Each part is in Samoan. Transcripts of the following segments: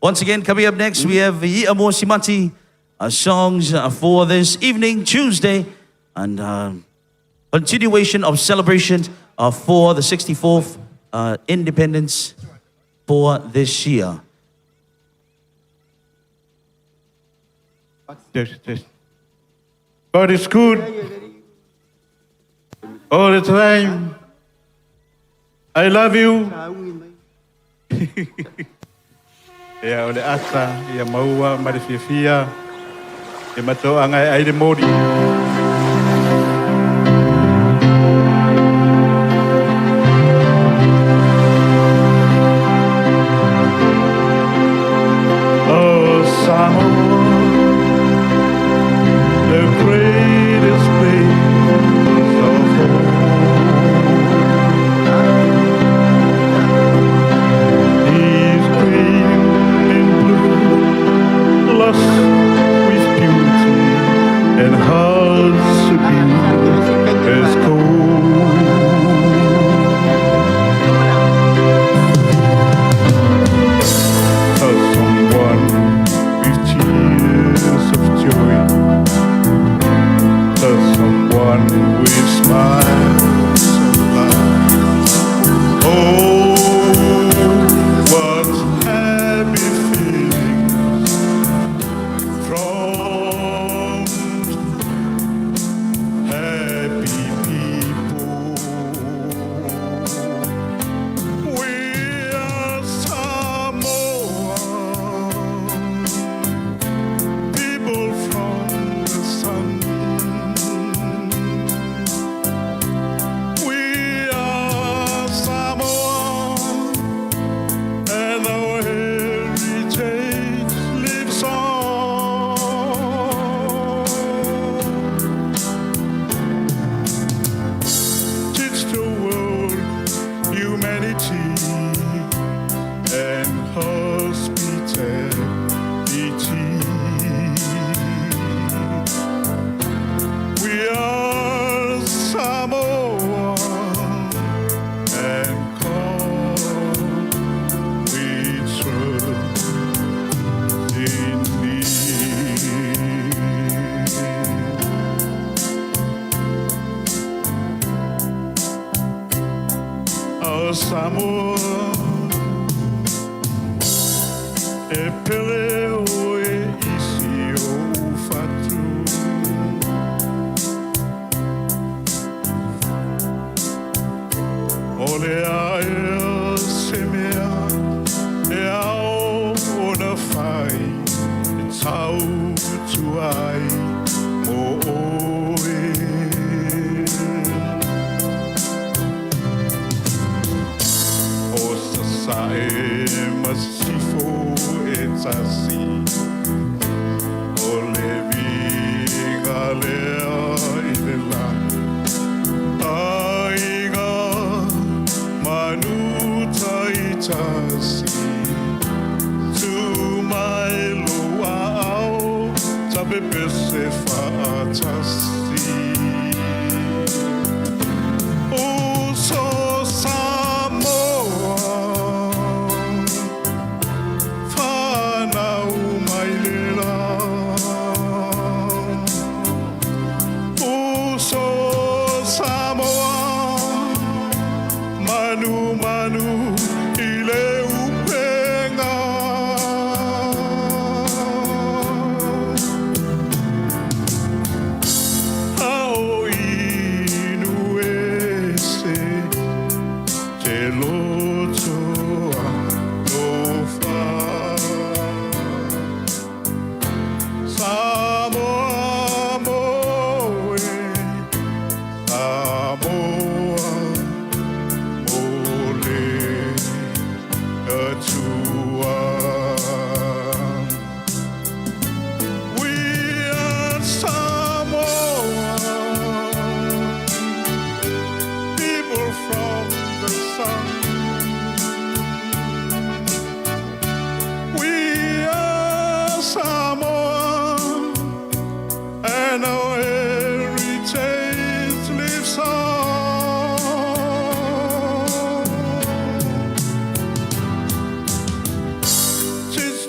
Once again, coming up next, we have I'a Mo Simati songs for this evening, Tuesday, and continuation of celebrations for the 64th independence for this year. Test, test. God is good all the time. I love you. Ia o le ata ia maua ma le fiafia e matoaga e ai le moli. Oh, Samoa, the greatest place of all. Is green and blue, lush with beauty, and hearts to be as gold. As someone with tears of joy, as someone with smiles of love. Oh, what happy feelings from happy people. We are Samoa, people from the sun. We are Samoa, and our heritage lives on. Teach the world humanity and hospitality. We are Samoa, and God we trust in thee. Oh, Samoa, e pele oe i si ou fatu. O le ae se mea e ao ona fai e tau tu ai mo oe. O Sasae ma Sisifo e tasi o le viiga lea i le lagi Aiga manu tai tasi Tu mai lou aao ta pepese faatasi Uso Samoa Fanau mai le lagi Uso Samoa Manu manu i le upega.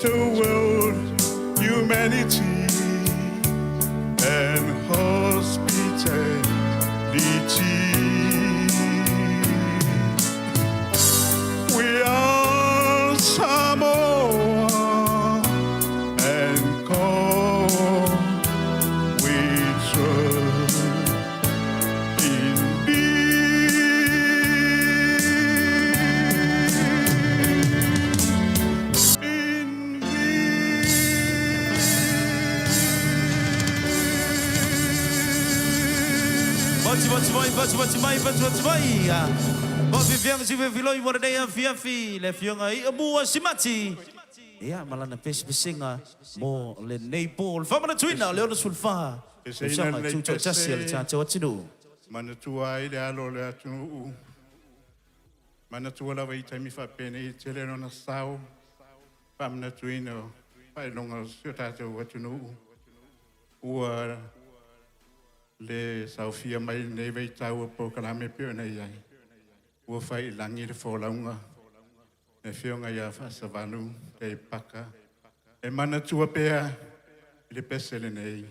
Toward humanity and hospitality. We are Samoa and call we trust in thee. In thee. Pati pati mai, pati pati mai, pati pati mai. Faafiafiaga si filofiloi mo lenei afiafi, le Afioga ia Mua Simati. Ia, ma lana pesepesega mo lenei po. O le faamanatuina o le 64 Peseina tausaga lenei tutoatasi a le pese. Tatou atunuu. Manatua ai le alo o le atunuu. Manatua lava i taimi faapenei e tele lona sao, faamanatuina o faailoga o si o tatou atunuu. Ua le saofia mai i lenei vaitau o polokalame pei ona i ai. Ua fai i lagi le folauga, le Afioga ia Faasavalu Dave Paka. E manatua pea i le pese lenei.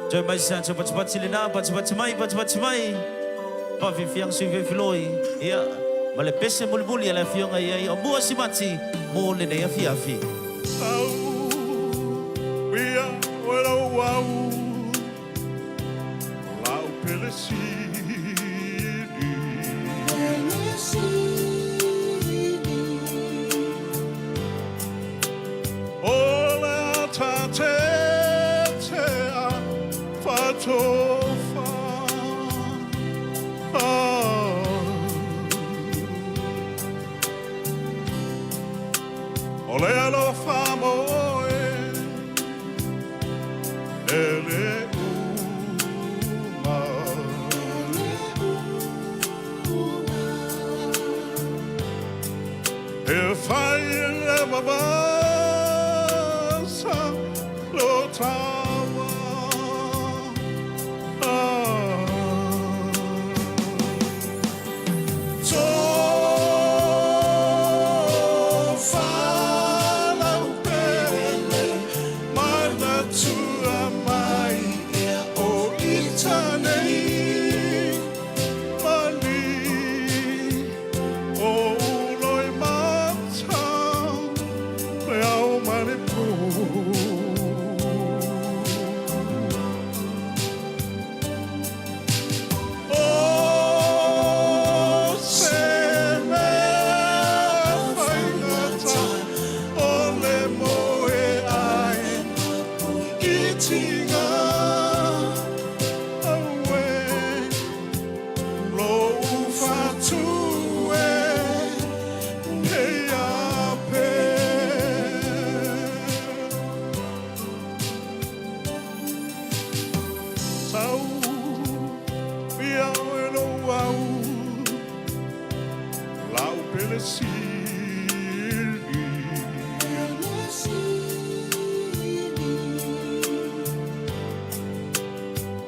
Toe mai se ata patipati lena, patipati mai, patipati mai. Faafiafiaga sui filofiloi. Ia, ma le pese mulimuli a le Afioga ia Iomua Simati mo lenei afiafi. Au, ia o lau au, lau pele sili. O le tate te a fatofa. Ah. O le alofa moe e le uma. E fai le babasa lo tawa. Ah. Tofa lau pele, manatua mai o ita nei mani o uloi mata le ao ma le po. O se mea faigata o le moe ai i tiga aue lou fatu e pei a pe. Sau ia e lou au lau pele sili.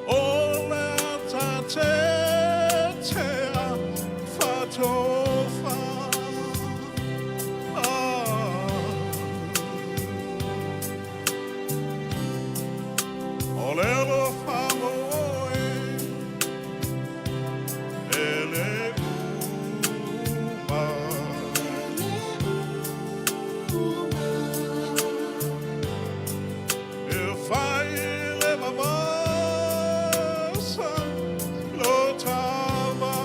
O le tate te a fatofa. Ah. O le alofa moe e le uma. E fai le mamasa lo tava.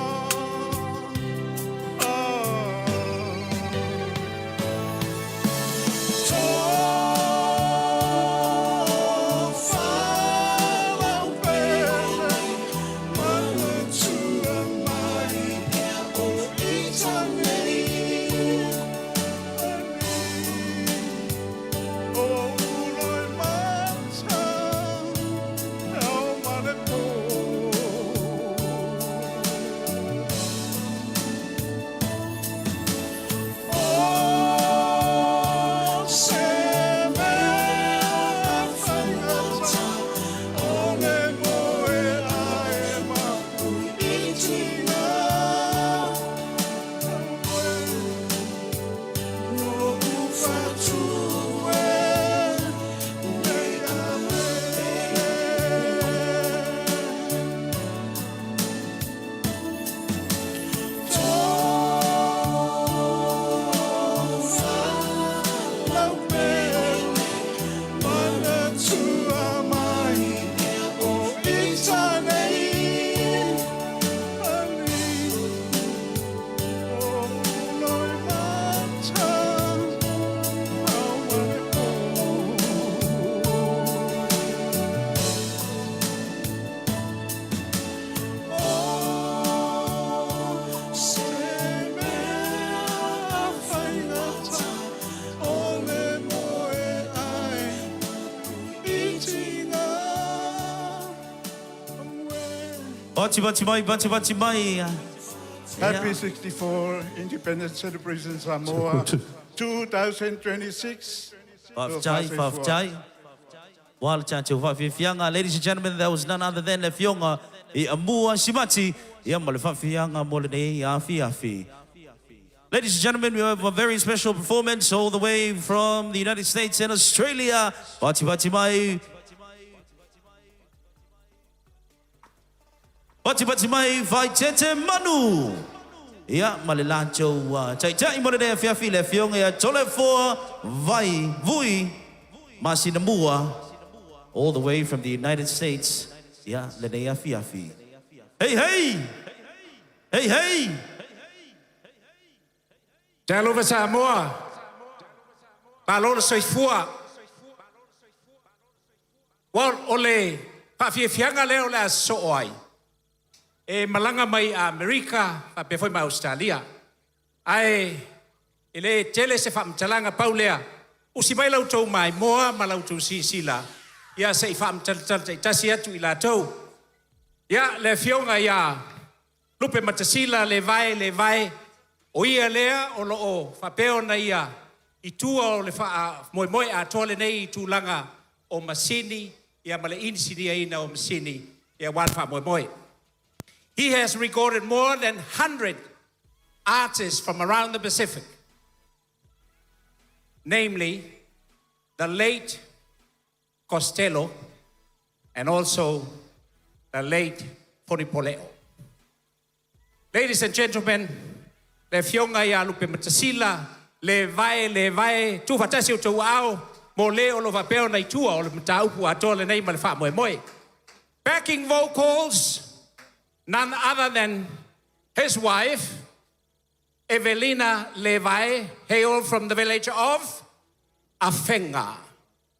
Pati pati mai, pati pati mai. Happy 64 Independence Celebration Samoa 2026. Faafetai, faafetai. Ua le tatou faafiafiaga. Ladies and gentlemen, that was none other than le Afioga i Amua Simati, ia ma le faafiafiaga mo lenei afiafi. Ladies and gentlemen, we have a very special performance all the way from the United States and Australia. Pati pati mai. Pati pati mai Vaitete Manu. Ia, ma le latou taitai mo lenei afiafi le Afioga ia Toleafoa Vai Vui Masinamua, all the way from the United States. Ia, lenei afiafi. Hey, hey! Hey, hey! Talofa Samoa, malo le soifua. Ua o le faafiafiaga lea o le a sosoo ai, e malaga mai Amerika faapea foi ma Ausetalia. Ae e le tele se faamatalaga pau lea, usi mai la outou maimoa ma la outou silasila, ia se i faamatalatala taitasi atu i latou. Ia, le afioga ia Lupematasila Levae Levae, o ia lea o lo o faapea ona ia i tua o le faamoemoe atoa lenei i tulaga o masini ia ma le inisiniaina o masini ia aua le faamoemoe. He has recorded more than 100 artists from around the Pacific, namely the late Costello and also the late Poleo. Ladies and gentlemen, le afioga ia Lupematasila, Levae Levae, tuufaatasi outou aao mo le o lo faapea ona i tua o le mataupu atoa lenei ma le faamoemoe. Backing vocals, none other than his wife, Evelina Levae, hail from the village of Afenga.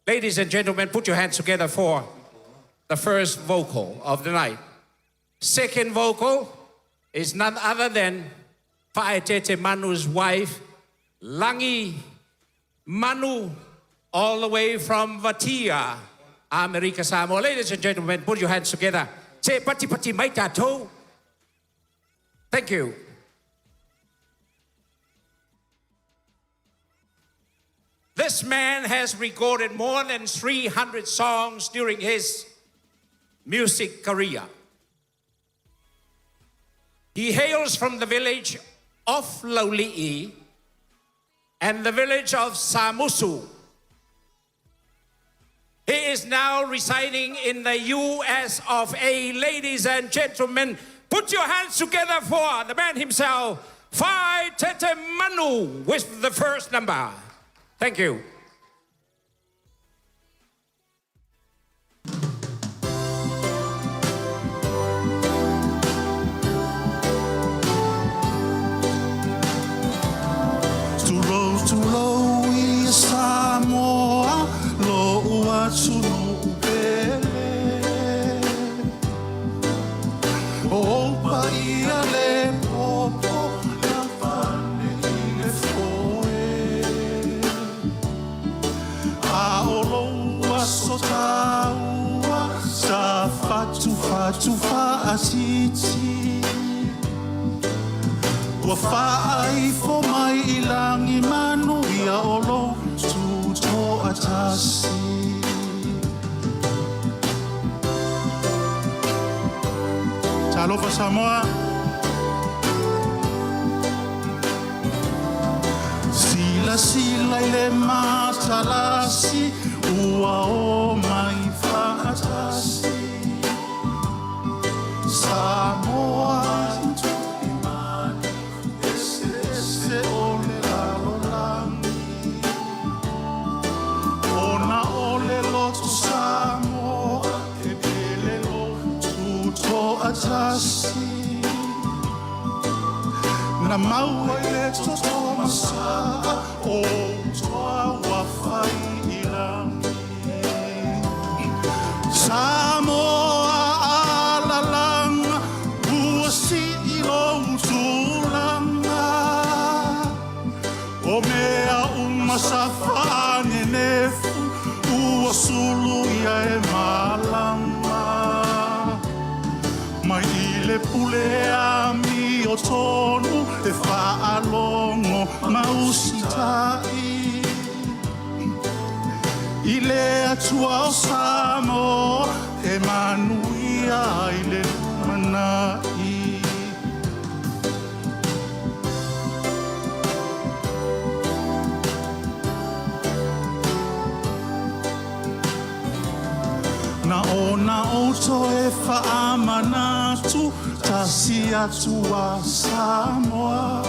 Ladies and gentlemen, put your hands together for the first vocal of the night. Second vocal is none other than Faaetete Manu's wife, Langi Manu, all the way from Vatia, Amerika Samoa. Ladies and gentlemen, put your hands together. Se pati pati mai tatou. Thank you. This man has recorded more than 300 songs during his music career. He hails from the village of Laulii and the village of Samusu. He is now residing in the US of A. Ladies and gentlemen, put your hands together for the man himself, Faaetete Manu, with the first number. Thank you. Tulou, tulou ia Samoa, lou atunuu pele. O ou paia le popo na fane i le foe. A o lou aso taua sa fatufatu faatiti. Ua faaifo mai i lagi manuia o lou tutoatasi. Talofa Samoa. Silasila i le matalasi ua o mai faatasi. Samoa ese o le lalolagi. Ona o le loto Samoa e pele lou tutoatasi. Na maua i le toto masaa o toa ua fai i lagi. Samoa alalaga ua sii lou tulaga. O mea uma sa faanenefu ua sulu ia e malama. Mai I le pule amiotonu e faalogo ma usitaʻi i le Atua o Samoa e manuia ai le lumanaʻi. Na ona ou toe faamanatu tasi atu a Samoa.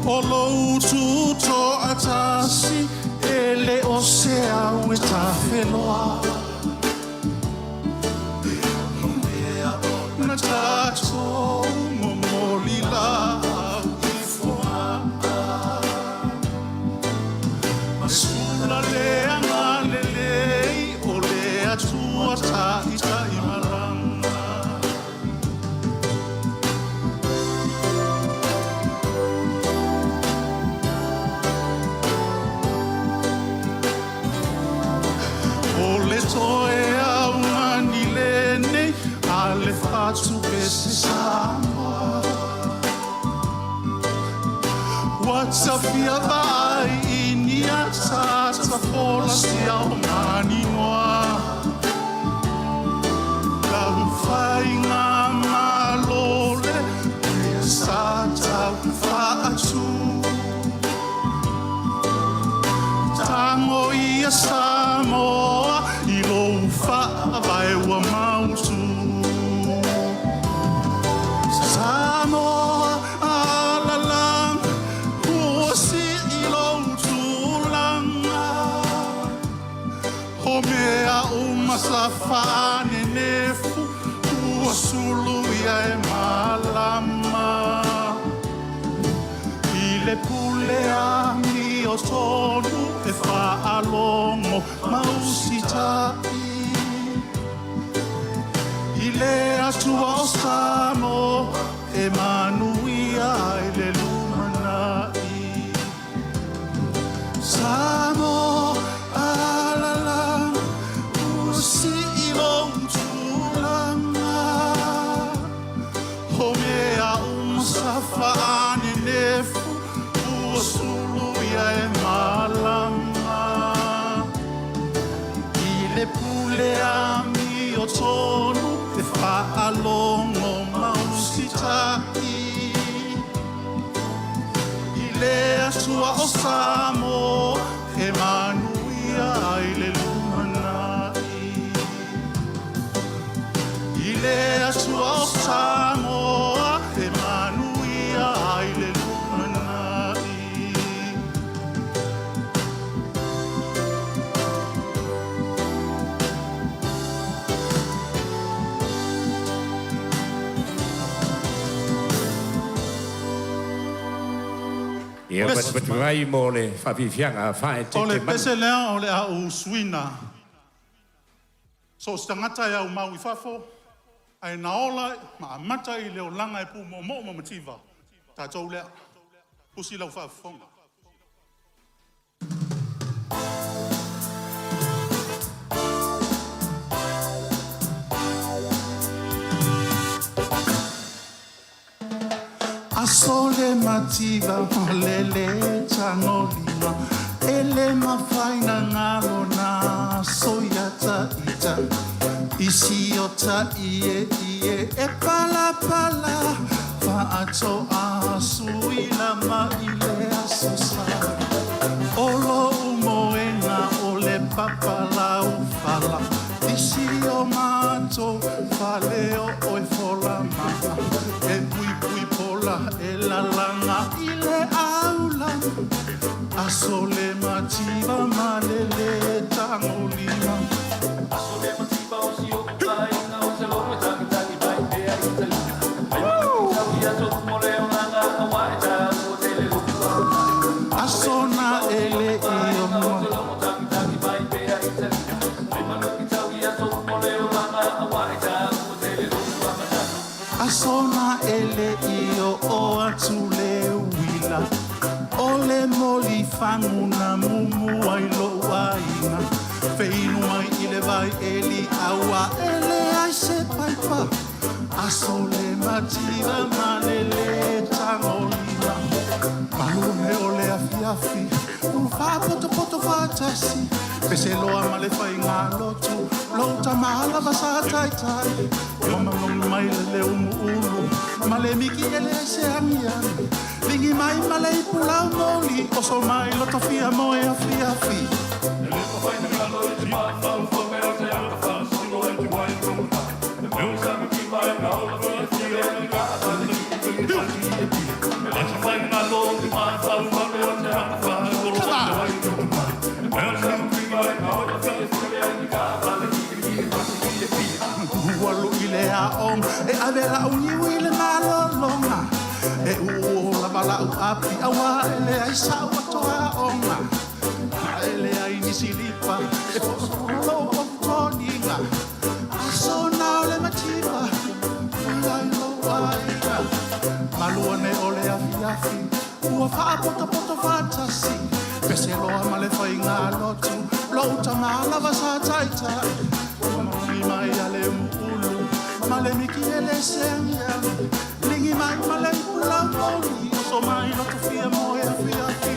O lou tutoatasi e le o se au e tafeloa. Na tatou momoli laau i Fogaa. Masula le agalelei o le Atua taitaimalaga. O le toe augani lenei a le fatupese Samoa. Ua tafia vaai i ni ataata folasia o maninoa. Lau faigamalo le sa tau faatu. Tago ia Samoa i lou faavae ua mautu. Samoa alalaga ua sii lou tulaga. O mea uma sa faanenefu ua sulu ia e malama. I le pule amiotonu e faalogo ma usitaʻi. I le Atua o Samoa e manuia ai le lumanaʻi. Samoa alalaga ua sii lou tulaga. O mea uma sa faanenefu ua sulu ia e malama. I le pule amiotonu e faalogo ma usitaʻi. I le Atua o Samoa e manuia ai le lumanaʻi. I le Atua o Samoa e manuia ai le lumanaʻi. Ia patupatu mo le faafiafiaga O le faaeteete manu. Pese lea o le a ou suina. So o se tagata e aumau i fafo, ae na ola ma amata i le olaga e pumoomoo ma mativa, tatou lea. Usi lau faafofoga. Aso le mativa lele tagolima e le mafai na galo na soia taita isi o ta ie ie e palapala faatoa suila mai le aso sa o lou moena o le papalaufala isi o matou fale o oe fola maa e puipui pola e lalaga i le aula aso le mativa malele tagolima. Aso na ele i o mo. Aso na ele i o o atu le uila. O le moli fagu na mumu ai lou aiga. Feinu ai i le vai eli aua ele. leai se paipa. Aso le mativa ma le lē tagolima. Malu ane o le afiafi ua faapotopoto faatasi. Pese loa ma le faigalotu lou tama lava sa taitai. Ua manogi mai le leo mu'ulu ma le miki e leai se agiagi. Ligi mai ma le ipu laumoli oso mai lotofia mo e afiafi. Ua lui le aoga e ave la'u niu i le malologa. E ū lava la'u api auā e leai sa'u ato aoga. A e leai ni silipa e fo'ofo lo'u ofutoniga. Aso na o le mativa pula i lou aiga. Malu ane o le afiafi ua faapotopoto faatasi. Pese loa ma le faigalotu lou tama lava sa taitai. Ua manogi mai a le umuulu ma le miki e le se agiagi. Ligi mai ma le ipu laumoli oso mai lotofia mo e afiafi.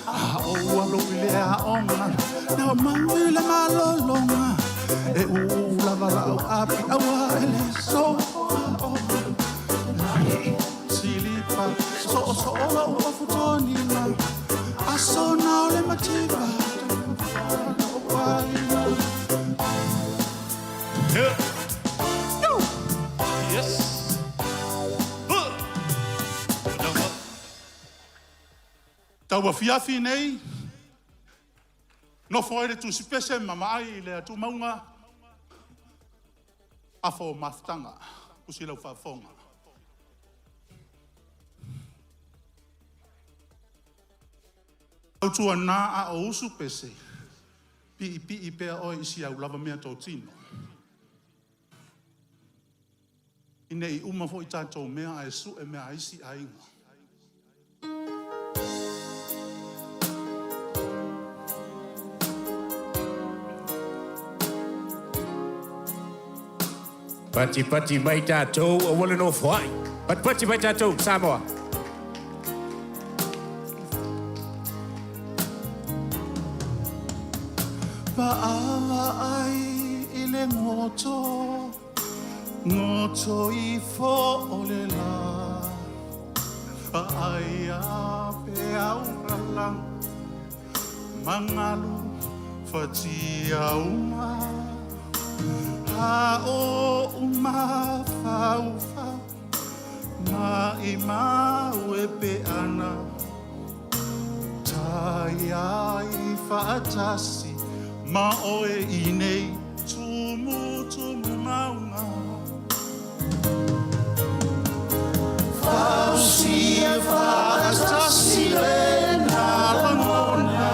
A ou alu i le aoga, na mau i le malologa. E ū lava la'u api auā e le so aoga. Silipa soosoo lou ofutoniga. Aso na o le mativa lou aiga. Yes. Tauafiafi nei, nofo ai le tusipese ma maai i le atumauga, afa o mafutaga, usi lau faafofoga. Tautuana a o usu pese, piipii pea oe i si au lava mea totino. Ina i uma foi tatou mea ae sue mea a isi aiga. Patipati mai tatou aua le nofoai. Patipati mai tatou Samoa. Vaavaai i le goto, goto ifo o le lā. Vaai a pe au lalago magalu fatiauma. A o mafaufau maimau e peana. Tai ai faatasi ma oe i nei tumutumu mauga. Fausia faatasi lena lagona.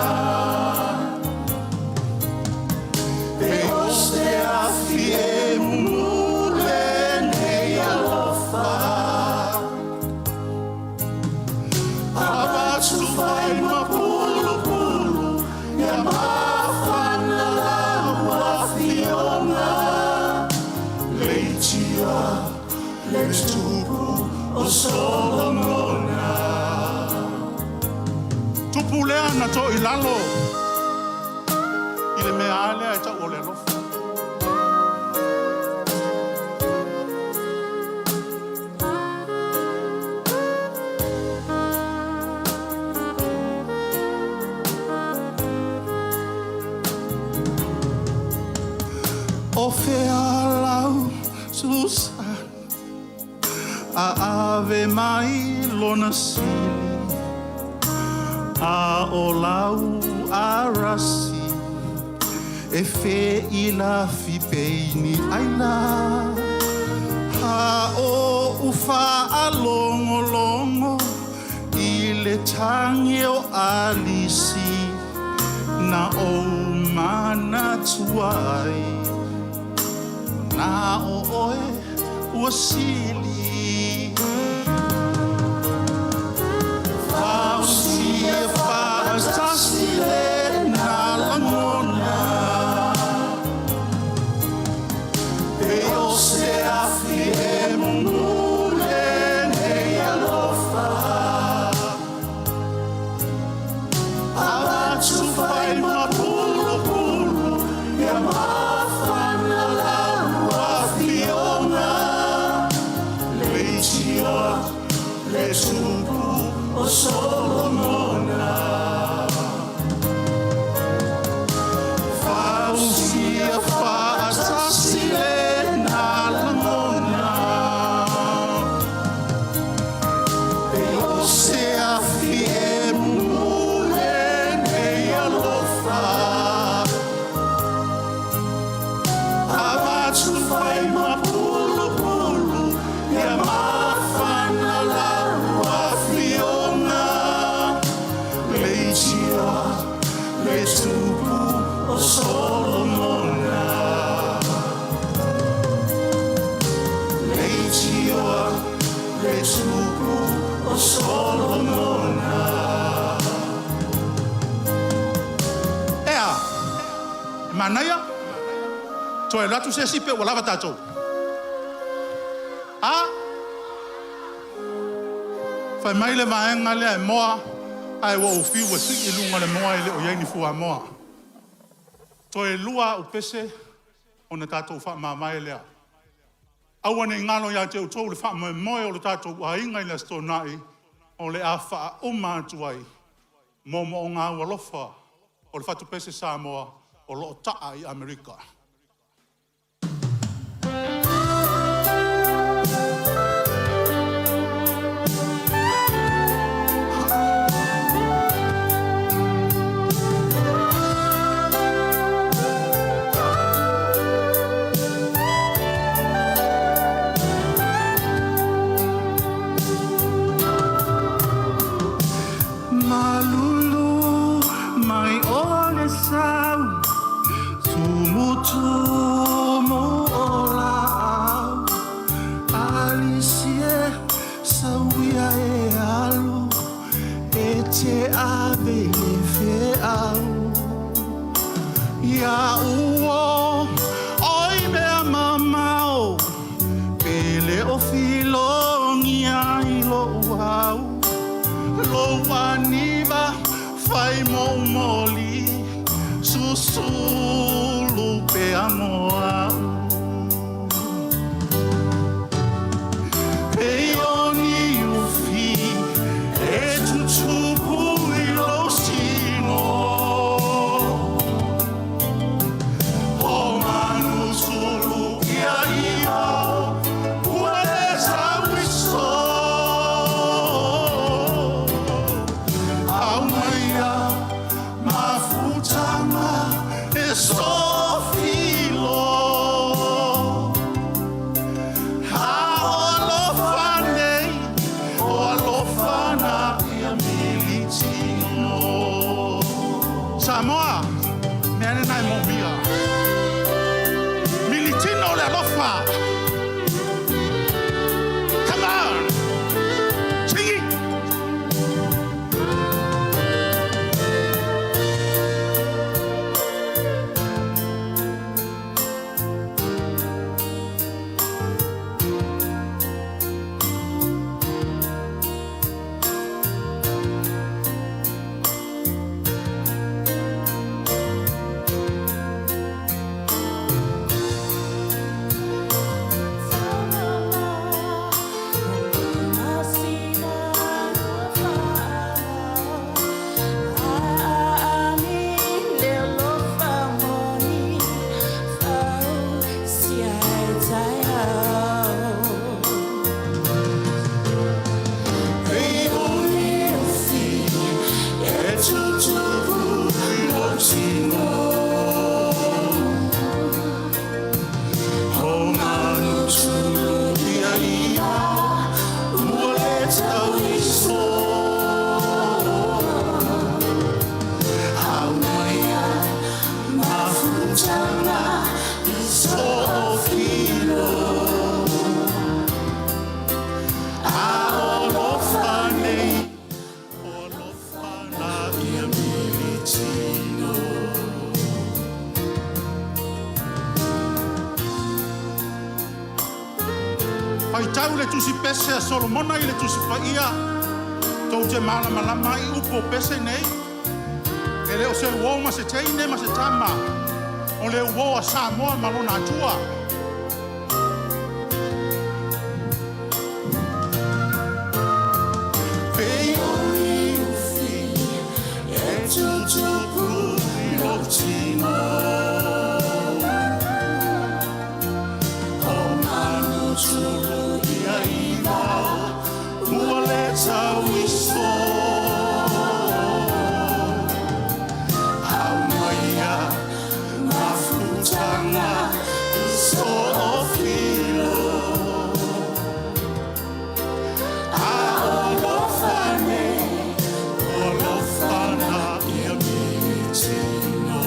E o se afi e mumule nei alofa. Avatu fai ma pulupulu ia mafana lau afioga. Leitia le tupu o Solomona. Tupu lea na to i lalo i le mea a lea e tau o le alofa. O fea lau Susan a ave mai lona sili a o lau arasi e feilafi peini aila a o ufa alongolongo i le tagi o alisi na ou manatua ai na o oe ua sili. Fausia faatasi lena lagona e o se afi e mumu lenei alofa avatu fai ma pulupulu ia mafana lau afioga leitioa le tupu o Solomona. Fausia faatasi lena lagona e o se afi e mumu lenei alofa avatu fai ma pulupulu ia mafana lau afioga leitioa le tupu o Solomona. Leitioa le tupu o Solomona. Ea, e manaia, toe alu atu se isi pe ua lava tatou. A, fai mai le vaega lea e moa, ae ua ou fiu e sii i luga o le moa e le o i ai ni fuamoa. Toe lua au pese ona tatou faamavae lea. Aua ne i galo ia te outou le faamoemoe o le tatou aiga i le Aso Toonai, o le a faauma atu ai moomooga aualofa o le fatupese Samoa o lo o taa i Amerika. Malulu mai o le sau, tumutumu o laau, alisi e sauia e alu, e te ave i le feau. Ia uo oi mea mamao, pe le o filogia i lou au. Lou aniva fai mou moli, susulu pea mo au. Pei o ni ufi e tutupu i lou sino. O manu sulu ia ia, ua le sauiso. Aumaia mafutaga e sofilo. A o alofa nei, o alofa na ia militino. Samoa, mea lena e moomia. Militino le alofa. Come on! Sing it! Faitau le Tusi Pese a Solomona i le Tusi Paia, tou te malamalama ai i upu o pese nei. E le o se uo ma se teine ma se tama, o le uo a Samoa ma lona Atua. Pei o ni ufi e tutupu i lou tino, o manu tulu ia i vao, ua le tauiso. Aumaia mafutaga i soofilo, a o alofa nei, o alofa na ia mitino.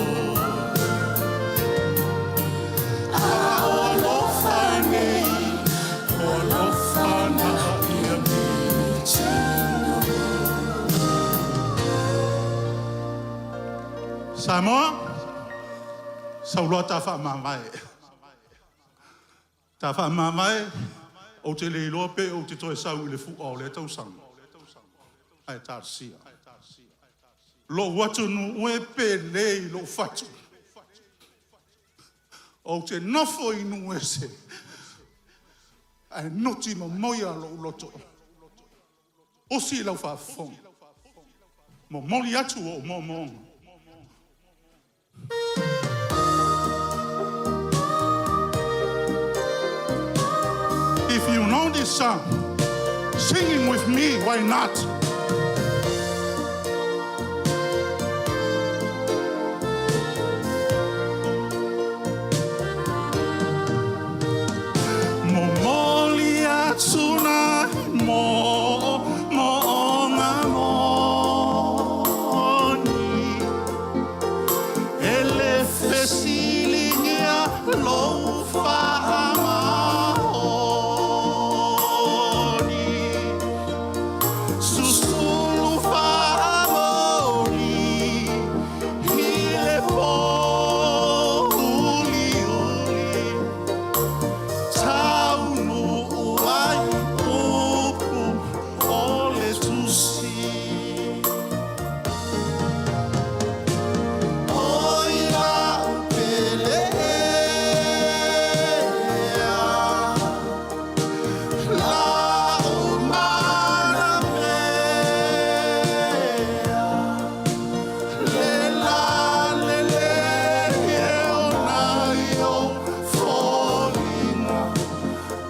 A o alofa nei, o alofa na ia mitino. Samoa, sauloa ta faamavae. Ta faamavae, ou te le iloa pe ou te toe sau i le fu'a o lea tausaga. Ae talosia. Lou atunuu e pele i lou fatu. Ou te nofo i nuu ese, ae noti momoia lou loto. Osi lau faafofoga. Momoli atu ou moomooga. If you know this song, singing with me, why not? Momoli atu nai moomooga moni e le fesiligia lou faamaoni susulu faamoni i le pouliuli taunuu ai upu o le tusi. Oi lau pele ea, lau mana mea, le la le le e ona i ou foliga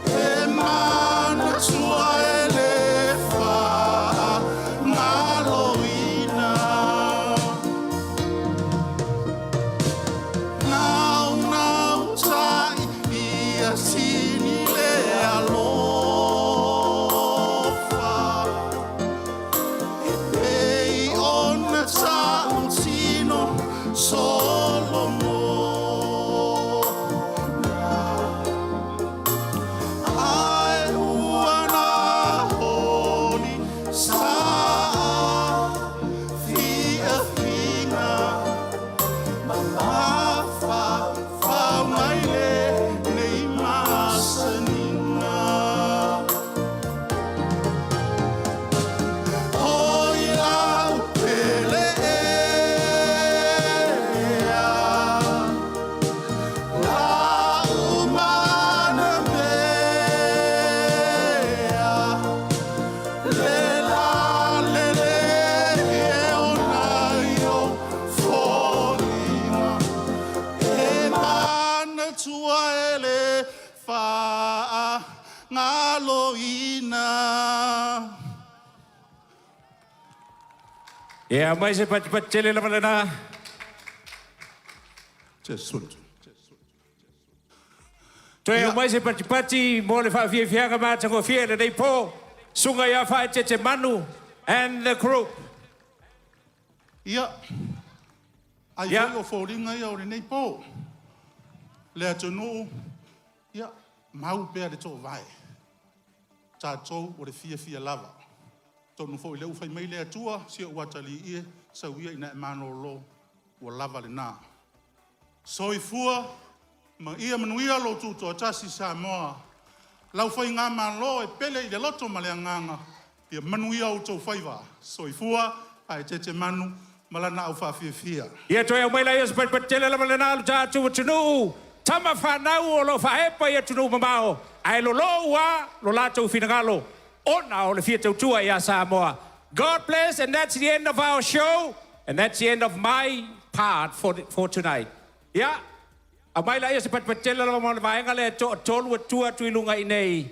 e manatua e le faagaloina. Naunau tai ia sini le alofa e pei ona tautino Solomona. Ae ua na honi sa fiafiga mamafa fau mai lenei masaniga. Oi lau pele ea, lau mana mea, le la le le e ona i ou foliga e manatua e le faagaloina. Ia mai se patipati tele lava lena. Jesu. Toe aumai se patipati mo le faafiafiaga matagofie lenei po. Suga ia Faaeteete Manu and the group. Ia, ai foi o foliga ia o lenei po. Le atunuu, ia, mau pea le toovae. Tatou o le fiafia lava. Tonu foi lea ua fai mai le Atua, si ou atalii e, sau ia ina e malōlō, ua lava lena. Soifua ma ia manuia lo tutoatasi Samoa. Lau faigamalo e pele i le loto ma le agaga, ia manuia outou faiva. Soifua, ae manu ma lana aufaafiafia. Ia toe aumai laia o se patipati tele lava lena o le tatou atunuu, tama fanau o lo o faaepa i atunuu mamao, ae lolou lava lo latou finagalo ona o le fia tautua ia Samoa. God bless, and that's the end of our show, and that's the end of my part for tonight. Ia, aumai laia o se patipati tele lava mo le vaega lea e toatolu e tu atu i luga i nei.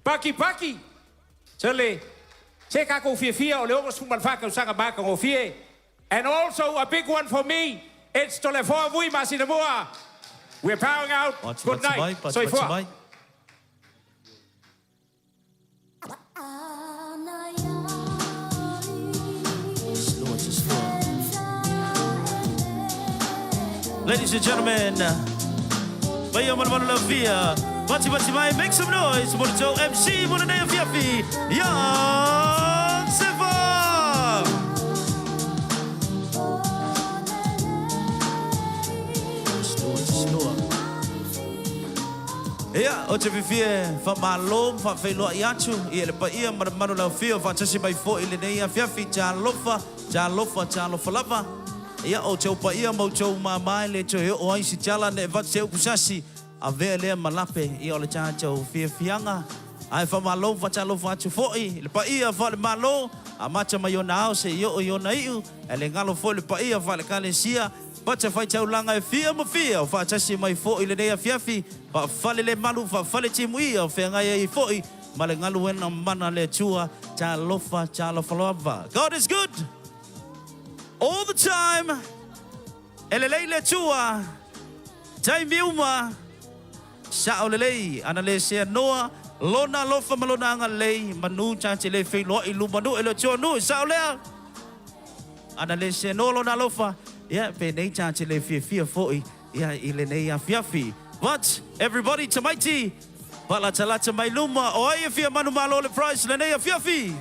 Paki paki, sole, se tatou fiafia o le 64 tausaga matagofie. And also a big one for me, it's Toleafoa Vui Masinamua. We're powering out. Good night. Soifua. Ladies and gentlemen, Paia ma le manu laufia, Pati pati mai, make some noise mo le tou MC mo lenei afiafi, Young Sefa! Ia, ou te fiafia e faamalo ma faafeiloai atu i le paia ma le mamalu laufia o faatasi mai foi i lenei afiafi. Talofa, talofa, talofa lava. Ia, o outou paia ma outou mama e le toe oo ai se tala ne i avatu se upu sasi, avea lea ma lape ia o le tatou fiafiaga. Ae faamalo ma faatalofa atu foi i le paia faale-Malo, amata mai ona ao seia oo i ona iu, ae le galo foi le paia faale-Ekalesia, fatafaitaulaga e fia ma fia o faatasi mai foi i lenei afiafi, faafalelemalu, faafaletimuia o feagai ai foi ma le galuega mana a le Atua. Talofa, talofa lava. God is good all the time. E lelei le Atua, taimi uma, sao lelei, ana le seanoa Lona alofa ma Lona agalelei, manu ta te le feiloai i luma nuu e le Atua nuu, e sao lea? Ana le seanoa Lona alofa, ia, penei ta te le fiafia foi ia i lenei afiafi. But, everybody, tamaiti, faalatalata mai luma, o ai e fia manumalo le prize lenei afiafi?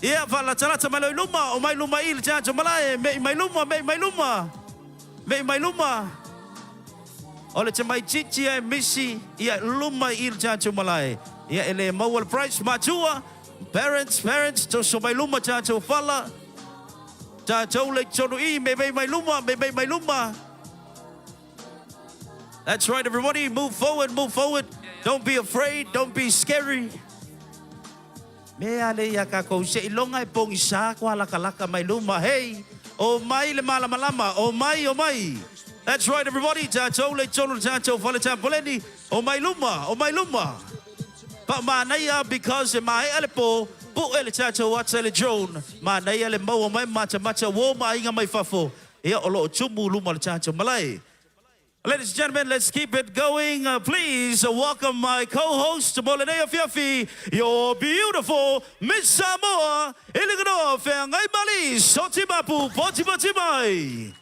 Ia, faalatalata mai loa i luma, omai luma i le tatou malae, mei mai luma, mei mai luma, mei mai luma. O le tamaitiiti a e misi ia luma i le tatou malae, ia e le maua le prize. Matua, parents, parents, toso mai luma tatou fala, tatou le i totonu i, mei mei mai luma, mei mei mai luma. That's right everybody, move forward, move forward, don't be afraid, don't be scary. Me a lea iā kākou, seiloga e pogisa koa lakalaka mai luma, hey, omai le malamalama, omai, omai. That's right everybody, tātou le i totonu o le tātou fale tapoleni, omai luma, omai luma. Paʻamanaia because e maea le pō, puʻe le tātou ata i le drone, manaia le maua mai matamata uō ma aiga mai fafo, ia o lo o tumu luma o le tātou malae. Ladies and gentlemen, let's keep it going. Please welcome my co-host mo lenei afiafi, your beautiful Miss Samoa, Iliganoa Feagaimali Sotimapu Poti Mai.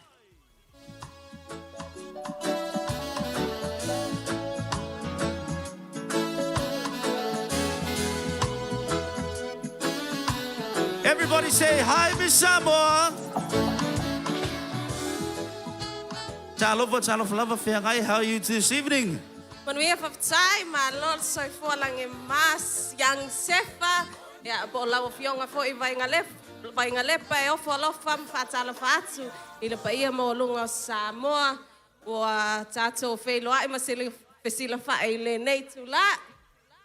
Everybody say hi, Miss Samoa. Talofa, talofa lava, Feagai, how are you this evening? Manuia faafetai, malo le soifua lagi mas, Young Sefa, ia, po o lau Afioga foi Vaigalepa e ofo alofa ma faatalofa atu i le paia maualuga o Samoa ua tatou feiloai ma fesilafai i lenei itula.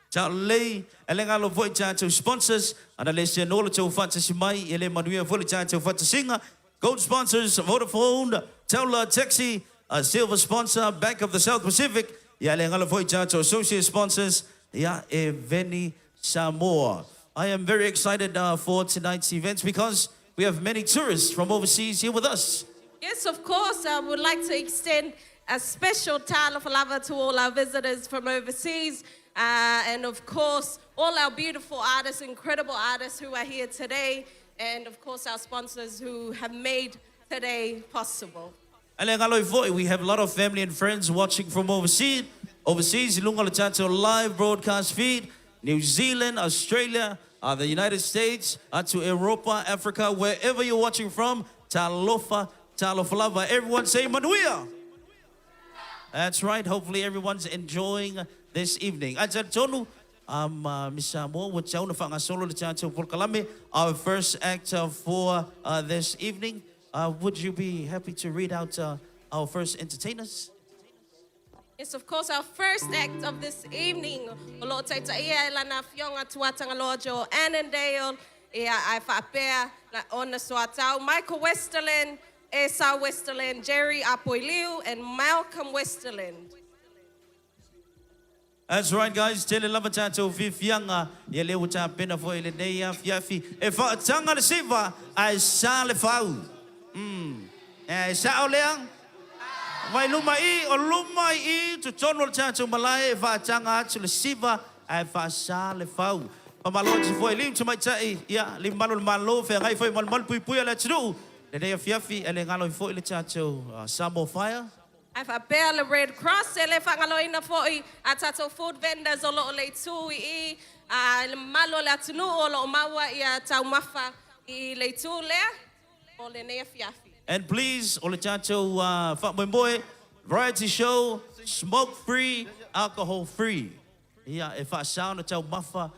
Sao lelei, e le galo foi tatou sponsors, ana le seanoa lo tou faatasi mai, e le manuia foi le tatou faatasiga. Gold sponsors, Vodafone, Taula Taxi, Silver sponsor, Bank of the South Pacific, ia e le galo foi tatou associate sponsors, ia e Veni Samoa. I am very excited for tonight's events because we have many tourists from overseas here with us. Yes, of course, I would like to extend a special talofa lava to all our visitors from overseas and of course all our beautiful artists, incredible artists who are here today and of course our sponsors who have made today possible. E le galo ai foi, we have a lot of family and friends watching from overseas, overseas i luga o le tatou live broadcast feed, New Zealand, Australia, the United States, atu Europa, Africa, wherever you're watching from, talofa, talofa lava. Everyone say manuia! That's right. Hopefully everyone's enjoying this evening. Ae talitonu, Miss Samoa, ua tatau ona faagasolo le tatou polokalame, our first act for this evening. Would you be happy to read out our first entertainers? Yes, of course, our first act of this evening, o lo o taitaia e lana afioga Tuatagaloa Joe Annandale, ia, ae faapea la, ona soatau Michael Westerland, Esau Westerland, Jerry Apoiliu and Malcolm Westerland. That's right guys, tele lava tatou fiafiaga, ia lea ua tapena foi i lenei afiafi e faataga le siva ae sa le fau. Umm. E sao lea? Mai luma i, o luma i i totonu o le tatou malae e faataga atu le siva ae faasa le fau. Faamalo atu foi i alii ma tamaitai, ia, alii mamalu o le Malo, feagai foi ma le malupuipuia o le atunuu i lenei afiafi, ae le galo ai foi le tatou Samoa Fire. Ae faapea le Red Cross, e le faagaloina foi a tatou food vendors o lo o le itu i i, a le mamalu o le atunuu o lo o maua ia taumafa i le itu lea mo lenei afiafi. And please, o le tatou faamoemoe, variety show, smoke free, alcohol free. Ia, e faasa ona taumafa.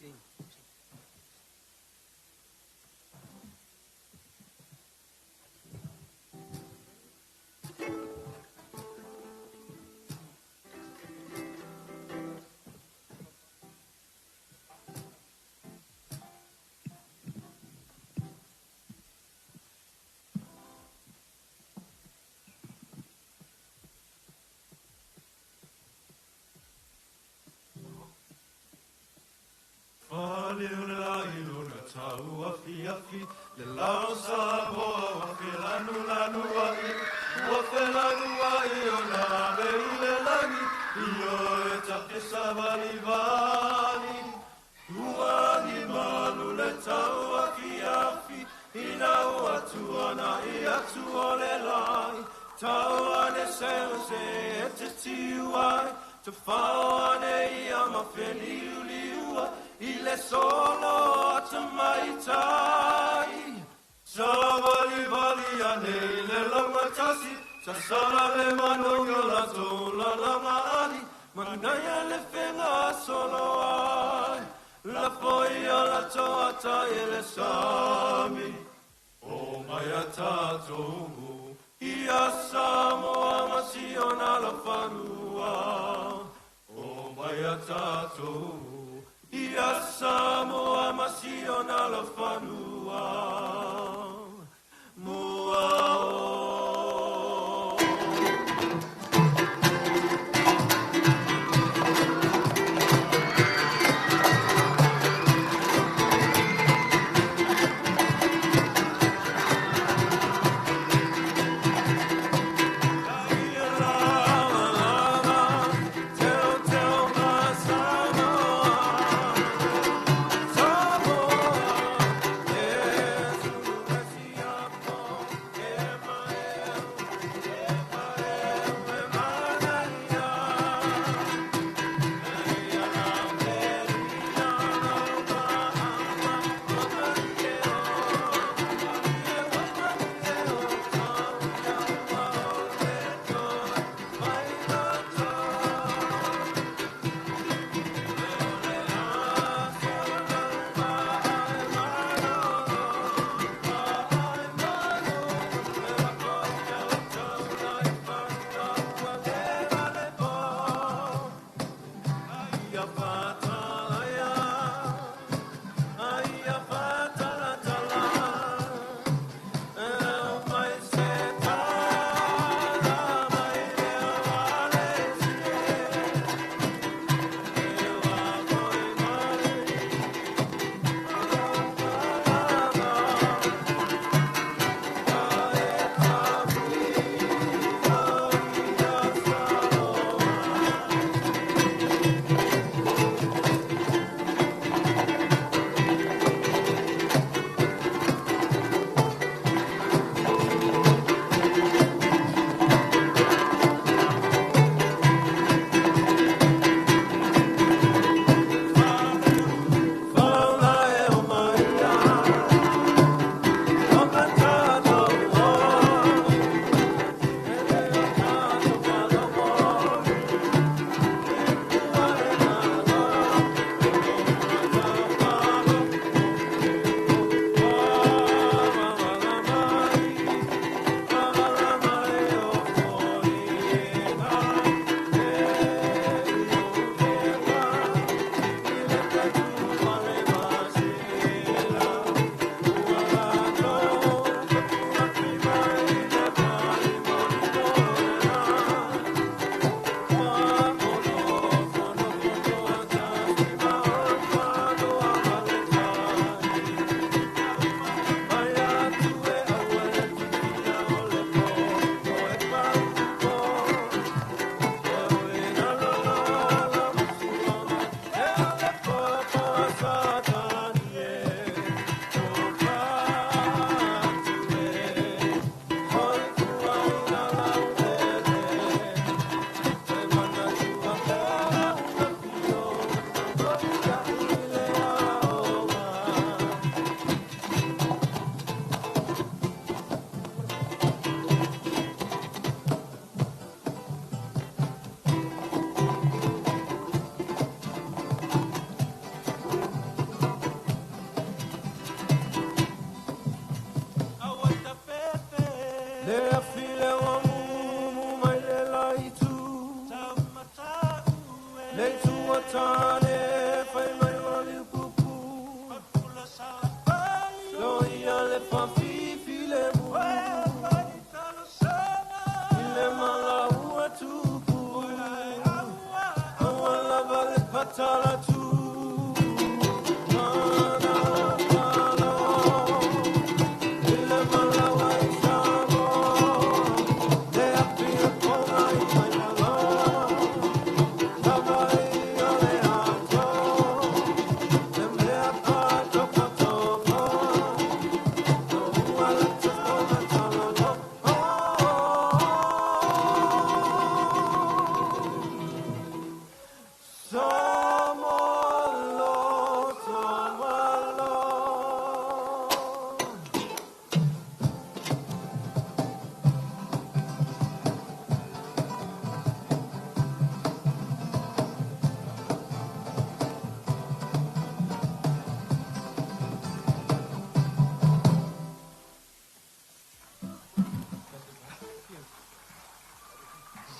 Samoa.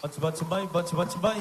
Bati bati mai, bati bati mai.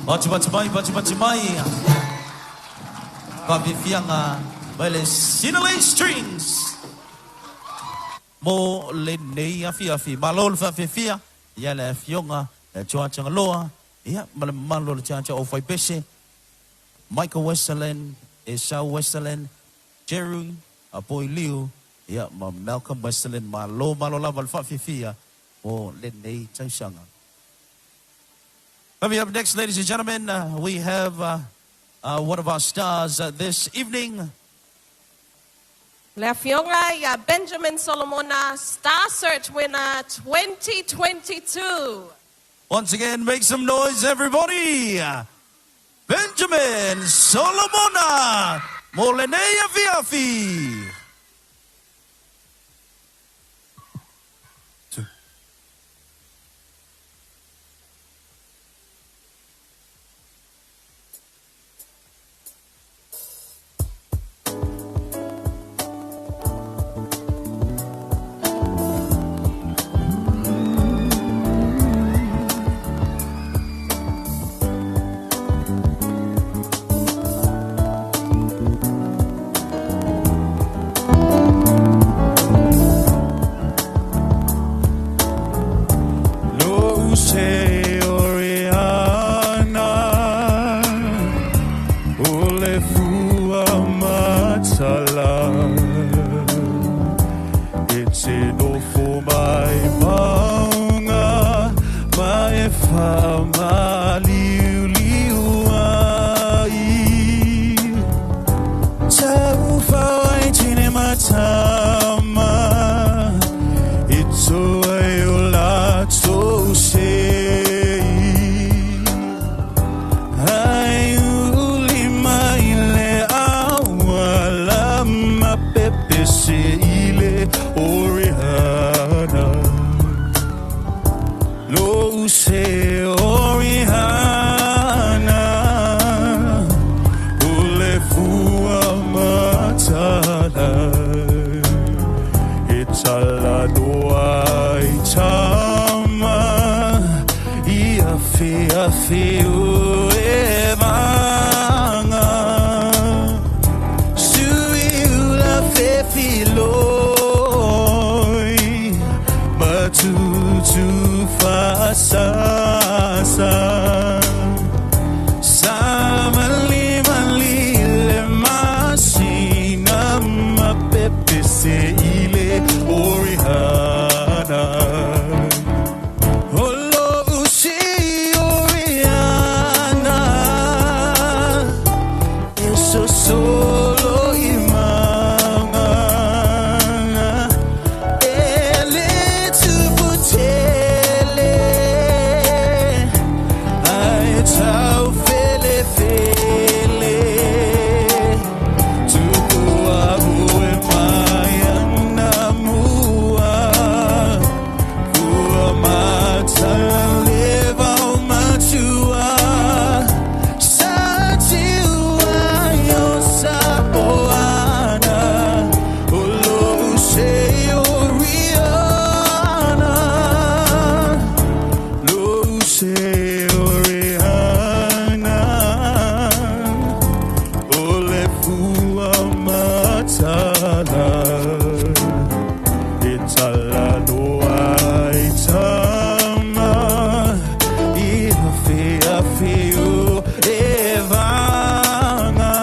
Matimati mai, matimati mai. Faafiafiaga mai le Sinalei Strings mo lenei afiafi. Malo le faafiafia ia le afioga le Tuatagaloa ia ma le mamalu o le Tiatia o Faipese, Michael Westerland, Esau Westerland, Jerry Apoi Liu, ia ma Malcolm Westerland. Malo malo lava le faafiafia mo lenei tausaga. Coming up next, ladies and gentlemen, we have one of our stars this evening. Le Afioga ia Benjamin Solomona, Star Search winner 2022. Once again, make some noise, everybody. Benjamin Solomona mo lenei afiafi. Lo se oriana o le fua matala e te nofo mai maunga ma e whamaliuliu ai. Tau whai tine matama i toa e o la tō sei. Ai uli mai le awa la mapepe se ile oriana. Lo se oriana o le fua matala e tala noa i tama i a fe o e manga. Sui ula fe filoi matutu fasasa. Samali mali le masina mapepe se ile orihana. Olo usi oriana eso solo imanga. Ele tuputele ai tau fele fele tukua ue mai ana mua kua matala le vao matua sa tiua yo sa oana o lo se oriana lo se oriana o le fua matala e tala noa i tama i a fe o e vanga.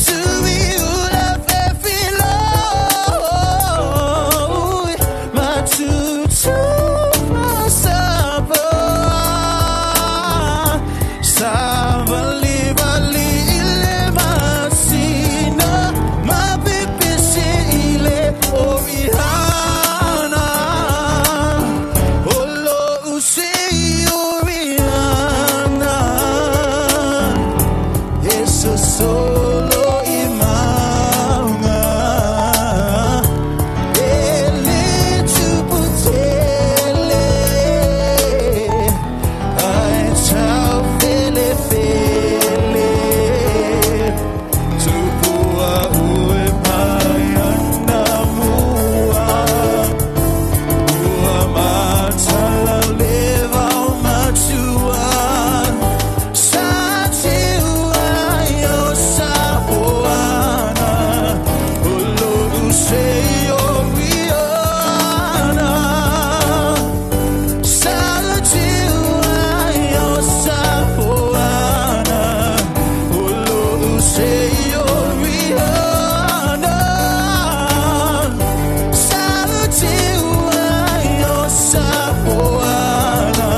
Sui ula fe filoi matutu fasapa. Sa vali vali ile masina mapepe se ile oriana. tapoana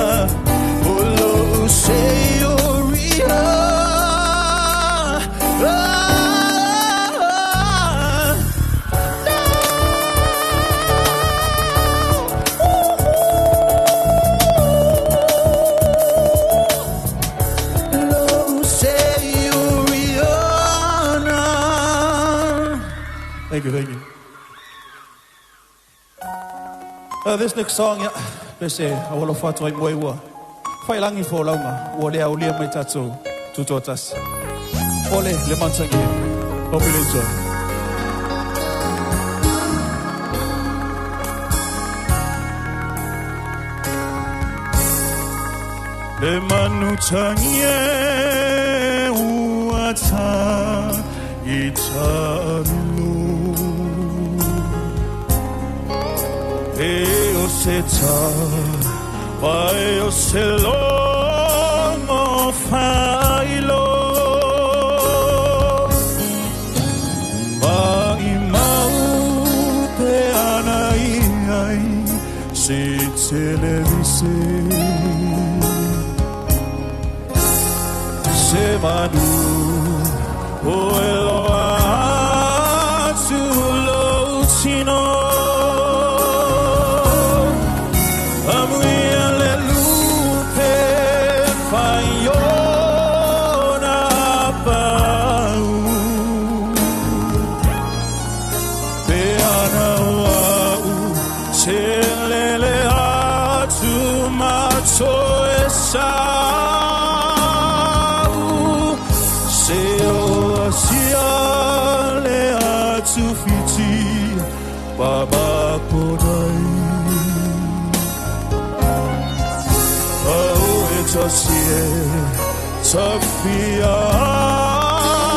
o lou seioria. Lou seioria. Thank you, thank you. This next song, yeah, pese awalo fatu ai moe ua. Whai langi fo launga, ua lea ulia mai tātou tutoa tasi. Ole, le mantangi. Hope you enjoy. Le manu tangi e ua tā i tālu. E o se tā, vai o se longo whailo. Vai mau pe ana i ai, se televise. Se manu o eloa atu lo tino. Amuia le lupe whaiona pau. Te ana wau te lele atu matoe sau. Se o asia le atu whiti babakonai. Au e tasi e tawhia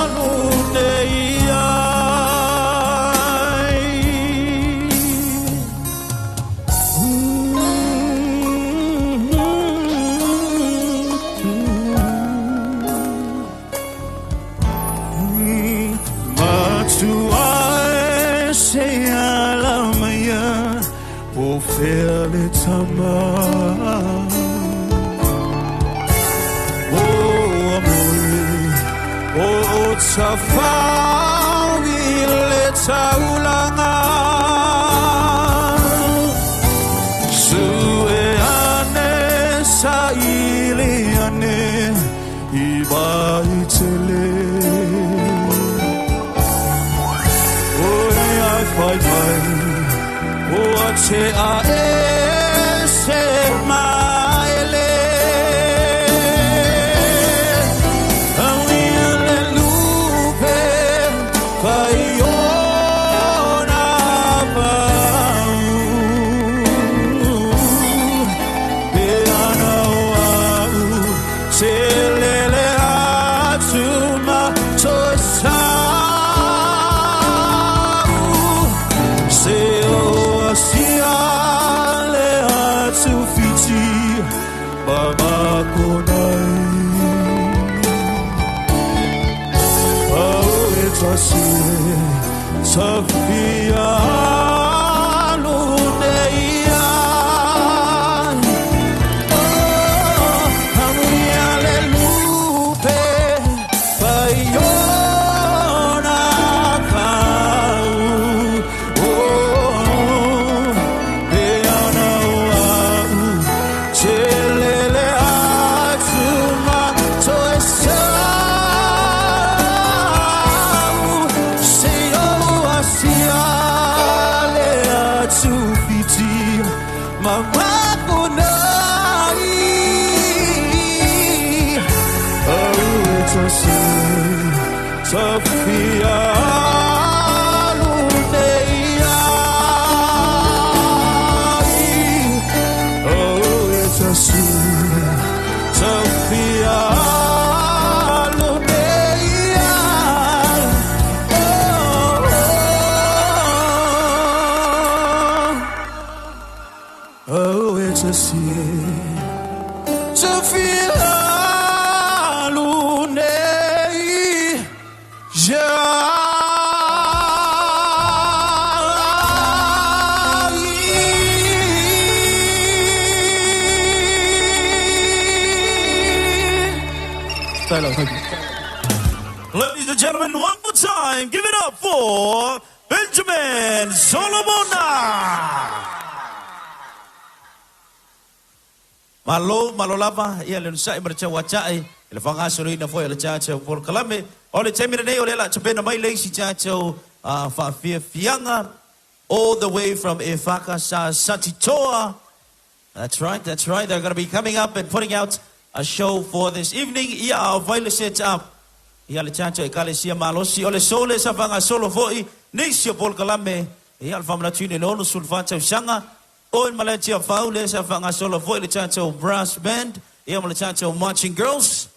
anu nei ai. Matua e se ala maia, po fea le tama. O amore, o tawhau i le taulanga. Sue ane sa ili ane i vai tele. Oi ai whai whai, o a te a e se maele. Aui le lupe whai ona pau. Pe ana o au, te lele atu ma toi sau. Se o asia le atu whiti, babakonai. Au e tasi e tawhia anu nei ai. Oh, amuia le lupe whai ona pau. Oh, pe ana o au, te lele atu ma toi sau. Se o asia le atu whiti, mamakonai. Au e tasi e tawhia anu nei ai. Au e tasi e tawhia anu nei ai. Oh, oh, oh, e tasi e tawhia anu nei ai. Faafetai lava. Thank you. Ladies and gentlemen, one more time, give it up for Benjamin Solomona. Malo, malo lava, ia le onosai ma le tauatai, i le faagasoloina foi o le tatou polokalame. O le taimi lenei o lea o le a tapena mai le isi tatou faafiafiaga all the way from Efaka Satitoa. That's right, that's right. They're going to be coming up and putting out a show for this evening. Ia a o fai le set up. Ia le tatou Ekalesia malosi o le sole sa faagasolo foi nisi o polokalame. Ia o le faamanatuina i le 64 tausaga. O i Malae Tiafau lea sa faagasolo foi le tatou brass band ia ma le tatou marching girls.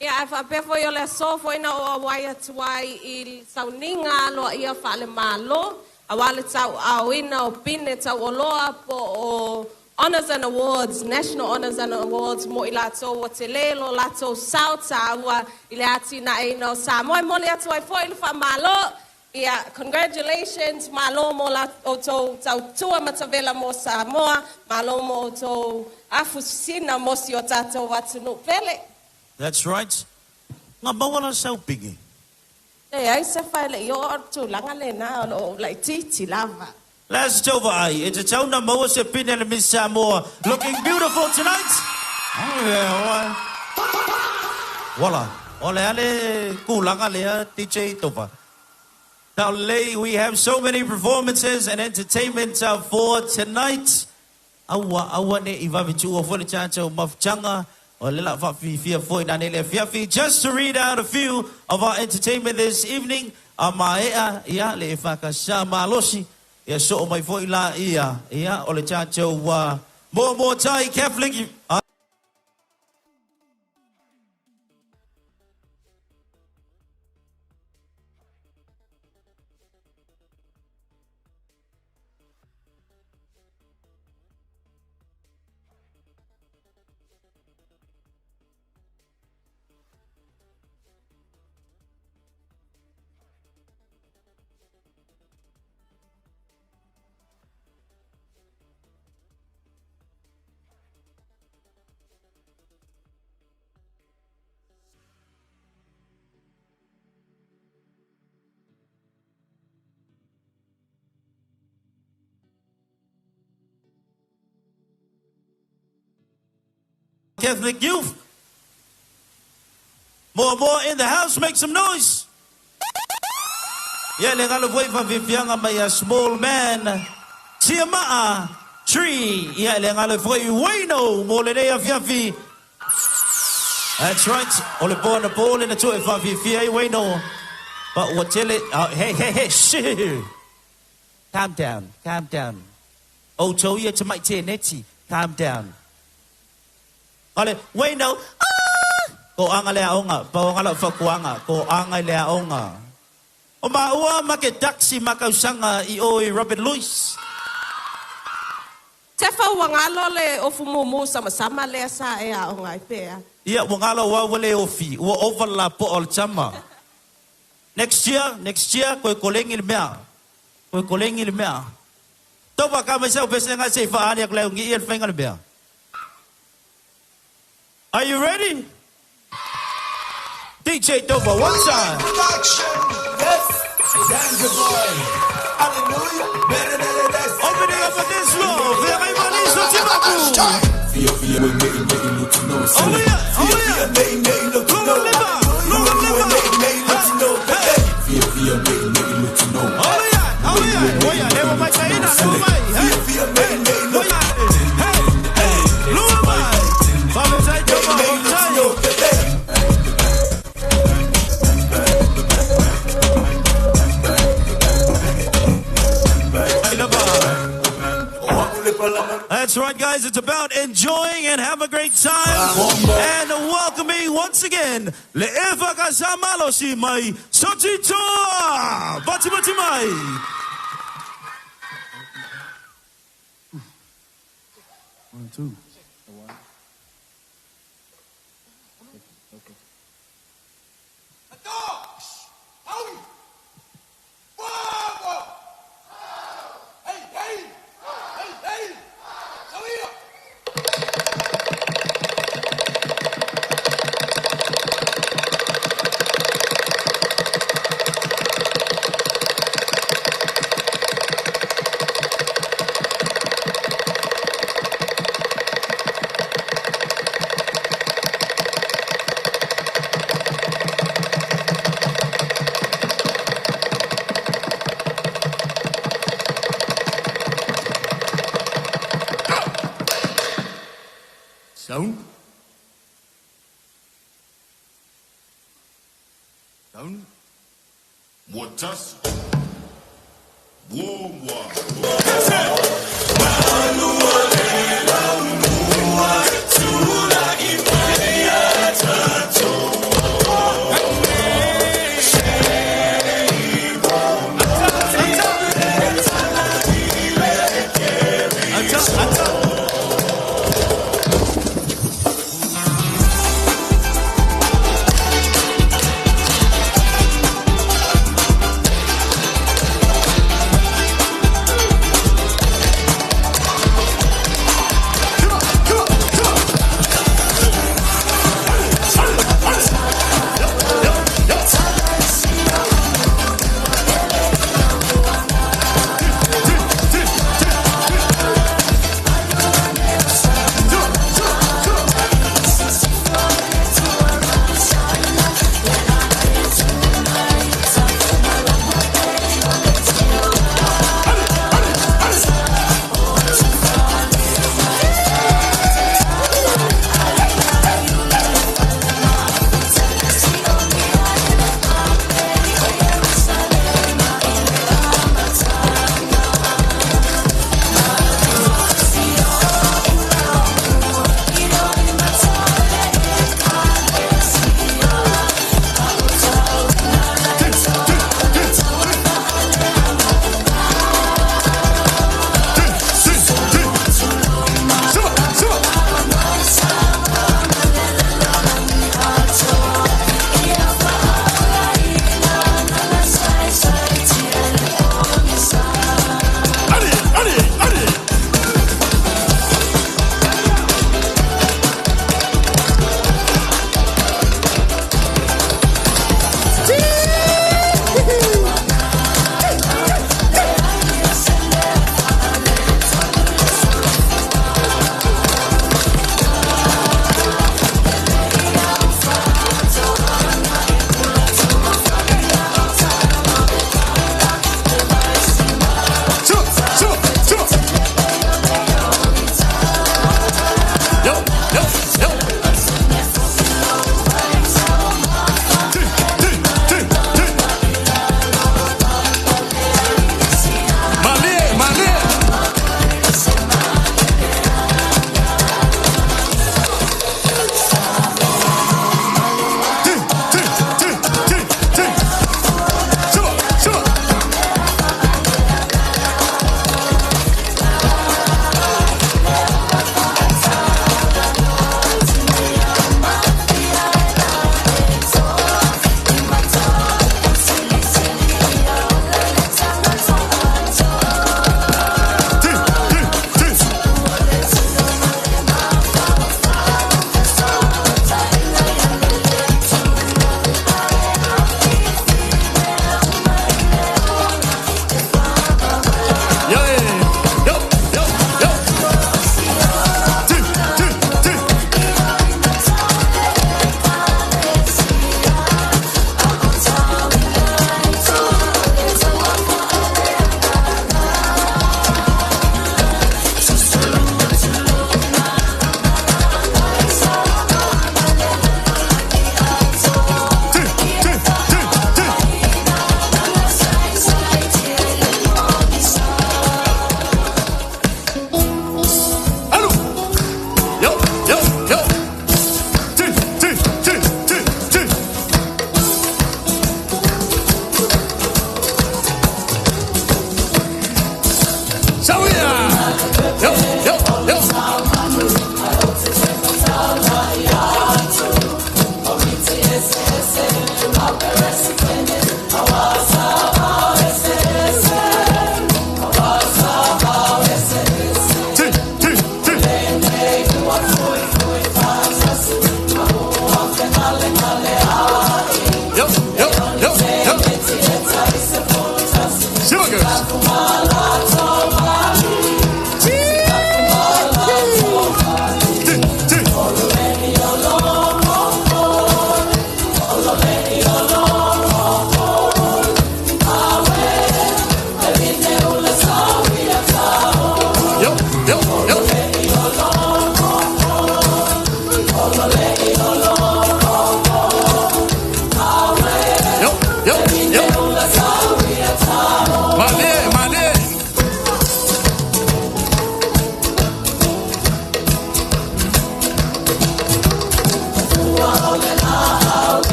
Ia, ae faapea foi o le aso foi na ou auai atu ai i sauniga aloaia faale-Malo aua le tauaaoina o pine tauoloa po o Honours and Awards, National Honours and Awards mo i latou ua tele lo latou sao taua i le atinaeina o Samoa. E momoli atu ai foi le faamalo. Ia, congratulations, malo mo la outou tautua matavela mo Samoa, malo mo outou afusina mo si o tatou atunuu pele. That's right. Nga maua la sau pigi. Leai se fa e le i oo le tulaga lena o lo o laitiiti lava. Last tau vaai, e tatau na maua se pine a le Miss Samoa looking beautiful tonight. Oh yeah, oe. Voila. O le a le kulaga lea DJ Tova? Now lei, we have so many performances and entertainment for tonight. Aua, aua ne i vave tuua foi le tatou mafutaga, o le la faafifia foi nanei le afiafi. Just to read out a few of our entertainment this evening, a maea, ia, le EFKS malosi, ia soo mai foi la ia, ia, o le tatou Moamoa Tai Catholic, Catholic Youth. Moamoa in the house, make some noise. Ia le galo foi faafiafiaga mai a Small Man, Tiamaa, Tree. Ia le galo foi Wayno mo lenei afiafi. That's right. O le po anapo le na tua e faafiafia ai Wayno. But ua tele, oh, hey, hey, hey, shoo. Calm down, calm down. Outou ia tamai teneti, calm down. Ole, Wayno, ah! Ko anga le aoga, pau anga lau fautuaga, ko anga i le aoga. O maua ma ke taxi ma kausaga i o i Robert Louis. Sefa ua galo le ofu mumu samasama lea sa e aoga ai pea. Ia, ua galo aua ua le ofi, ua ova le lapoa o le tama. Next year, next year, koe kolegi le mea. Koe kolegi le mea. Tau ka mai sau pese nga se i whaali aku le ungi ia le whainga le mea. Are you ready? DJ Dover, one time. Yes, Danger Boy. Hallelujah. Better than this. Opening up a dance floor. Oh yeah, oh yeah. Oh yeah, oh yeah. Oh yeah, lewa mai taina, lewa mai. Hey, hey, oh yeah. Hey, hey, lewa mai. Faafetai Toma, faafetai. That's right, guys. It's about enjoying and have a great time. And welcoming once again, le EFKS malosi mai Satitoa. Bati bati mai. One, two. Sound. Sound. Muatas. Muamua.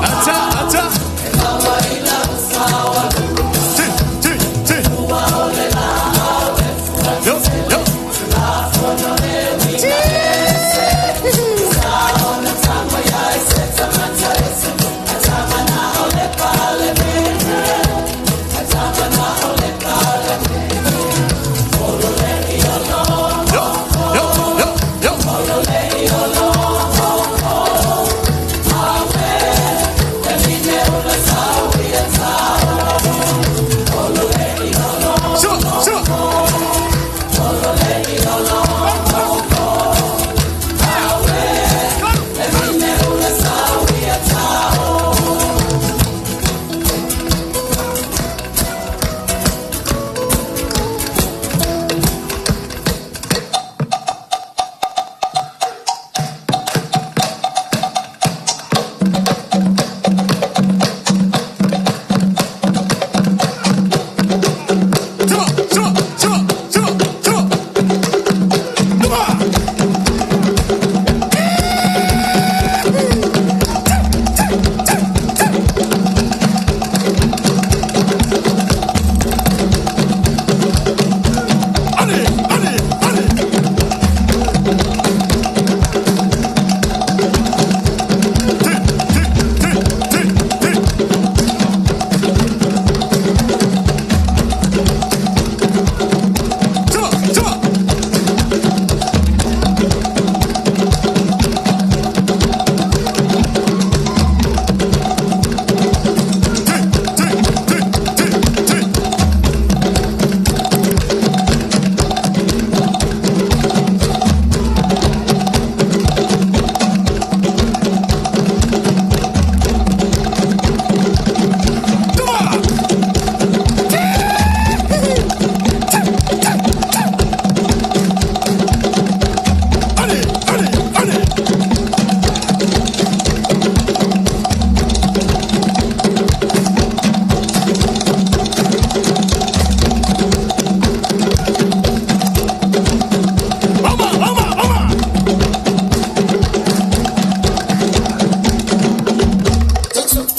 Ata, ata. Ti, ti, ti. Yo, yo. Yo, yo, yo, yo. Sure, sure. Sure, sure, sure, sure, sure. Come on. Allez, allez, allez. Ti, ti, ti, ti, ti. Sure, sure. Ti, ti, ti, ti, ti. Come on. Allez, allez, allez. Oma, oma, oma. Come on.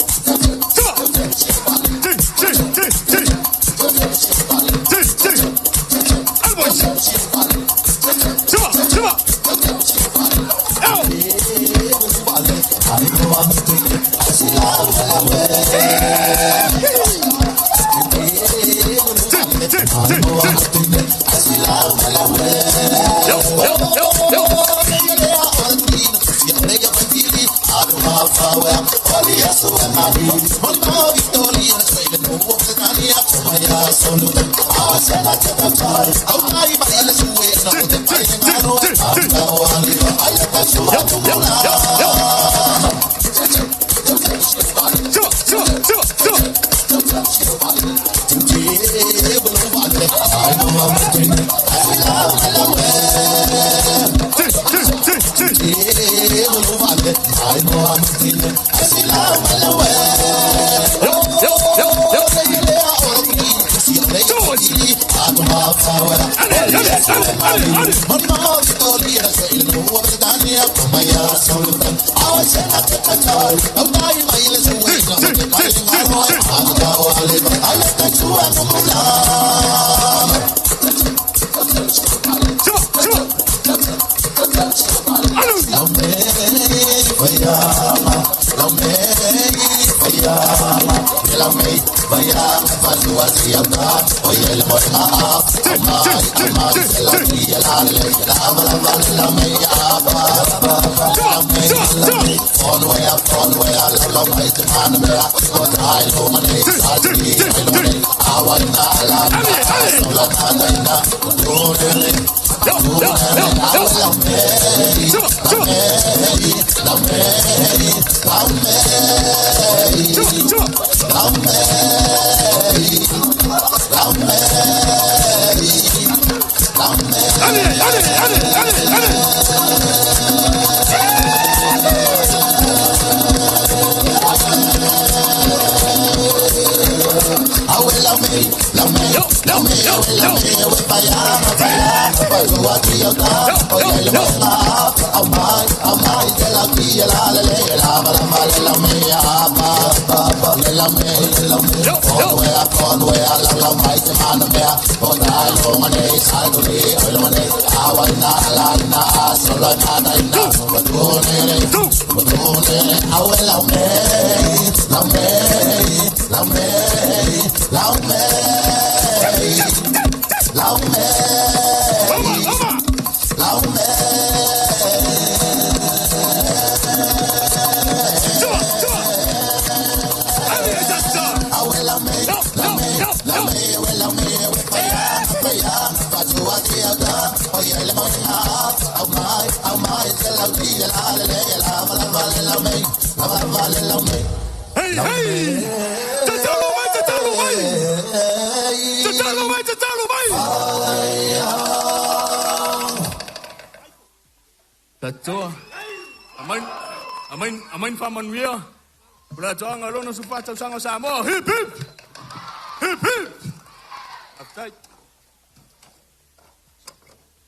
Ti, ti, ti, ti. Ti, ti. Allez, boys. Come on, come on. Oh. Ti, ti, ti, ti. Yo, yo, yo, yo. Ti, ti, ti, ti, ti. Yo, yo, yo, yo. Sure, sure, sure, sure. Ti, ti, ti, ti. Yo, yo, yo, yo. George. Allez, allez, allez, allez, allez. Ti, ti, ti, ti, ti. Sure, sure. Allez. Ti, ti, ti, ti, ti. Sure, sure, sure. Ti, ti, ti, ti. Allez, allez. Yo, yo, yo, yo. Sure, sure. Sure, sure. Allez, allez, allez, allez, allez. Yo. Hey, hey! Tatalo mai, tatalo mai! Tatalo mai, tatalo mai! Tatoa. Amen. Amen. Amen whamanuia. O le atoaga o lona 14 tausaga o Samoa. Hip hip! Hip hip! Faafetai.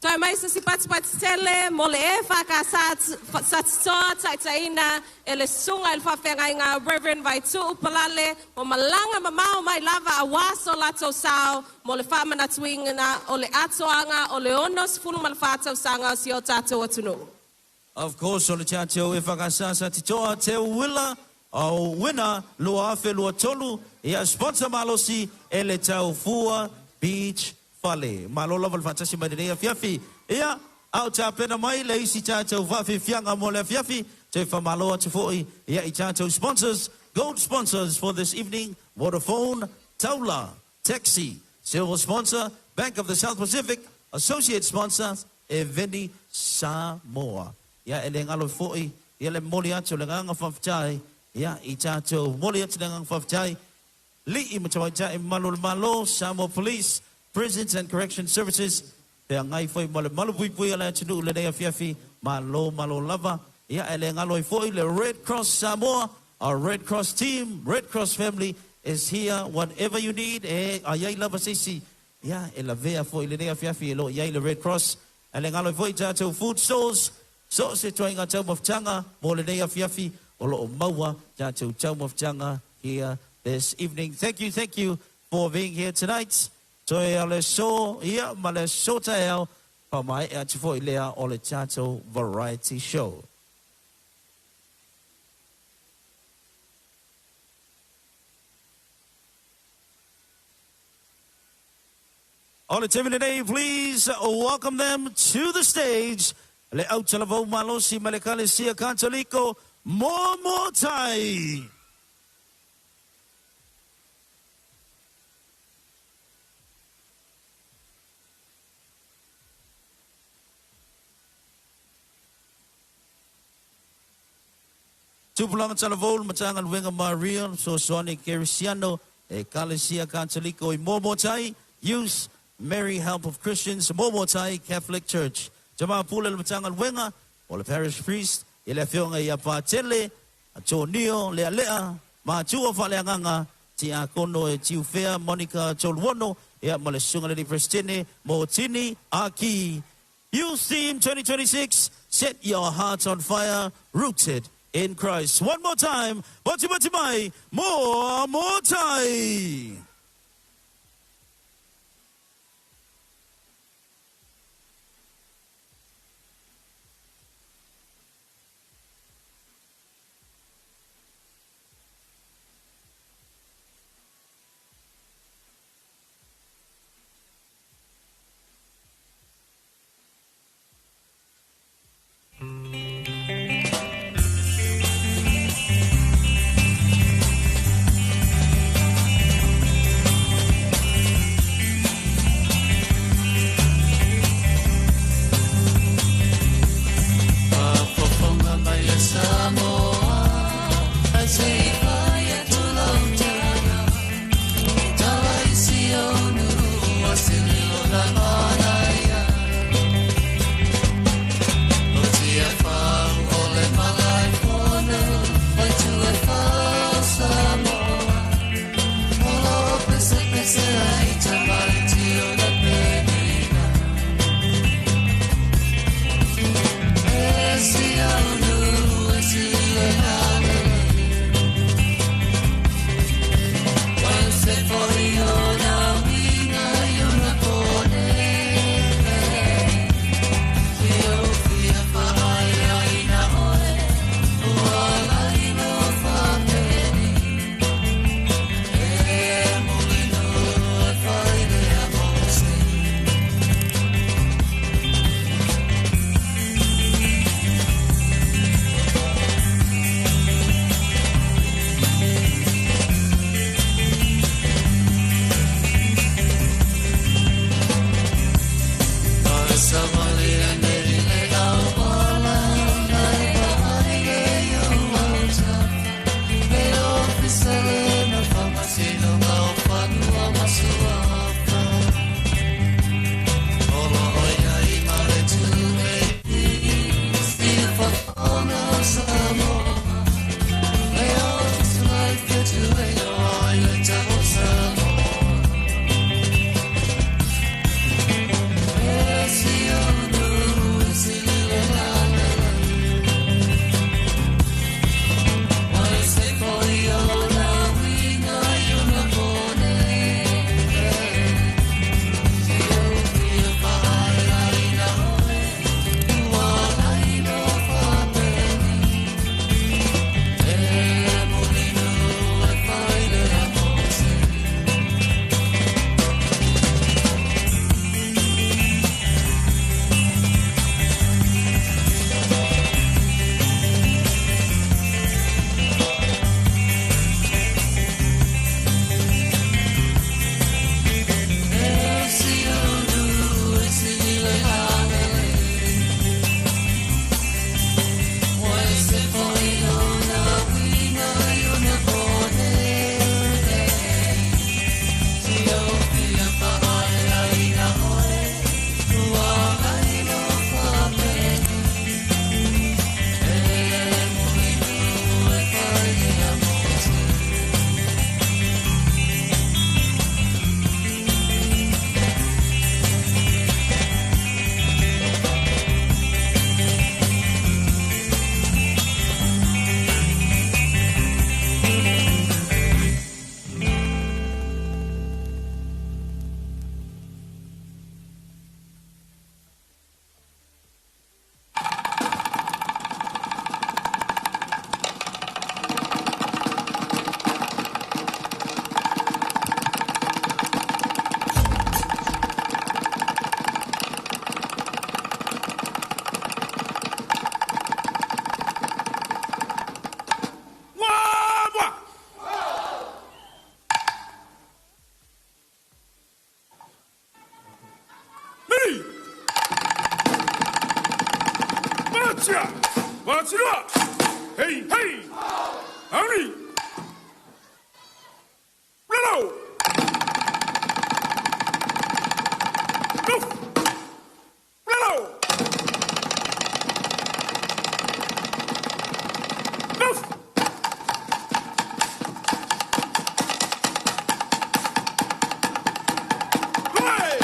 Toe mai se si patipati tele mo le e whakasatitoa taitaina e le sunga i le whawhengainga Reverend Vaitu'u Palale mo malanga mamao mai lava a waso lato sao mo le whamanatuina o le atoanga o le 64 tausaga o si o tātou atunuu. Of course, o le tātou e whakasasa titoa te wila o wina lua afe lua tolu ia sponsor malosi e le Taufua Beach Fale. Malo lava le whaatasi mai lenei afiafi. Ia, au tāpena mai le isi tātou whawhiwhianga mo le afiafi. Te whamalo atu foi ia i tātou sponsors. Gold sponsors for this evening, Vodafone, Taula, Taxi, Silver sponsor, Bank of the South Pacific, Associate sponsor, Eveni Samoa. Ia e le ngalo foi, ia le moli atu le nganga whawhitai, ia i tātou moli atu le nganga whawhitai, Li'i matawaitai malo le malo, Samoa Police, Prisons and Correction Services, te ngai foi mo le malu puipui a le atunuu lenei afiafi, malo malo lava, ia e le ngalo i foi le Red Cross Samoa, our Red Cross team, Red Cross family is here, whatever you need, e ai lava sisi, ia e lavea foi lenei afiafi e lo iai le Red Cross, e le ngalo i foi tātou food stores, so se tuainga tau mafutanga, mo lenei afiafi, o lo o maua tātou tau mafutanga here this evening. Thank you for being here tonight. Toe o le so, ia, ma le so taeao, pa mai e atu foi lea o le tātou variety show. O le taimi lenei, please welcome them to the stage. Le au talavou malosi ma le Kalesia Katoliko, Momotai. Tupulanga talavou, matanga luenga Maria, Sosoane Kerisiano, e Kalesia Katoliko i Momotai, Youth, Mary Help of Christians, Momotai Catholic Church. Tama pule le matanga luenga, o le parish priest, i le afioga ia Patele, Antonio, Lea Lea, Matua Whaleanganga, Ti Akono e Tiufea, Monica Toluono, ia ma le sunga le Prestine, Motini Aki. Youth Team 2026, set your hearts on fire, rooted in Christ. One more time, Boti Boti Mai, more, more tai. Tia! Vasilua! Hei, hei! Auni! Lalo! Luf! Lalo! Luf! Hey!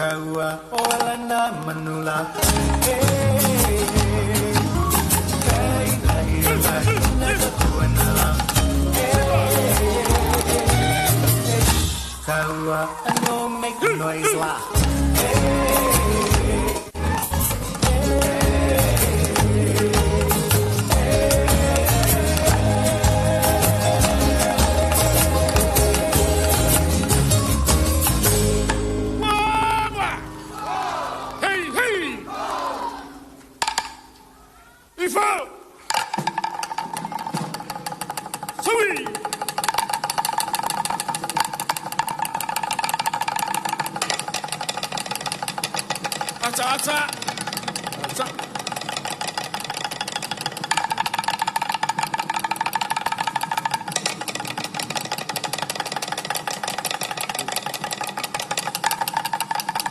Kaua o lana manula. Kaua no make noise la. Hey, hey! Ifo! Saui! Ata, ata! Ata!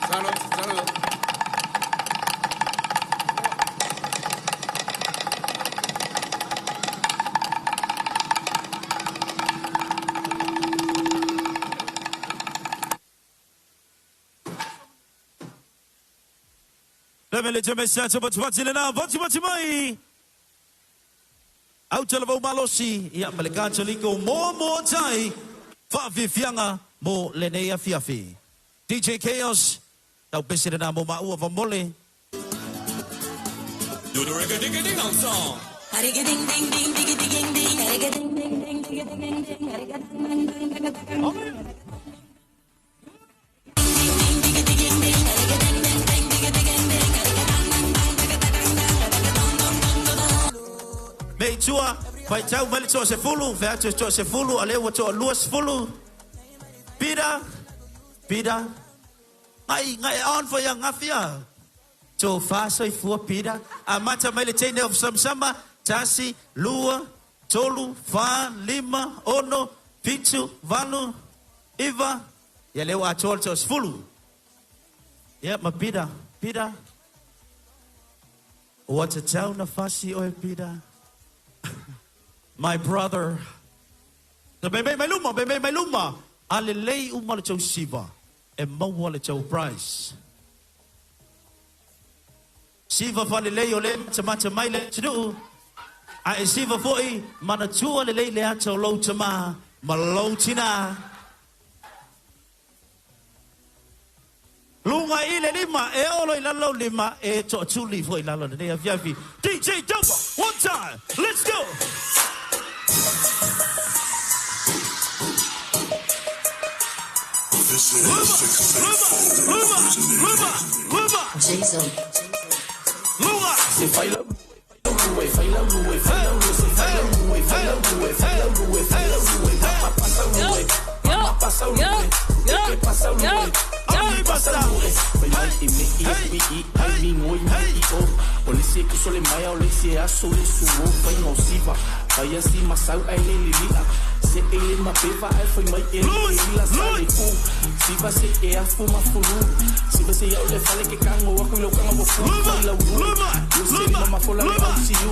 Salo, salo. Le mele te mesa te pati le na pati pati mai. Au te lava malosi ia ma le katoliko mo mo tai whaafifianga mo le nei afiafi. DJ Chaos, tau pese na mo maua va mole. Do the reggae diggy ding dong song. Ding ding ding ding ding ding ding ding ding ding ding ding ding. Me tua, pai tau mele toa se fulu, fe atu toa se fulu, a leo toa lua se fulu. Pira, pira, ngai, ngai on for ya ngawhia. Tō whāsoi fua pira, a mata mai le teine of samsama, tasi, lua, tolu, whā, lima, ono, pitu, valu, iwa, ia leo a toa toa se fulu. Ia, ma pira, pira. Ua te tau na fasi oe pira. My brother. Na me me mai luma, me me mai luma. A le lei uma le tau siva. E maua le tau price. Siva fa le lei o le mata mata mai le tunu. A e siva foi, mana tua le lei le ata o lou tama, ma lou tina. Lunga i le lima, e olo i lalo lima, e toa tuli foi lalo le nei afiafi. DJ Doba, one time, let's go! This is 684 Luma, Luma, Luma. Jason. Luma. Se fai la lue, fai la lue, fai la lue, se fai la lue, fai la lue, fai la lue, fai la lue, mama pasa lue, mama pasa lue, que pasa lue, mama pasa lue. Fai mai i me i i i ai mi ngoi mi i o. O le se kuso le maya o le se aso le suo fai ngau siva. Fai asi masau ai le lilia. Se e le mapeva ai fai mai e le ila sa le ku. Siva se e afu mafulu. Siva se iau le fale ke kango aku i lau kanga wa fu. Fai lau lue. Lue se lima mafola le au siu.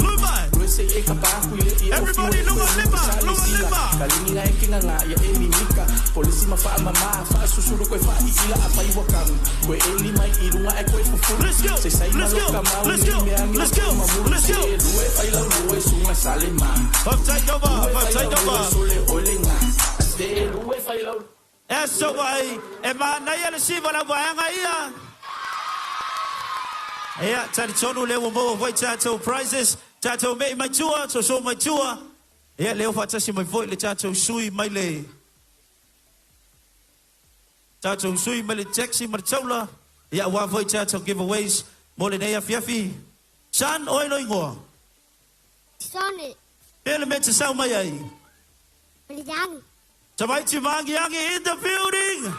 Lue se e kapa aku i le i au fiu. Everybody, lunga lima, Sa le lunga sila. lima. Kalingi nga e kinga nga ia e mimika. Polisi ma wha mama, wha susuru koe wha i ila a whai wakang. Koe e lima i runga e koe fufuru. Let's go, Se sai let's go, maloka mau let's ni go, mea ngi let's o go, mamuru. let's go. Se lue whai lau lue sunga sale ma. Whap take over, Lue whap whai take lau lue over. sole ole nga. Se lue whai lau. E so ai, e mana ia le siva la waanga ia. Ia, tari tonu le ua maua foi tātou prizes, tātou mei mai tua, so so mai tua. Ia, leo whaatasi mai foi le tātou sui mai le. Tātou sui mai le taxi mai le taula. Ia, wā foi tātou giveaways, mo le nei afiafi. San, oi lo ingoa. Sonny. Pele me te sau mai ai. Yang. Tamaiti Mangiangi in the building.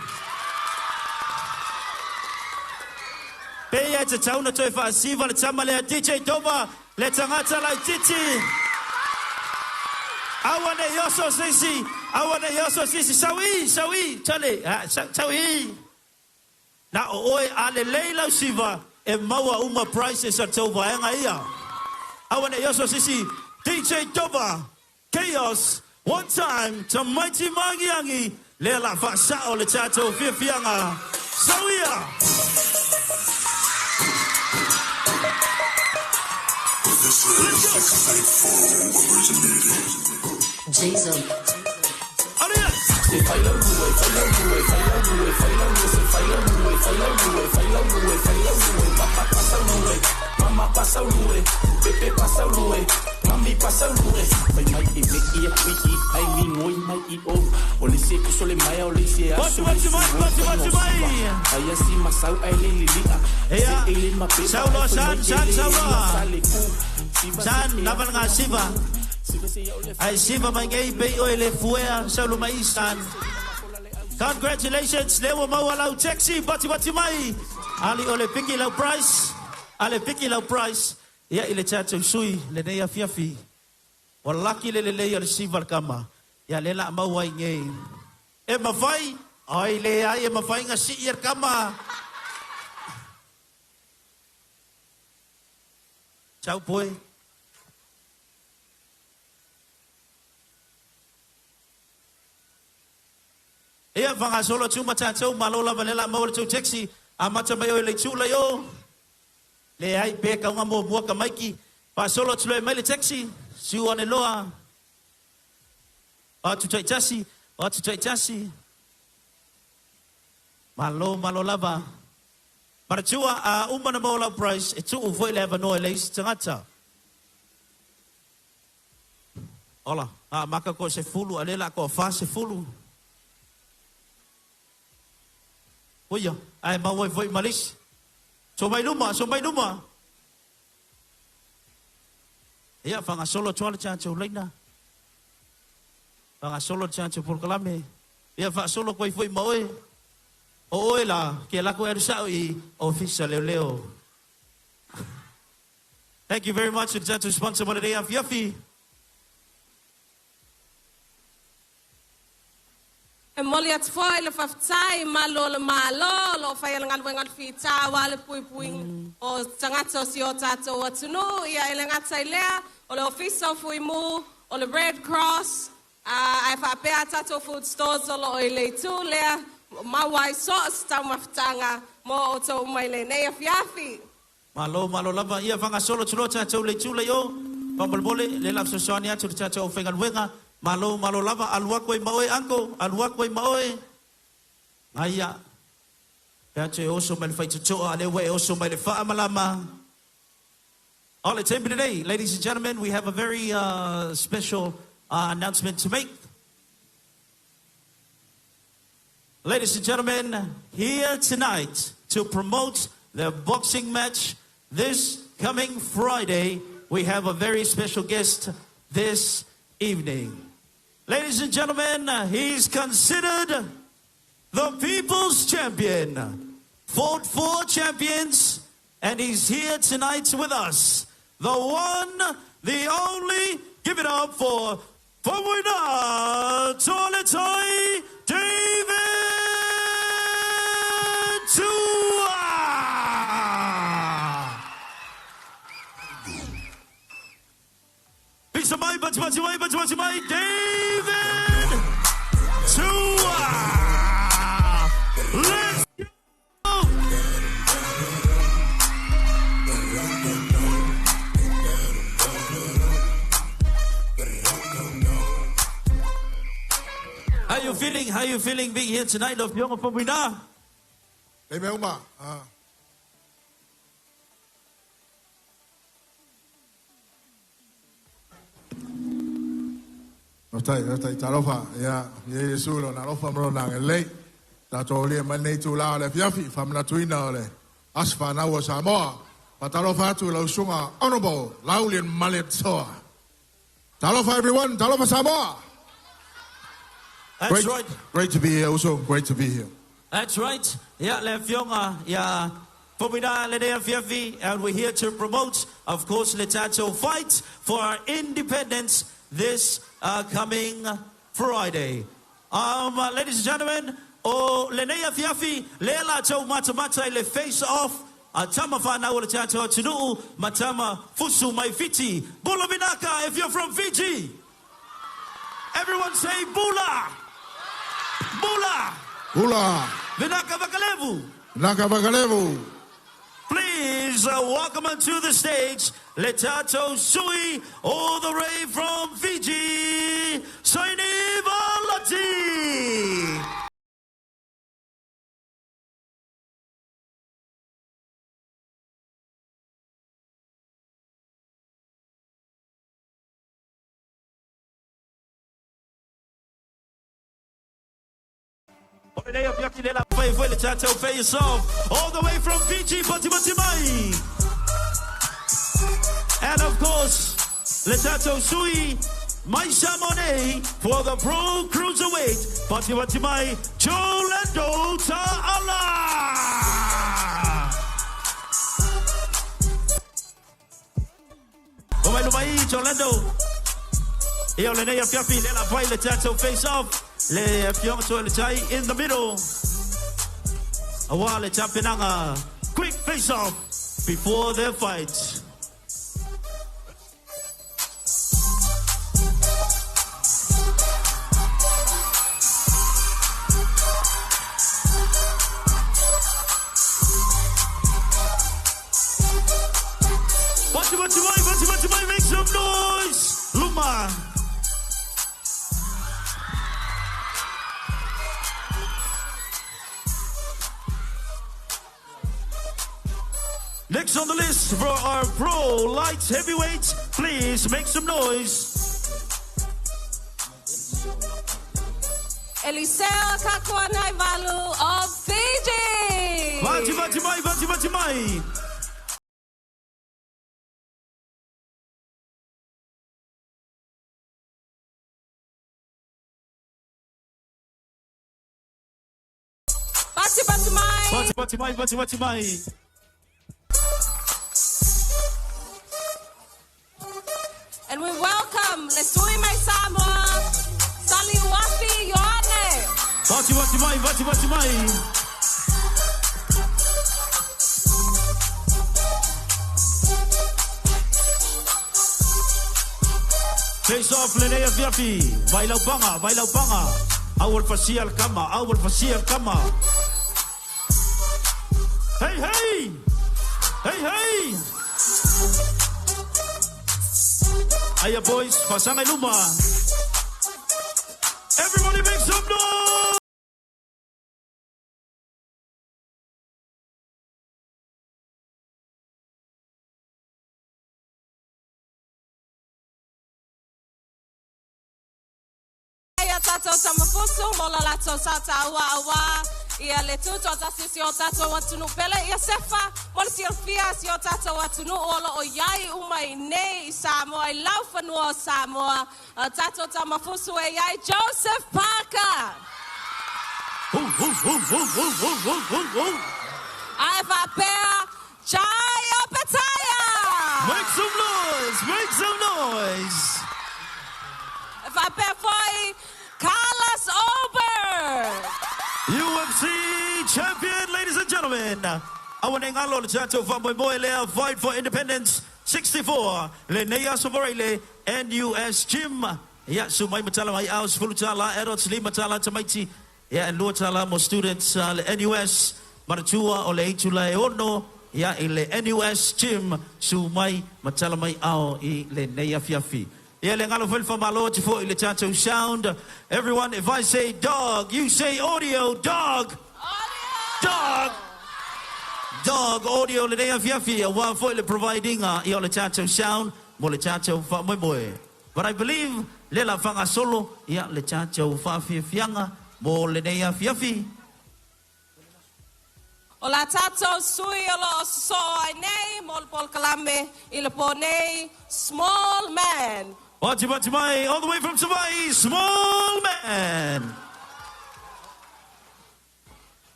Peia te tauna toi whaasiva le tama lea DJ Doba, le tangata lai titi. Awa ne yoso sisi, awa ne yoso sisi, saui, saui, chale, ha, saui. Na o oe a le lei lau siva, e maua uma prizes a tau vaenga ia. Awa ne yoso sisi, DJ Doba, Chaos, one time, Tamaiti Mangiangi, le la whaasao le tātou fiafianga. Sauia! Ia, sauloa San, San, sauloa. San, lava le gasiva. Ae siva mai nei pei oe le fuea, saulo mai i San. Congratulations, lea ua maua lau taxi, patipati mai. Ali o le piki lau price, a le piki lau price. Ia i le tatou sui lenei afiafi. Ua laki le lelei o le siva le kama. Ia lea la a maua ai nei. E mafai, ai leai e mafai na sii e le kama. Ciao boy. Ia faagasolo atu ma tatou, malo lava lea la a maua le tou taxi. Amata mai oe i le itu la i o. Leai pe kauga muamua ka maiki. Faasolo atu loa e mai le taxi, siu ane loa. O atu taitasi, o atu taitasi. Malo, malo lava. Manatua, a uma na maua lau price, e tuu foi le avanoa i le isi tagata. Ola, a maka koe 10, a lea la koa 40. Oia, ae maua ai foi ma le isi. So mai luma, so mai luma. Ia, faagasolo atu lava le tatou laina. Faagasolo le tatou polokalame. Ia, faasolo atu ai foi ma oe. O oe la, ke lako e alu sao i ofisa leoleo. Thank you very much to the tatou sponsor mo lenei afiafi. E momoli atu foi le faafetai i malu o le Malo o lo o faia le galuega o le fita aua le puipuiga o tagata o si o tatou atunuu. Ia, e le gata i lea, o le Ofisa o Fuimu, o le Red Cross, ae faapea a tatou food stores o lo o i le itu lea, maua ai so o se taumafataga mo outou uma i lenei afiafi. Malo, malo lava. Ia faagasolo atu loa tatou le itu lea i o. Faamolemole, lea la fesoasoani atu le tatou aufaigaluega. Malo, malo lava. Alu atu ai ma oe, uncle. Alu atu ai ma oe. Aia. Pe atu e oso mai le faitotoa, a lea ua e oso mai le faamalama. O le taimi lenei, ladies and gentlemen, we have a very special announcement to make. Ladies and gentlemen, here tonight to promote the boxing match this coming Friday, we have a very special guest this evening. Ladies and gentlemen, he's considered the people's champion. Fought four champions, and he's here tonight with us. The one, the only, give it up for Faumuina Toaletai David Tua! Pisa mai, pati pati mai, pati pati mai, David Tua! Let's go! How you feeling? How you feeling being here tonight, lau Afioga Faumuina? Le mea uma. Ah. Faafetai, faafetai, talofa, ia, ia Iesu lona alofa ma lona agalelei. Tatou aulia mai lenei itula o le afiafi, faamanatuina o le Aso Fanau o Samoa. Faatalofa atu i lau susuga Honourable Laulian Malietoa. Talofa everyone, talofa Samoa! That's Great, right. great to be here, uso, great to be here. That's right. Ia, le Afioga ia Faumuina lenei afiafi, and we're here to promote, of course, le tatou fight for our independence this coming Friday. Ladies and gentlemen, o lenei afiafi, lea latou matamata i le face off a tama whanau o le tatou atunuu ma tama fusu mai Fiti. Bula vinaka if you're from Fiji! Everyone say bula! Bula! Bula! Vinaka Vakalevu! Vinaka Vakalevu! Please welcome onto the stage le tatou sui all the way from Fiji, Saini Valati. All the way from Fiji, Pati Pati Mai. And of course, Letato Sui, Maisha Monet for the Pro Cruiserweight, Pati Pati Mai, Jolando Ta'ala. Omai lumai, Jolando. Ia o lenei afiafi, le la fai le tatou face off. Le afioga toi le tai in the middle. Awa le tapenaga. Quick face off before their fight. Pati pati mai, pati pati mai, make some noise. Luma. Next on the list for our pro light heavyweights, please make some noise. Eliseo Kakuanaivalu of Fiji. Vati vati mai, vati vati mai. Vati vati mai. Vati vati mai, vati vati mai. And we welcome Lesui Mai Samoa, Saliuafi Ioane. Vati vati mai, vati vati mai. Face off lenei afiafi. Vai laupanga, vai laupanga. Awal fasia al kama, awal fasia al kama. Hey, hey! Hey, hey! Aya boys, pasangay luma. Everybody make some noise! Ia tātou tamafusu, mola latou sa tāua awa. Ia le tuto tasi si o tātou atunu pele. Ia sefa, mo le silafia si o tātou atunu o lo o iai uma i nei i Samoa, i laufanua o Samoa. Tātou tamafusu e iai Joseph Parker. Hu, hu, hu, hu, hu, hu, hu, hu, hu. Ae whapea, Jai Opetaia. Make some noise, make some noise. E whapea foi, Carlos Ulberg. UFC champion, ladies and gentlemen. Awane ngalo le tatou faamoemoe lea Fight for Independence 64. Le nei aso le NUS Gym. Ia, su mai matala mai au, sefulu tala, adults, lima tala, tamaiti. Ia, and lua tala mo students, le NUS, manatua o le itula e ono. Ia, i le NUS Gym, su mai matala mai au i le nei afiafi. Ia le ngalo foi le whamalo atu foi i le tatou sound. Everyone, if I say dog, you say audio. Dog. Dog. Dog audio le nei afiafi. A wā foi le providing ia o le tatou sound mo le tatou whaamoemoe. But I believe le la whanga solo ia le tatou whaafiafianga mo le nei afiafi. O la tātou sui o lo o soso ai nei, mo le polokalame i le pō nei, Small Man. Pati pati mai, all the way from Hawaii, Small Man.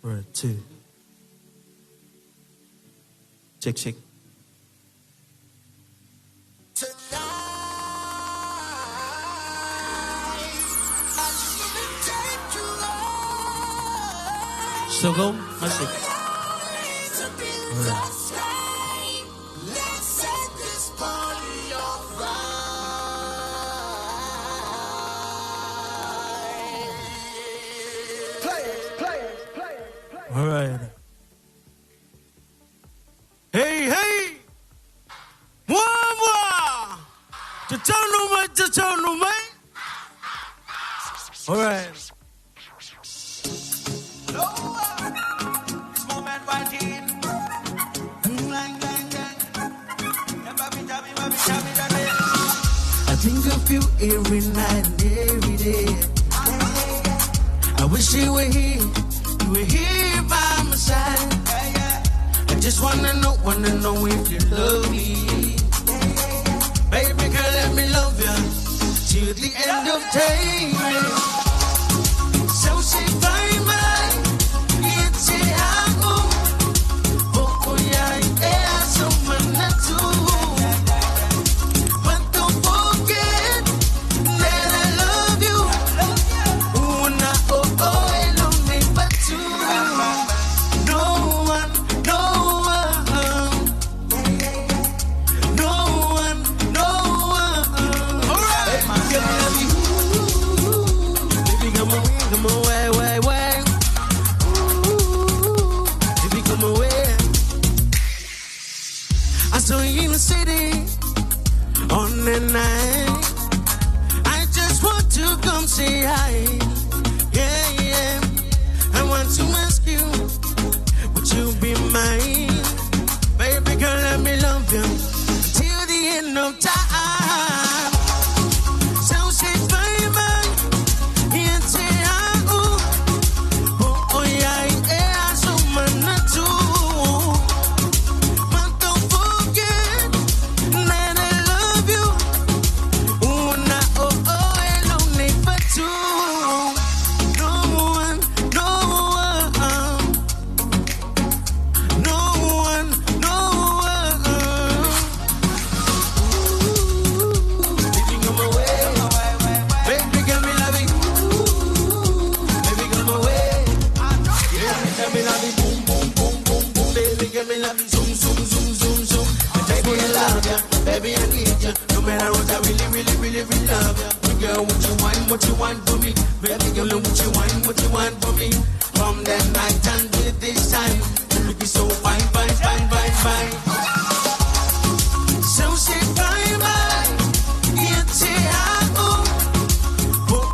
One, two. Check, check. Still go? Let's see. All right. Tatalo mai, tatalo mai. All right. I think of you every night and every day. I wish you were here, you were here by my side. I just wanna know if you love me. Baby girl, let me love you till the end of time. So say bye bye, it's a oh yeah, yeah, so manatu. But don't forget that I love you. Una oh oh alone but two. No one, no one, no one, no one. All right. Baby, come away, come away, way, way. Ooh, baby, come away. I saw you in the city on the night. I just want to come say hi. Yeah, yeah. I want to ask you, would you be mine? Baby girl, let me love you till the end of time. So say bye bye, yeah, say oh, oh, oh yeah, yeah, so manatu. But don't forget that I love you. Una oh oh alone but two. No one, no one, no one, no one. Baby, come away. Baby, girl, me love you. Baby, come away. Yeah, me me love you. Boom, boom, boom, boom, boom. Baby, girl, me love you. Zoom, zoom, zoom, zoom, zoom. I just wanna love ya. Baby, I need ya. No matter what, I really, really, really, really love ya. Girl, what you want, what you want for me? Baby, girl, what you want, what you want for me? From that night until this time, you looking so fine, fine, fine, fine, fine. So say bye bye, it's a oh,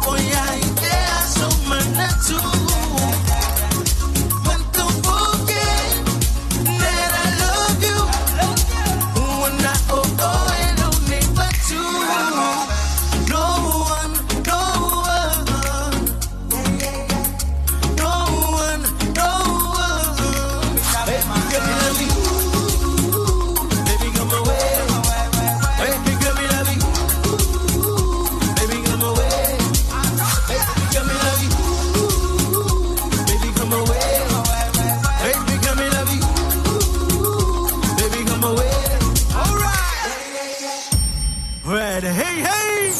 oh yeah, yeah, so manatu. But don't forget that I love you. Una oh oh alone but two. No one, no one, no one, no one. Baby, girl, me love you. Baby, come away. Baby, girl, me love you. Baby, come away. Baby, girl, me love you. Baby, come away. Baby, girl, me love you. Baby, come away. All right. Right, hey, hey.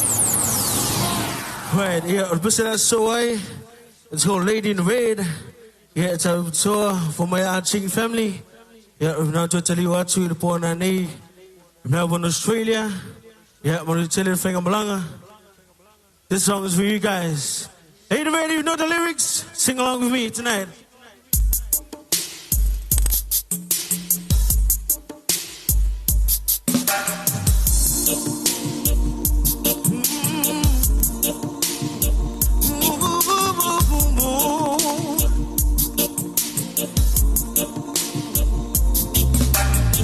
Right, yeah, so it's called Lady in Red. Yeah, it's a tour for my Ching family. Yeah, we're now to tell you what to the Pornani, Melbourne, Australia. Yeah, I'm gonna tell you the This song is for you guys. Lady in Red, you know the lyrics? Sing along with me tonight.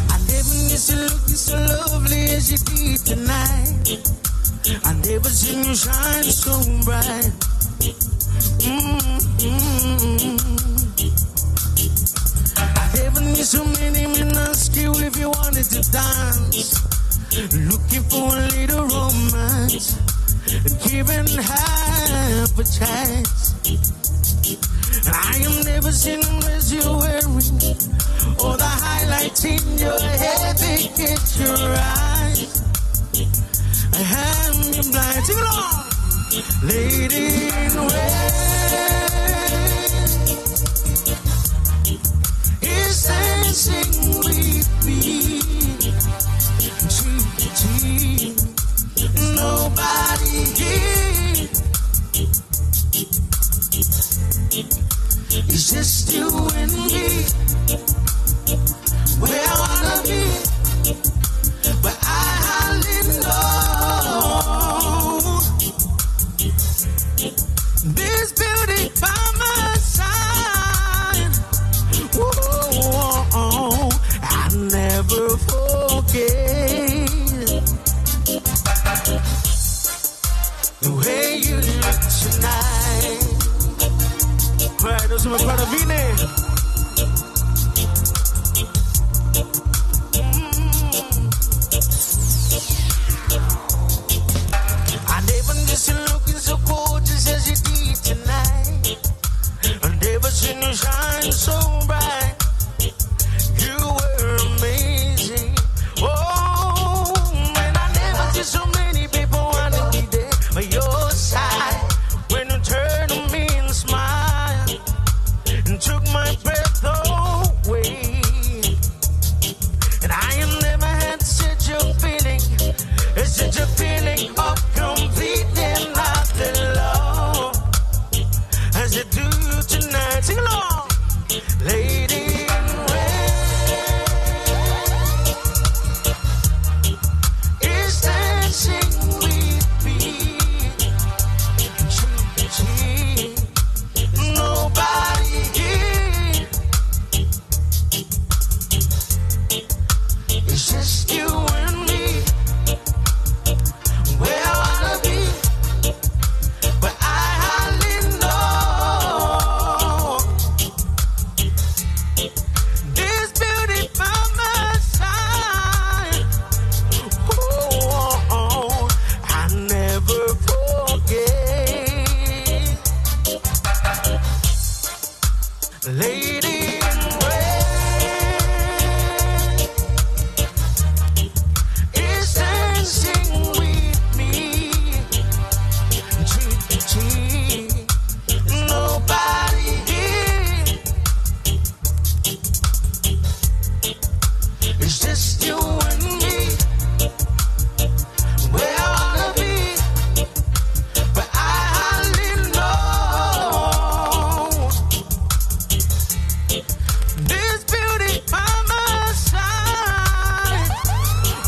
I never knew you looking so lovely as you did tonight. I never seen you shine so bright. Mm-hmm. I never knew so many men ask you if you wanted to dance. Looking for a little romance and giving half a chance. I am never seen as you're wearing, or the highlights in your hair, they catch your eyes. I have you blind. Sing along. Lady in red is dancing with me. She, nobody here. It's just you and me. Where I wanna be, but I hardly know. The way you look tonight. Right, those are my brother Vine. I never just looking so gorgeous as you did tonight. I never seen you shine so bright. You were amazing. Oh, man, I never see so many people wanna be there by your side. When you turn to me and smile, and took my breath away. And I have never had such a feeling, such a feeling of complete and utter love as I do tonight. Sing along, lady in red is dancing with me. She, nobody here. It's just you and me. Where I wanna be, but I hardly know. This beauty by my side. Oh, I never forget. Lady in red is dancing with me. She, nobody here. It's just you and me. Where I wanna be, but I hardly know. This beauty by my side.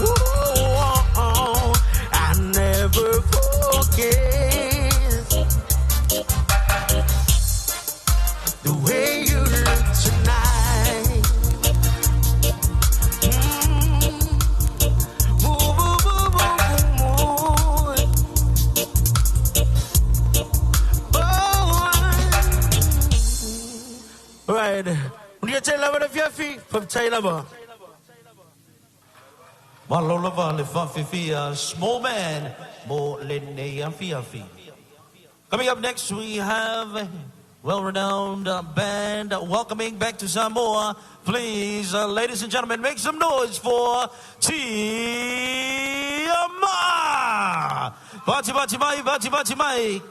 Oh, I never forget the way you look tonight. Move, move, move, move, move. Oh, Right. Unia te lava na fiafi, fa lava. Malo lava le whawhiwhia, small man, mo le nei afiafi. Coming up next, we have a well-renowned band welcoming back to Samoa. Please, ladies and gentlemen, make some noise for Tiama! Bati bati mai, bati bati mai.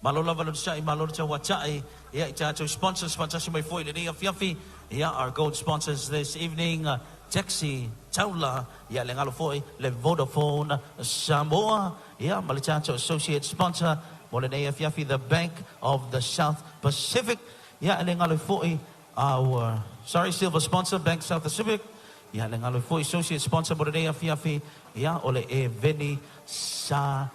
Malo lava lo chai, malo cha wachai. Ia i tātou sponsors, whatasi mai foi le nei afiafi. Ia, our gold sponsors this evening, Taxi Taula, ia le ngalo foi, le Vodafone Samoa. Ia, ma le tātou associate sponsor, mo le nei afiafi, the Bank of the South Pacific. Ia, le ngalo foi, our, sorry, silver sponsor, Bank South Pacific. Ia, le ngalo foi, associate sponsor, mo le nei afiafi. Ia, o le Eveni Samoa.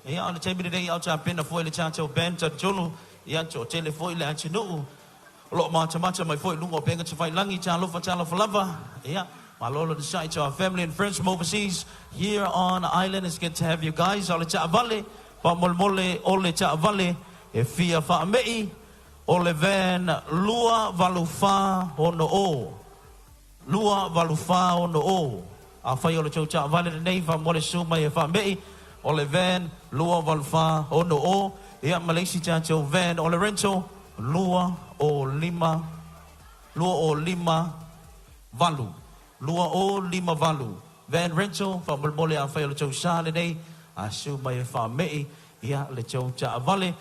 Ia, o le taimi lenei au tapena foi le tatou band talitonu, ia toatele foi le atunuu o loo matamata mai foi i luga o upega tafailagi. Talofa, talofa lava. Ia, malo le onosai to our family and friends from overseas here on island. It's good to have you guys. O le taavale faamolemole, o le taavale e fia faamei, o le van 284 60, 284 60. Afai o le tou taavale lenei, faamole su mai e faamei, o le van 284 60. Ia, ma le isi tatou van o le rental 2 o 5, 2 o 5 8, 2 o 5 8 van rental. Faamolemole, afai o le tou sa lenei, a su mai e faamei ia le tou taavale.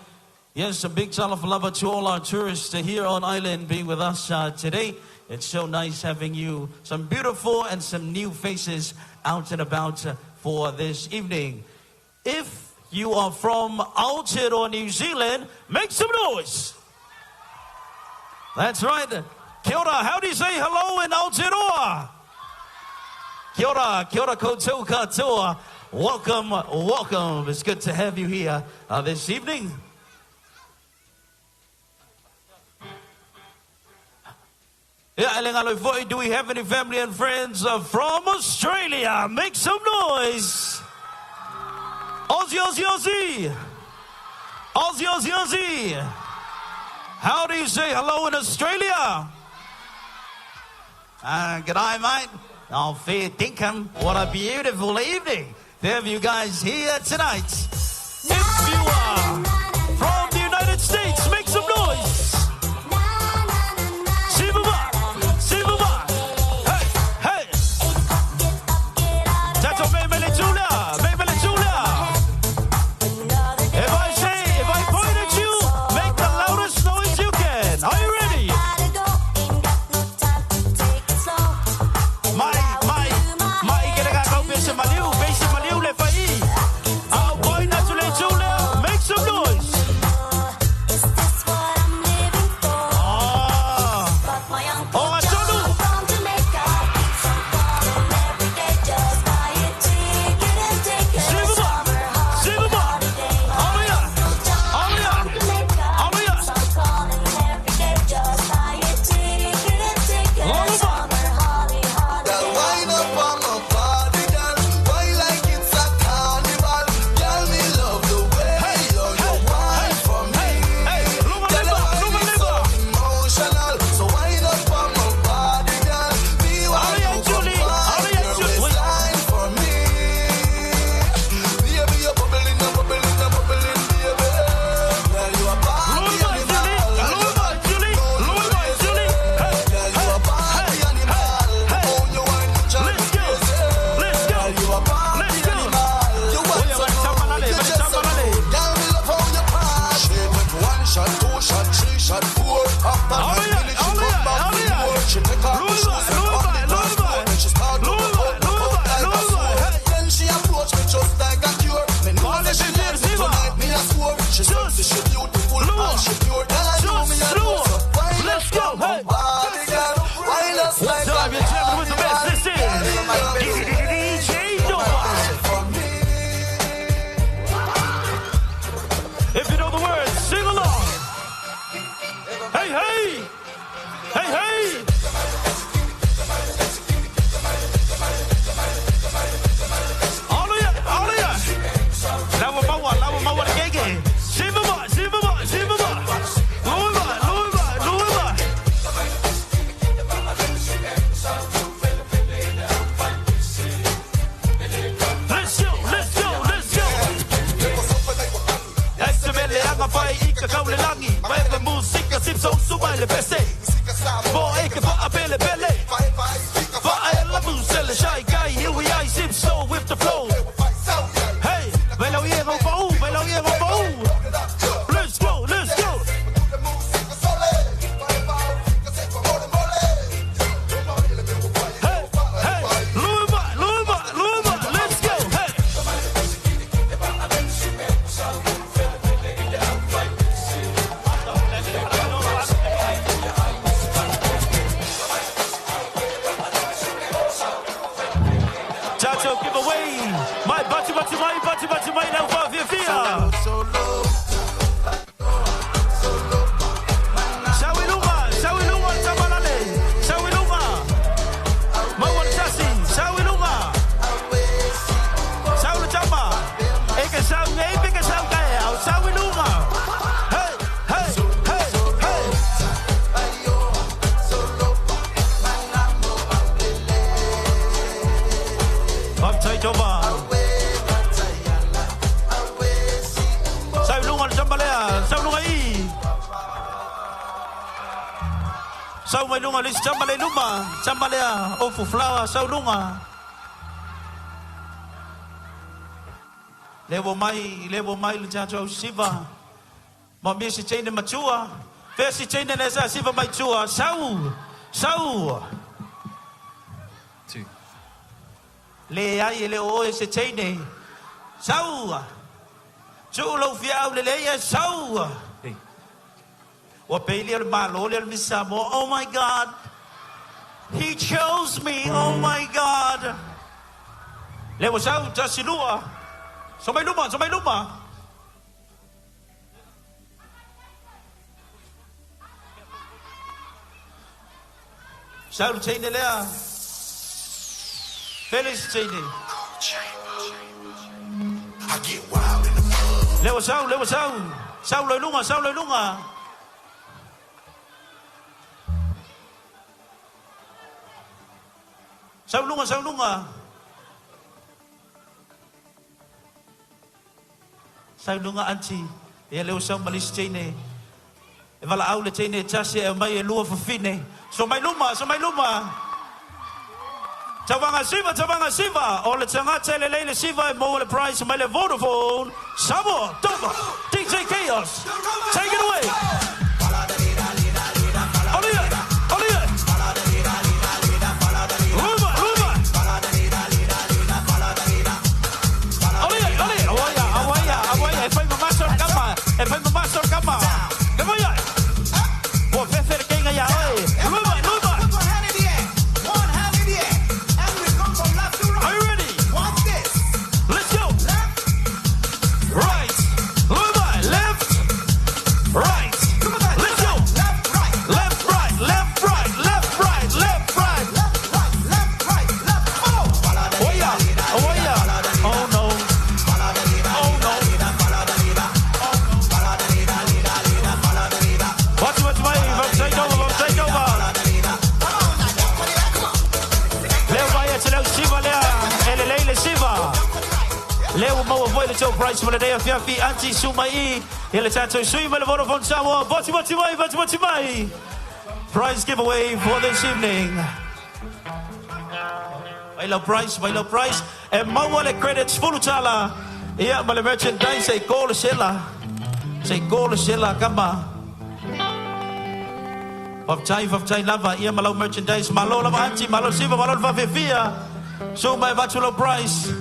Yes, a big talofa lava to all our tourists here on island being with us today. It's so nice having you, some beautiful and some new faces out and about for this evening. If you are from Aotearoa, New Zealand, make some noise. That's right. Kia ora. How do you say hello in Aotearoa? Kia ora, kia ora koutou katoa. Welcome, welcome. It's good to have you here this evening. Yeah, do we have any family and friends from Australia? Make some noise. Aussie, Aussie, Aussie. Aussie, Aussie, Aussie. How do you say hello in Australia? G'day, mate. Oh, fair dinkum. What a beautiful evening to have you guys here tonight. If you are from the United States, make some noise. Sivuva. Hey, hey. Tato me mele Julia, me mele Julia. If I say, if I point at you, make the loudest noise you can. Are you ready? Mai, mai, mai, get a go base maliu, base maliu le fai. I'll point at you, le Julia. Make some noise. Oh, Antonu. Sivuva, sivuva. Alia, alia, alia. Girl, wind up on my body, girl. Wine like it's a carnival. Girl, me love the way you wine for me. Girl, your wine is so emotional. So wind up on my body, girl. Me want you to find your waistline for me. Baby, you're bubbling, you're bubbling, you're bubbling, baby. Girl, you a party animal. Girl, you a party animal. Oh, you wine, you drive me crazy. Girl, you a party animal. You want some more, you just some more. Girl, me love how you party. She take one shot, two shot, three shot, four. After 9 minutes, she come back for more. She take off the shoes and on the dance floor. Then she start to go out, go out like a sword. Then she approach me just like a cure. Me know that she like me tonight, me a score. She sexy, she beautiful, and she pure. Girl, I know me a know. So wind Let's up go, on my hey. body, girl. Wind us like What's up, a you're jamming with the best. This is DJ Nova. If you know the words, sing along. Hey, hey. Hey, hey. All of ya, all of ya. Lawa mawa, lawa mawa gege. Sivuva, sivuva, sivuva. Luva, luva, luva. Let's go, let's go, let's go. Essa mele anga fai ika kaule langi. Vai le musika sip so suma le pese. Bo eke fa a bele bele. Fa a ela musele shy guy. Here we are sip so with the flow. Hey, velo yego bo, velo yego bo. Let's go, let's go. Hey, hey, Luma, Luma, Luma, let's go. Hey. Chacho, give away my bati bati my bati bati my now fa fia fia. Shawilunga, shawilunga tabalale, shawilunga. Mawal tasi, shawilunga. Shawlu chamba. Eke shaw ngai peke shaw kai au shawilunga. Hey, hey, hey, hey. Baptai Toba. Saulunga le tambalea, saulunga i. Sau mai lunga le tambale luma, tambalea ofu flower saulunga. Lewo mai le jato au siva. Ma mi si chaine matua. Fe si chaine le sa siva mai tua. Sau, sau. Two. Le ai le o e se chaine. Sau. Tu lo fia au le le ia sau. Hey. Wa peili al malo le al misamo. Oh my God. He chose me. Oh my God. Le wa sau tasilua. So mai luma, so mai luma. Sau le teine lea. Fele se teine. Lea ua sau, lea ua sau. Sau loa i luga, sau loa i luga. Sau luga, sau luga. Sau luga aunty. Ia lea ua sau ma le isi teine. E valaau le teine e tasi ae omai e lua fafine. So mai luma, so mai luma. Tauvaga siva, tauvaga siva. O le tagata e lelei le siva e maua le prize mai le Vodafone Samoa. Tova, DJ Chaos, take it away. Olia, olia. Luma, luma. Olia, olia. Awaia, awaia, awaia. E fai mamaso le kama. E fai mamaso le kama. Kama ia. Ua fefe le keinga ia oe. Luma, luma. Are you ready? Let's go. Right. Luma, left. Right. Let's go. Left, right, left, right, left, right, left, right. Oh yeah, oh yeah. Oh no. Oh no. Watch, watch, mai, take over, take over. Lea vai a te leo siva lea, e le lei le siva. Lea ua maua foi le tou prize mo lenei afiafi aunty Sumai. Ia le tatou sui mai le Vodafone Samoa. Boti boti mai, boti boti mai. Prize giveaway for this evening. Vai lau prize, vai lau prize. E maua le credits $10. Ia ma le merchandise e ko le sela. Se ko le sela kama. Faafetai, faafetai lava ia ma lau merchandise. Malo lava aunty, malo siva, malo le faafefia. So mai vatu lau prize.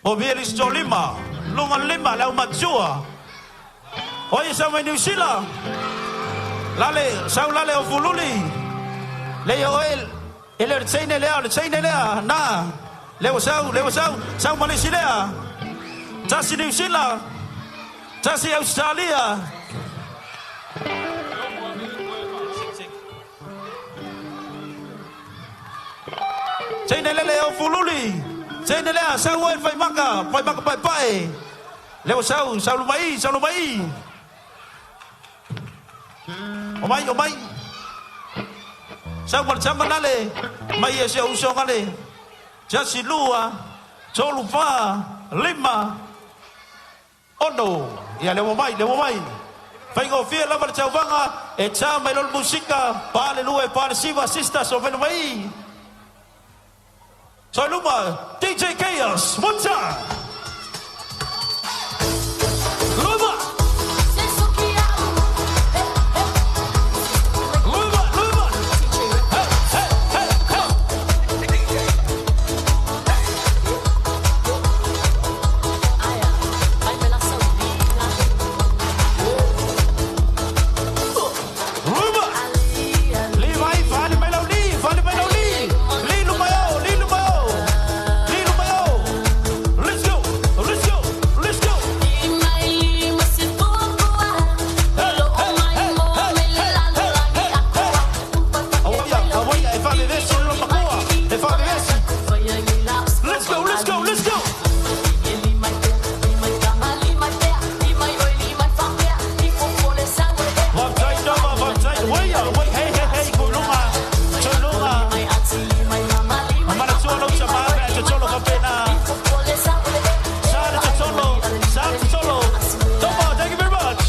O via le lima, lunga lima, le au matua. Oi sau mai New Zealand. Lale, sau lale o fululi. Le ia oe, e le teine lea, o le teine lea, na. Lea ua sau, lea ua sau, sau Malesi lea. Tasi New Zealand. Tasi Australia. Teine lele o fululi. Teine lea, sau oe fai maka, fai maka pai pai. Lea ua sau, sau lumai, sau lumai. O mai, o mai. Sau ma le tama nale, mai e se uso ngale. Tasi lua, tolu fa, lima, ono. Ia lea ua mai, lea ua mai. Faigofie lava le tauvaga, e tā mai lo le musika, pa le lua e pa le siva, sister, so whenu mai. So luma, DJ Chaos, one time. Luma. Luma, luma. Hey, hey, hey, hey. Luma. Li mai, fale mai lau li, fale mai lau li. Li luma yo, li luma yo. Li luma yo. Let's go, let's go, let's go. Awaia, awaia, e fale vesi lo makoa. E fale vesi. Let's go, let's go, let's go. Faafetai toma, faafetai. Uia, ui, hey, hey, hey, kulunga. Tulunga. Manatua lau tama, pe a totolo faapena. Sa le totolo, sa le totolo. Toma, thank you very much.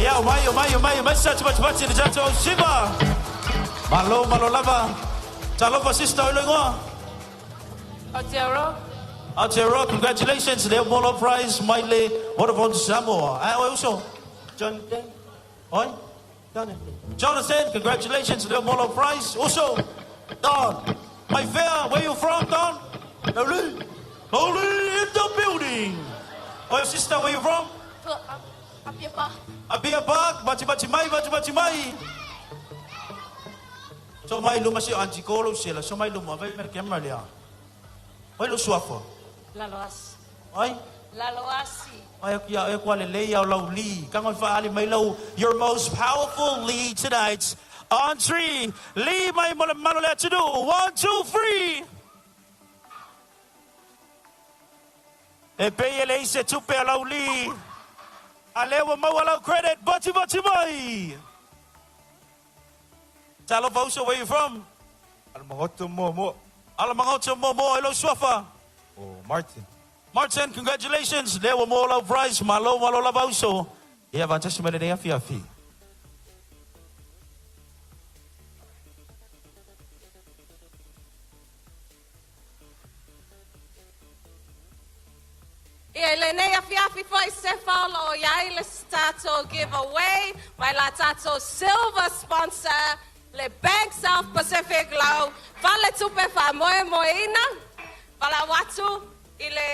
Ia, o mai, o mai, o mai, o mai, sa tupatupati le tatou au siva. Malo, malo lava. Talofa sister, oi loigoa. Aotearoa. Aotearoa, congratulations. Lea mo lau prize mai le Vodafone Samoa. Ai, oi uso. Jonathan. Oi? Jonathan. Jonathan, congratulations. Lea mo lau prize. Uso. Don. My fair, where you from, Don? Naulu. Naulu in the building. Oi, sister, where you from? Apia Park. Apia Park, bati bati mai, bati bati mai. So mai luma si aunty kolo sela, so mai luma vai mer kemra lea. Oi lo suafa. Laloas. Oi? Laloasi. Ai ia e kwa le lei au lau li. Kangoi whaali mai lau, your most powerful lead tonight. On three, li mai mo le malo le atunu. 1, 2, 3. E pei e le ise tupe a lau li. A lewa mau lau credit. Bati bati mai. Talofa uso, where you from? Alamagoto mo mo. Alamagoto mo mo. Hello, Swafa. Oh, Martin. Martin, congratulations. Lewa mo lau prize. Malo malo lava uso. Ia vantasi mele nei afi afi. Ia i lenei afiafi foi se whaolo o iai le tātou giveaway, mai la tātou silver sponsor, le Bank South Pacific lau, fale tupe wha moe moeina, wala watu i le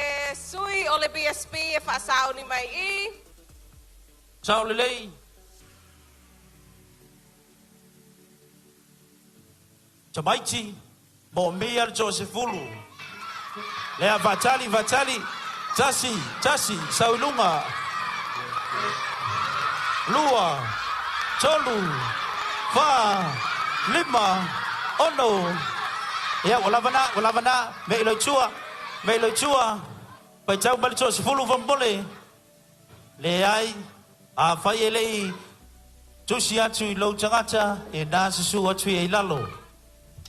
sui o le BSP e whaasao ni mai i. Sao lelei. Tamaiti, mo mea le Josefulu. Lea vatali, vatali. Tasi, tasi, saulunga. Lua, tolu, fa, lima, ono. Ia, ua lava na, ua lava na. Me iloi tua, me iloi tua. Pai tau mali toa sefulu fambole. Le ai, a fai e lei, tusi atu i lou tagata, e nā susu atu i e lalo.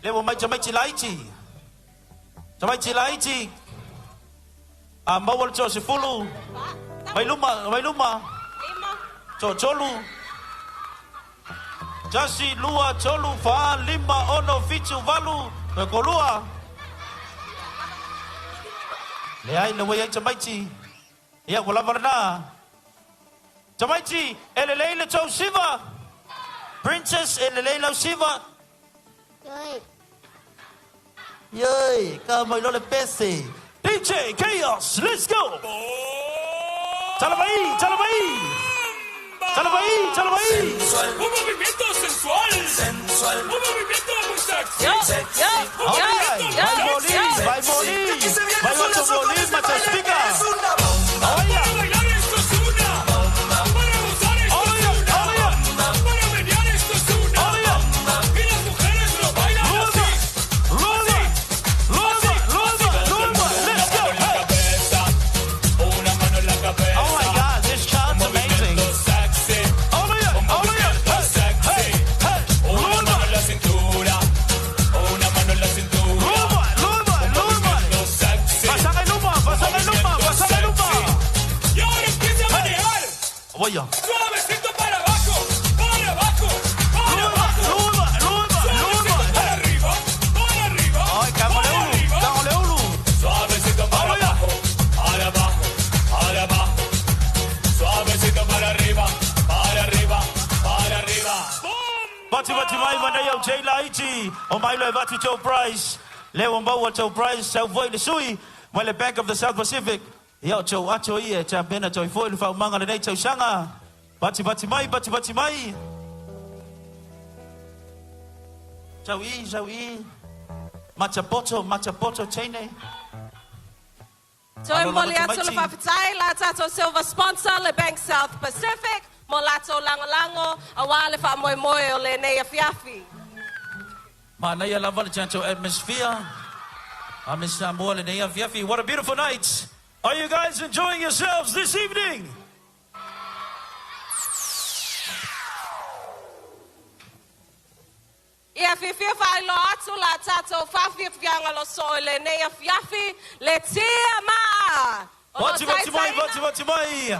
Le ua mai tamaiti laiti. Tamaiti laiti. A maua le toa sefulu. Mai luma, mai luma. Toa tolu. Tasi, lua, tolu, fa, lima, ono, fitu, valu, me kolua. Le ai, le wai ai tamaiti. Ia, ua lava lena. Tamaiti, e lelei le tou siva. Princess, e lelei lau siva. Yoi, ka mai lo le pese. DJ Chaos, let's go! Talamai, talamai! Talamai, talamai! Sensual. Un movimiento sensual. Sensual. Un movimiento muy sexy. Yo, yo, Vai, yo, vai molir, yo. vai molir! Vai outro molir, mas speaker! Es una bomba. Olha! Para bailar esto es una bomba. Para gozar esto es Olha, una olha! bomba. Para menear esto es una Olha! bomba. Y las mujeres lo bailan así. Luma! Luma! Luma! Luma! Let's go! Una mano en la cabeza. Una mano en la cabeza. Oh my God, this crowd's amazing! Sexy. Olha! Olha! Sexy. Hey! Hey! Una Luma! mano en la cintura. Una mano en la cintura. Luma! Luma! Luma! Sexy. Pasangay luma! Pasangay luma! Pasangay luma! Y ahora empieza a manejar. Olha! Suavecito para abajo, para abajo, para Luma! abajo. Luma! Luma! Suavecito Luma! para arriba, para arriba, Ai, para Kangoleulu! arriba. Kangoleulu! Suavecito para Olha. abajo, para abajo, para abajo. Suavecito para arriba, para arriba, para arriba. Bati bati mai mana iau Jay Laiti o mai loe vatu Joe Price. Le wa maua Joe Price sau foi le sui mai le Bank of the South Pacific. Ia o Joe ato ia champion a Joe foi le whaumanga le nei tausaga. Bati bati mai, bati bati mai. Sau i, sau i. Machapoto, machapoto teine. Toi Alo lava moli atu le tamaiti. whawhitai, la tātou silver sponsor, le Bank South Pacific, mo lātou langolango, a wā le wha moe moe o le nei afiafi. Manaia lava le tatou atmosphere. A Miss Samoa le nei afiafi. What a beautiful night. Are you guys enjoying yourselves this evening? Ia whiwhia whailo atu la tātou whawhiawhianga lo so i le nei afiafi, le tia maa! O lo Bati bati mai, taitaina. bati bati mai.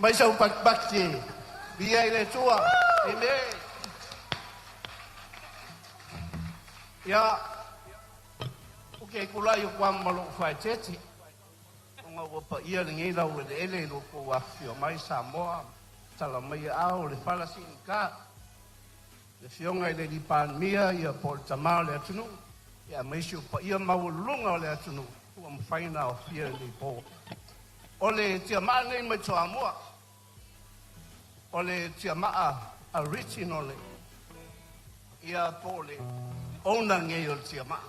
Mai sau patipati via i le Atua. Amen. Ia, o ke kulai o kwa malo whaetete. O ngā ua paia lenei lau eleele i lo kou afifio mai Samoa. Tala mai ao le fala sinika. Le fionga i le Palemia ia po o le tamā o le atunuu. Ia aemaise o paia maualuluga o le atunuu ua mafai ona aofia i lenei po. O le tiamaa lenei mai Toamua. O le tiamaa original ia po o le owner nei o le tiamaa.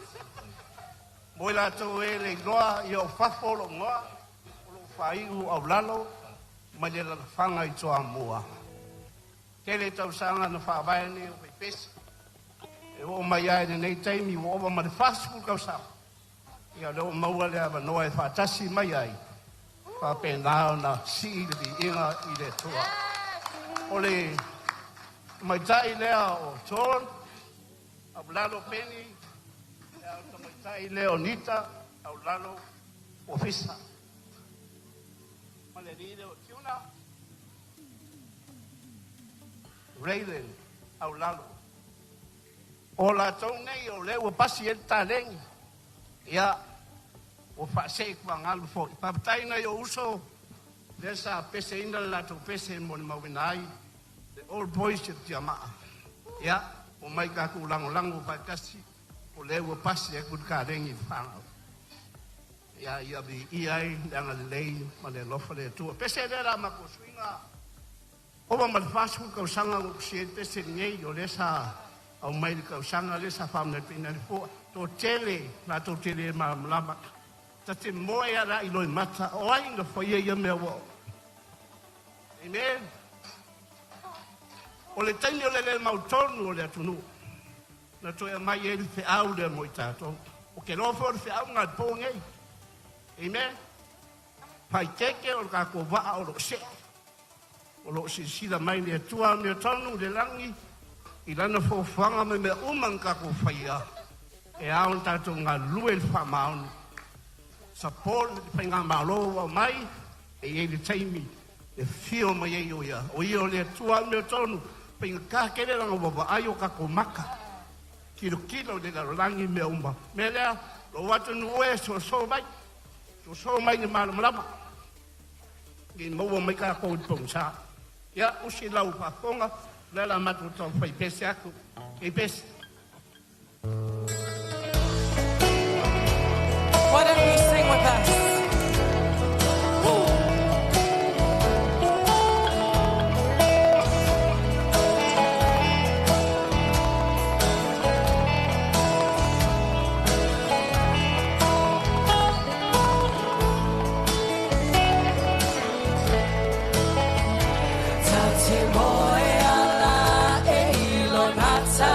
Mo i latou e le iloa ia o fafo o lou igoa, o lou faaiu Aulalo mai le alalafaga i Toamua. Tele tausaga na faavae nei o faipese. E oo mai lava i lenei taimi ua ova ma le 40 tausaga, ia o lea ua maua le avanoa e faatasi mai ai, faapena ona sii le viiga i le Atua. O le tamaitai lea o John, Aulalo Peni, ia o le tamaitai lea o Nita, Aulalo Ofisa. Ma le alii lea o Tiuna, Raylan Aulalo. O latou nei o lea ua pasi ai le taleni, ia, ua faasee i tuagalu foi. Faafetai i nai ou uso lea sa peseina le latou pese e molimauina ai le Old Boys o Tiamaa. Ia, omai tatou lagolago faatasi, o lea ua pasi atu le taleni i fanau. Ia, ia viia ai le agalelei ma le alofa o le Atua. Pese lea la matou suiga, ova ma le 40 tausaga na ou pasia ai le pese lenei, o lea sa aumai le tausaga lea sa faamanatuina ai le fua. Toatele latou te le malamalama. Ta te moe lava la i loimata, o ai na faia ia mea ua oo. Amen. O le taimi o le le mautonu o le atunuu, na toe aumai ai le feau lea mo i tatou. Ou te iloa foi o le feau lena i le po nei. Amen. Faaeteete o le tatou vaa o lo o see. O lo o silasila mai le Atua amiotonu i le lagi i lana fuafuaga ma mea uma na tatou faia e ao ona tatou galulue i le faamaoni. Support le faigamalo ua aumai e i ai le taimi e afio mai ai o ia. O ia o le Atua amiotonu, faigata tele lana vaavaai o tatou maka. Tilotilo i le lalolagi mea uma. Mea lea, lou atunuu e soso mai, soso mai i le malamalama. Nei maua mai tatou i le pogisa. Ia, usi lau faafofoga, o lea o le a matou taumafai pese atu. Ei pese. Why don't you sing with us? Woo. Ta te moe ala e ilo mata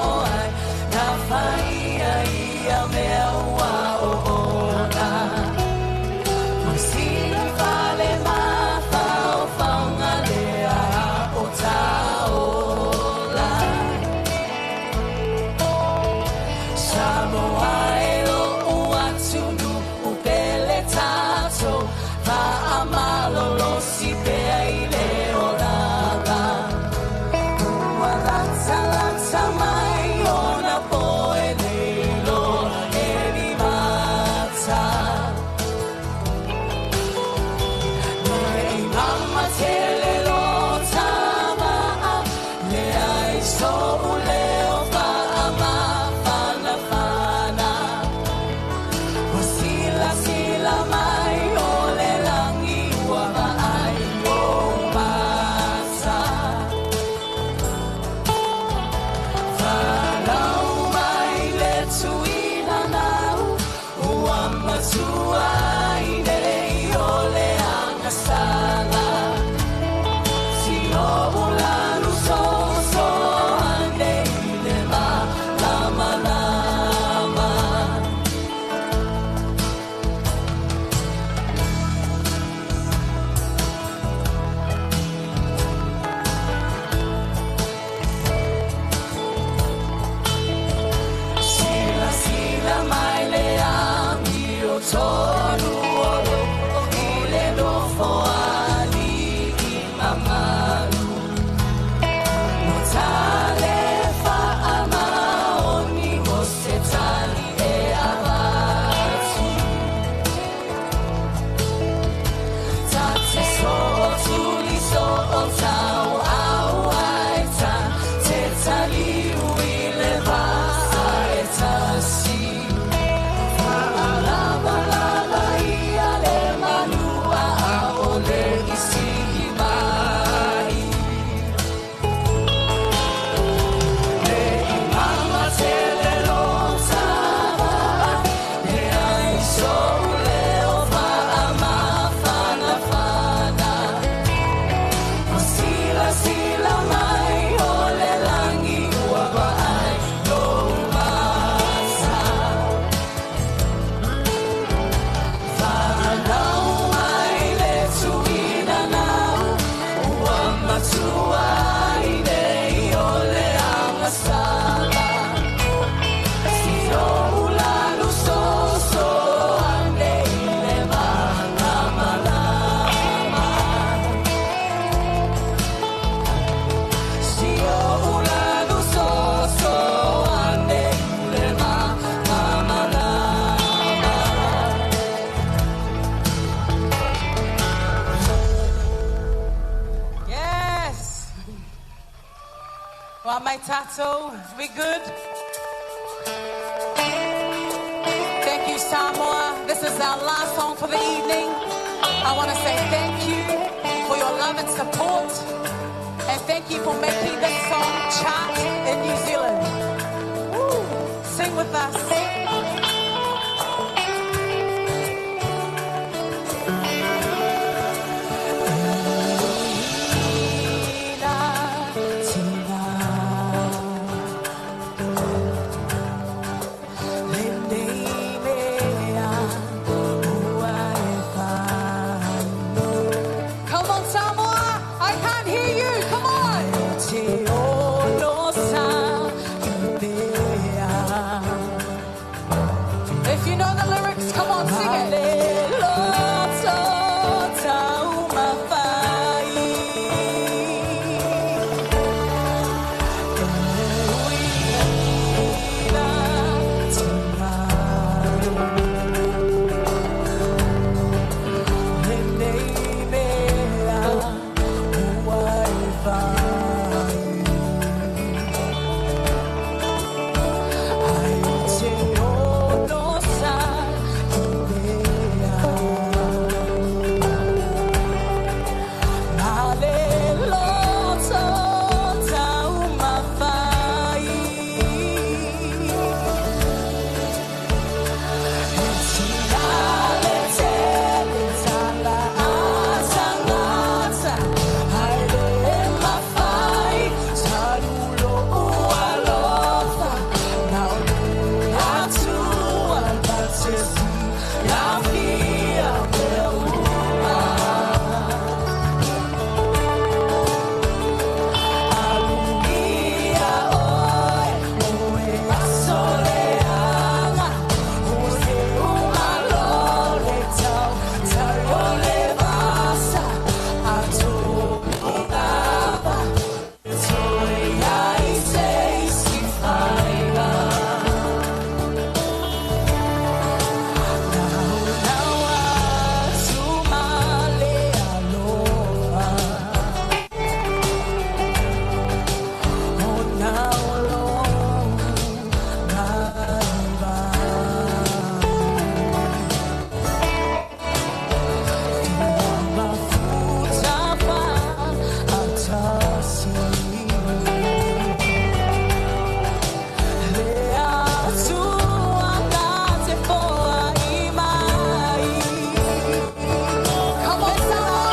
o ai Na whaia ia mea ua o ona Masina fale mafa o whaunga lea o taola Samoa e o uatunu u pele tato Whaamalolo si pea i le oranga Ua lata lata mai ona poe leilo e limata Nei mama tele lo tama Le ai so leo whaama whana whana Ua sila sila mai o le langi ua vaai o Wa mai tatou, we good? Thank you, Samoa. This is our last song for the evening. I want to say thank you for your love and support. And thank you for making this song chart in New Zealand. Woo. Sing with us. Come on, Samoa! I can't hear you! Come on! If you know the lyrics, come on, sing it. Come on, Samoa!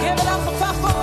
Give it up for Papa.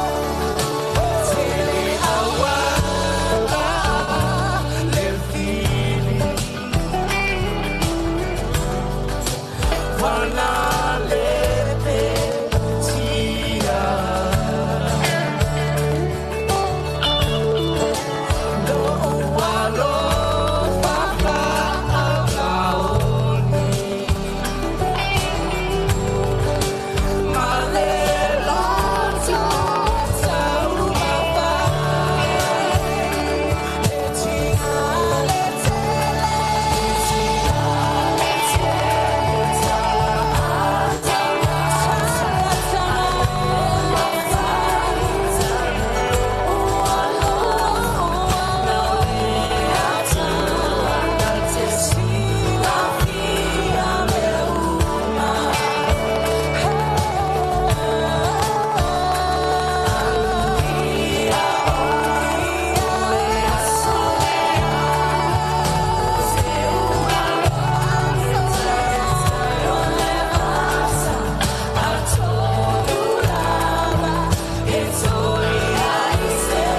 It's only I say,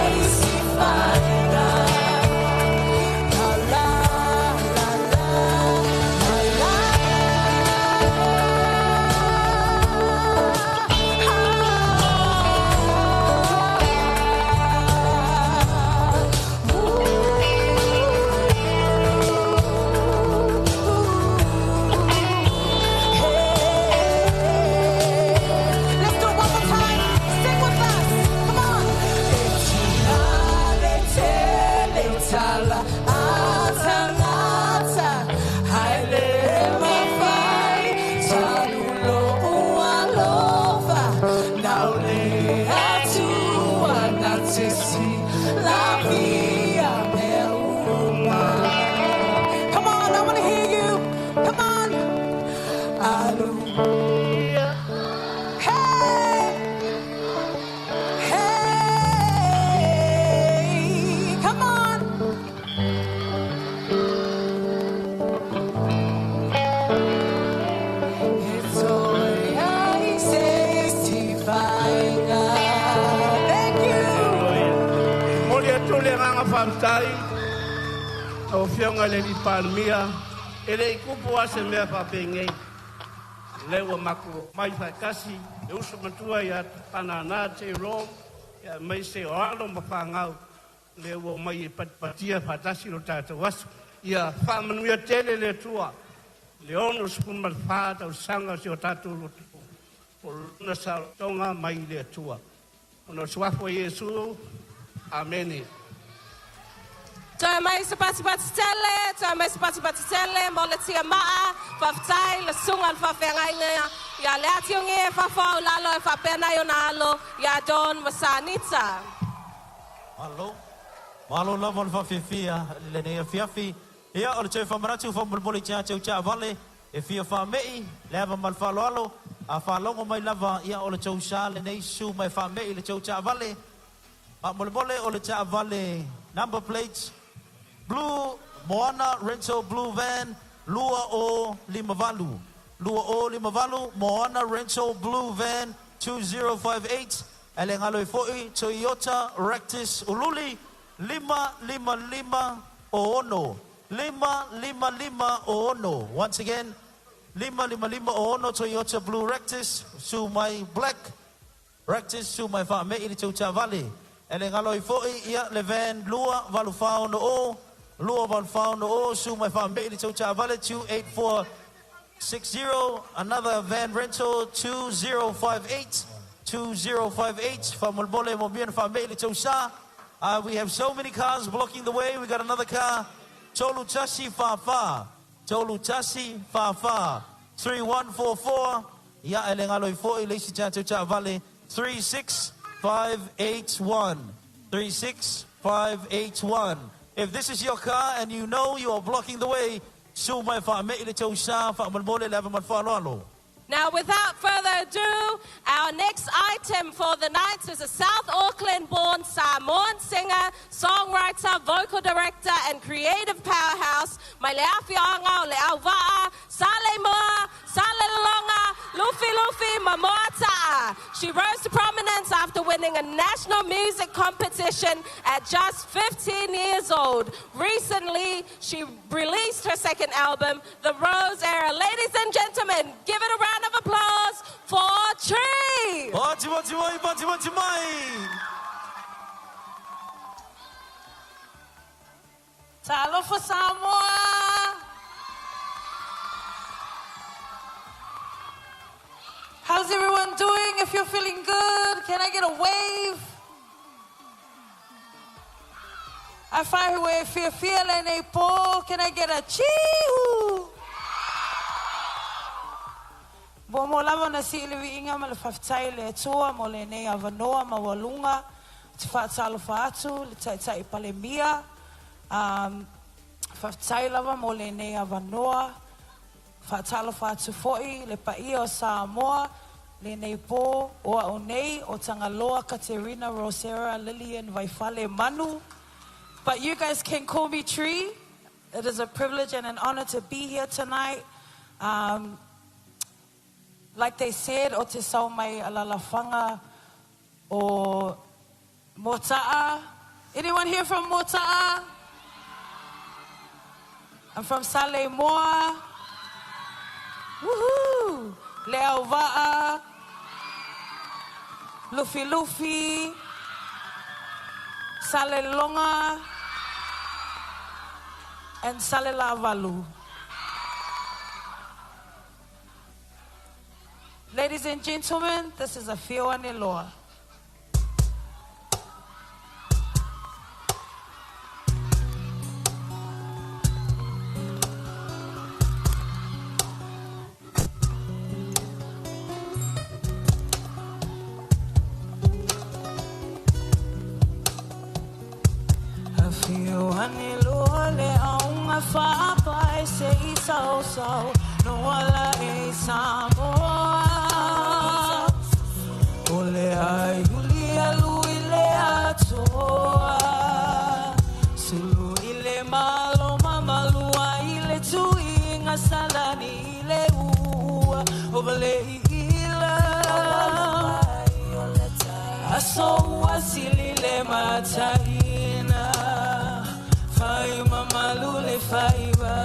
sesi la via me uma. Come on, I want to hear you. Come on. Hallelujah. Hey. Hey. Come on. It's all I say, Thank you. Moli atu le agaga faafetai lau Afioga i le Alii Palemia, e le i kupu a se mea faapenei. Le ua matou omai faatasi le uso matua ia Panana J. Long aemaise o alo ma fanau le ua omai e patipatia faatasi lo tatou aso. Ia faamanuia tele le Atua i le 64 tausaga o si o tatou lotu o lona saolotoga mai le Atua. Ona o le suafa o Iesu, amene. Toe mai se patipati tele, toe mai se patipati tele, mo le tia maa, faafetai le susuga i le faafeagaiga ia Leatiogi e faafao i lalo e faapea nai ona alo ia Don ma Sanita. Malo. Malo lava le faafefea lenei afiafi. Ia, o le toe faamanatu faamolemole ia te outou taavale e fia faamei, le ava ma le faaaloalo, a faalogo mai lava, ia o le tou sa lenei susu mai faamei le tou taavale. Faamolemole o le taavale number plates blue Moana Rental Blue Van 2058. 2058 Moana Rental Blue Van 2058. Ae le galo ai foi Toyota Ractis Ululi 555 ono. 555 ono. Once again, 555 ono Toyota Blue Ractis susu mai Black Ractis susu mai faamei le tou taavale. E le galo ai foi ia le van 2840 2840 susu mai faamei le tou taavale 28460. Another van rental 2058 2058 faamolemole mo mia na faamei le tou sa. We have so many cars blocking the way. We got another car. Tolu tasi fa fa. Tolu tasi fa fa. 3144. Ia e le galo ai foi le isi tatou taavale 36581. 36581. If this is your car and you know you are blocking the way, susu mai faamei le tou sa faamolemole le ava ma le faaaloalo. Now, without further ado, our next item for the night is a South Auckland born Samoan singer, songwriter, vocal director, and creative powerhouse, mai le afioaga o Leauva'a, Saleimoa, Salelologa, Lufilufi, Mamoata'a. She rose to prominence after winning a national music competition at just 15 years old. Recently, she released her second album, The Rose Era. Ladies and gentlemen, give it a round of applause for Tree. Mati mati mai, mati mati mai. Talofa Samoa! How's everyone doing? If you're feeling good, can I get a wave? Afai ua e fiafia lenei po, can I get a chiu? Muamua lava na sii le viiga ma le faafetai i le Atua mo lenei avanoa maualuga ou te faatalofa atu i le Taitai Palemia. Um, faafetai lava mo lenei avanoa. Faatalofa atu foi i le paia o Samoa lenei po o a'u nei o Tagaloa Katerina Rosera Lillian Vaifale Manu. But you guys can call me Tree. It is a privilege and an honor to be here tonight. Um, like they said, o te sau mai alalafaga o Mota'a. Anyone here from Mota'a? I'm from Saleimoa. Woohoo! Leauva'a. Lufilufi. Salelologa. And Salelavalu. Ladies and gentlemen, this is Afio Aneloa. Fa pai se i sau sau no ala e Samoa. O le ai huli alu i le atoa. Sulu i le malo mamalua i le tuiga salani i le ua. O vale i ila. Aso ua sili le mataina. Fai mamalu le faiva.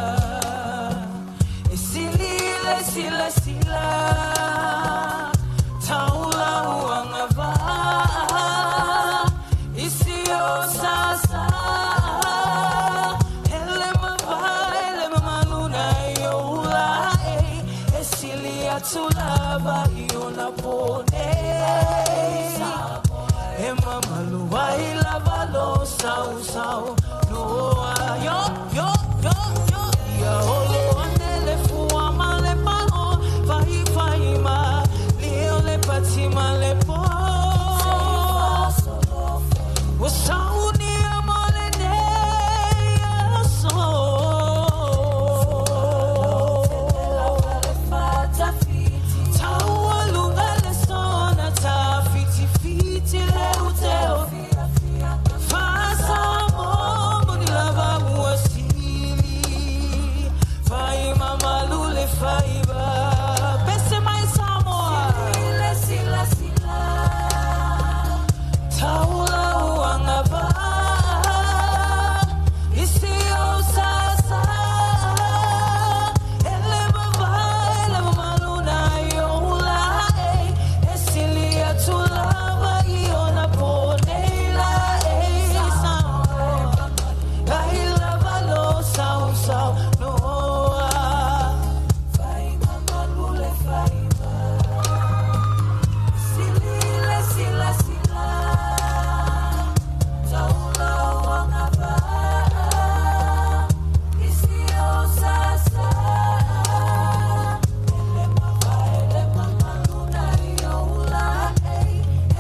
E sili le sila sila. Taula uanga va. Isi o sasa. Hele mava, hele mamaluna i o ula e. E sili atu lava i ona pone. E mamalu ai lava lo sau sau. Noa yo yo yo yo. Ia olo ane le fua ma le paho. Vai vai ma. Leo le pati ma le po. O saunia mo le nei aso. Taua lunga le sona ta fiti fiti le uteo. Fasa mo moni lava ua sili. Fai mamalu le faiva. Pese mai Samoa. Sila sila. Taula uanga va. Isi o sasa. Ele mava, ele mamaluna i o ula e. E sili atu lava i ona pone la e Samoa. Ai lava lo sau sau noa. Fai mamalu le faiva. Sili le sila sila. Taula uanga va. Isi o sasa. Ele mava, ele mamaluna i o ula e.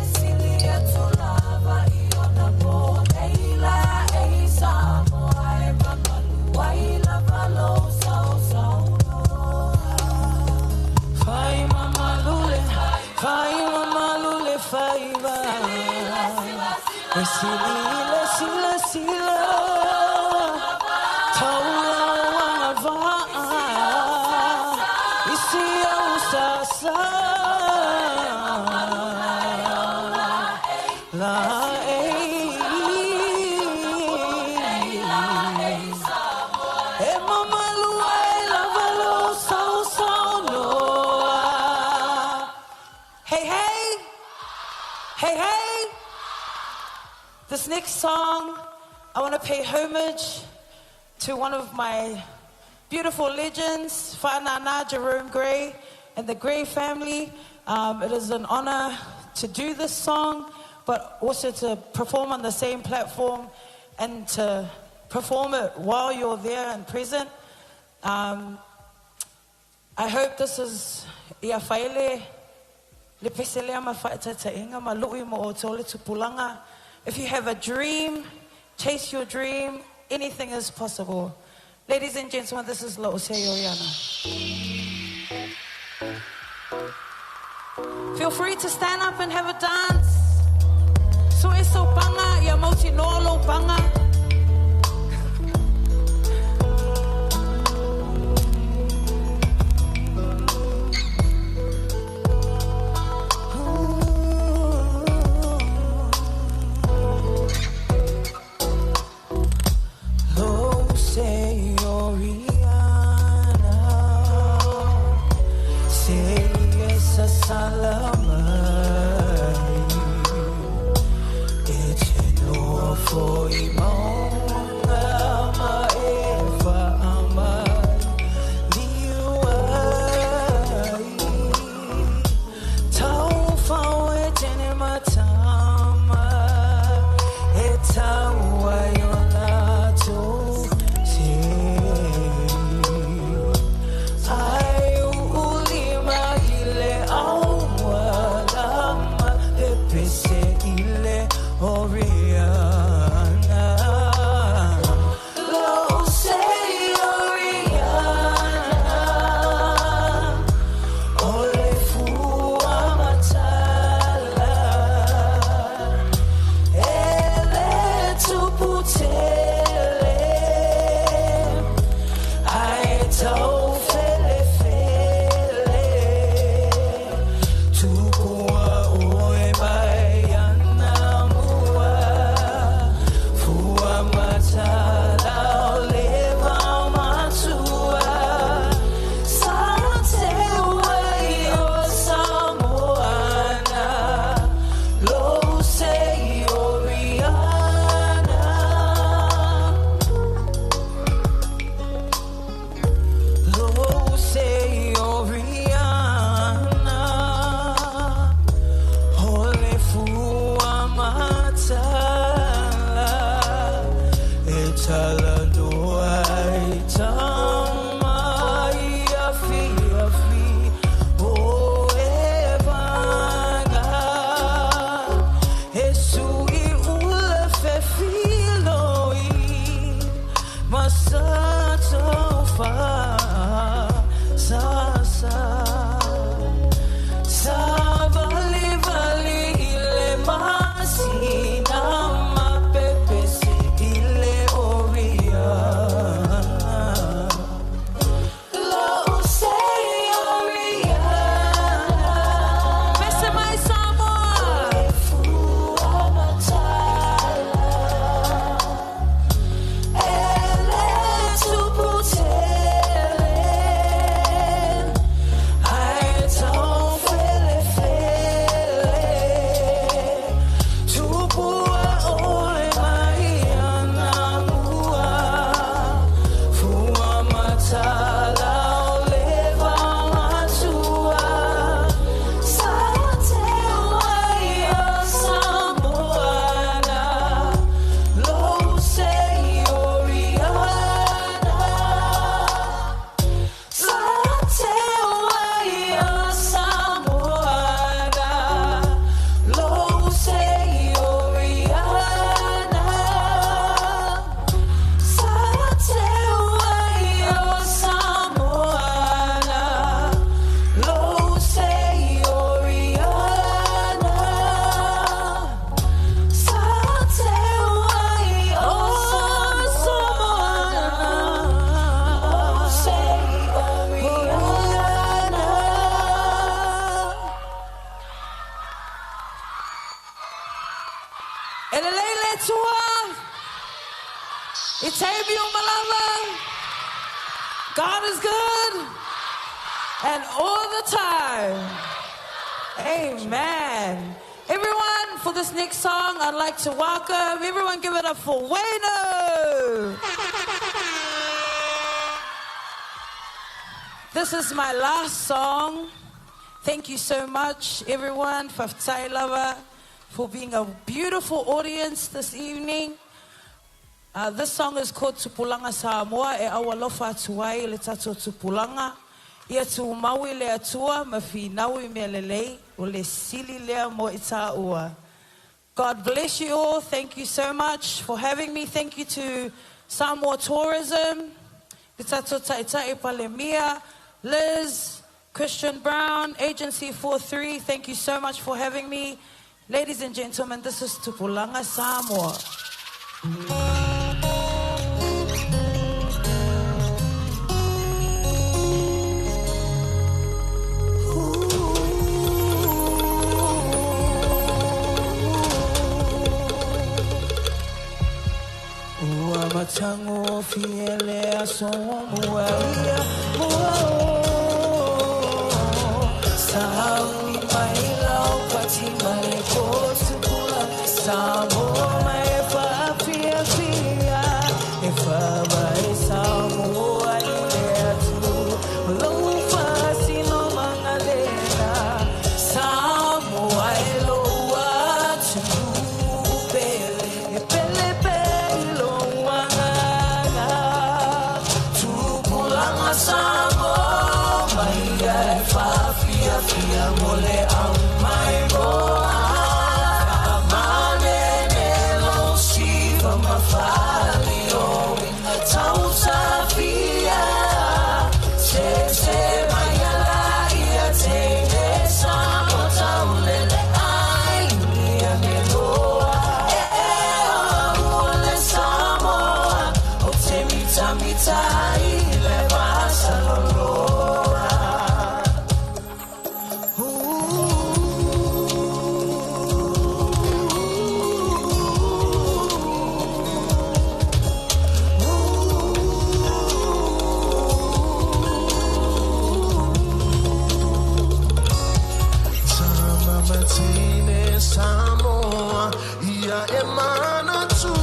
E sili atu lava i ona pone la e Samoa. E mamalu ai lava lo sau sau noa. Fai mamalu le, fai mamalu le faiva. E sili le sila sila. Taula uanga va. Isi o sasa. La e. E mamalu ai lava lo sau sau noa. Hey, hey. Hey, hey. This next song, I want to pay homage to one of my beautiful legends, Wha'anana Jerome Gray and the Gray family. It is an honor to do this song, but also to perform on the same platform and to perform it while you're there and present. I hope this is ia whaele le pese lea ma whaetatainga ma lui mo o tō le tupulanga. If you have a dream, chase your dream. Anything is possible. Ladies and gentlemen, this is Lo'o Oriana. Feel free to stand up and have a dance. So eso panga, ia mauti noa lo panga. Lo se Oriana, se esa salamai. E lelei le Atua i taimi uma lava. God is good and all the time. Amen. Everyone, for this next song, I'd like to welcome everyone. Give it up for Wayno. This is my last song. Thank you so much, everyone, Faftai Lover, for being a beautiful audience this evening. This song is called Tupulanga Samoa e aualofa atu ai le tatou tupulaga. Ia tumau i le Atua ma finau i mea lelei, o le sili lea mo i tāua. God bless you all. Thank you so much for having me. Thank you to Samoa Tourism, le tatou taitai Palemia, Liz, Christian Brown, Agency 43. Thank you so much for having me. Ladies and gentlemen, this is Tupulanga Samoa. Ua matagofie le aso ua mua ia mua o Sauni mai lau pati ma le potu pula Samoa mai e whaafiafia E whawae Samoa i le atu Lou whaasino mangalena Samoa e lou atu pele E pele pele lou agaga Tupulanga Samoa mai e whaafiafia Mo le au mai moa Manene lo siva mafali o inga tausafia Se se mai ala ia teine Samoa taulele ai ia me loa E o le Samoa o te mita mita i le vasa loloa. Tamamatine Samoa ia e manatua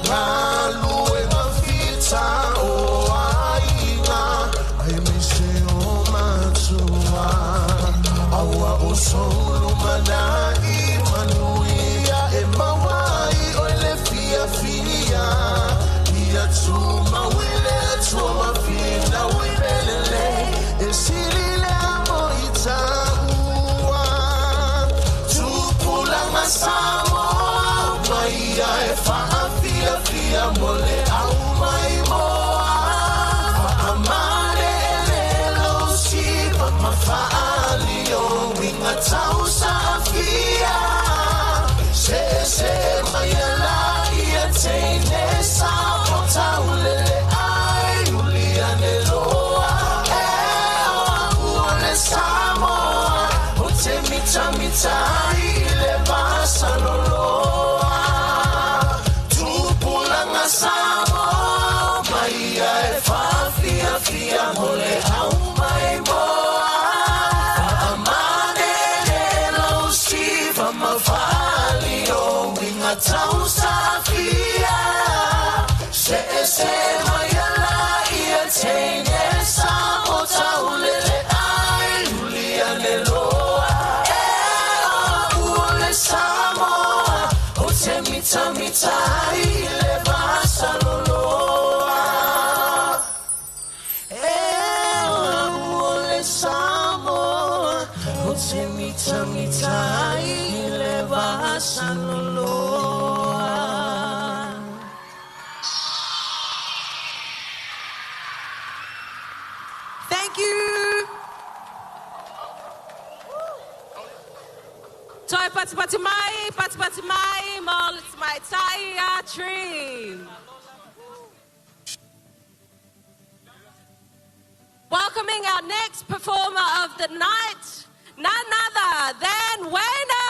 Malu e mafita o aiga Ai me se o matua Aua o solo manai manuia E mawai o le fia fia Ia tuma wile tua mafina wibelele E silile amo itaua Tupulanga Samoa mai ia e whaafiafia Mo le au mai moa Whaamare ele lo siva mafaali o winga tausafia Se se mai ala ia teine Samoa taulele ai ulia ne loa E o au o le Samoa O te mita mita i le vasa loloa Tupulanga Samoa mai ia e whaafiafia Mo le au mai moa Whaamanere lau siva mafali o winga tausafia Se se mai ala ia teine Samoa taulele ai ulia ne loa E o au o le Samoa O te mita mita i le vasa loloa E o au o le Samoa O te mita mita i le vasa loloa. Thank you. Toi pati pati mai, pati pati mai, mo mai tai a tree. Welcoming our next performer of the night, none other than Wayno.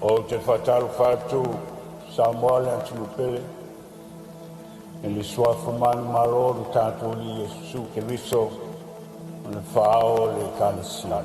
Ou te faatalofa atu Samoa le atunuu pele i le suafa manumalo o lo tatou Alii Iesu Keriso o le Faaoa o le Ekalesia.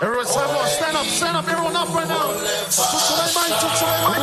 Everyone, Samoa, stand up, stand up, everyone up right now. Tutsulai mai, tutsulai mai.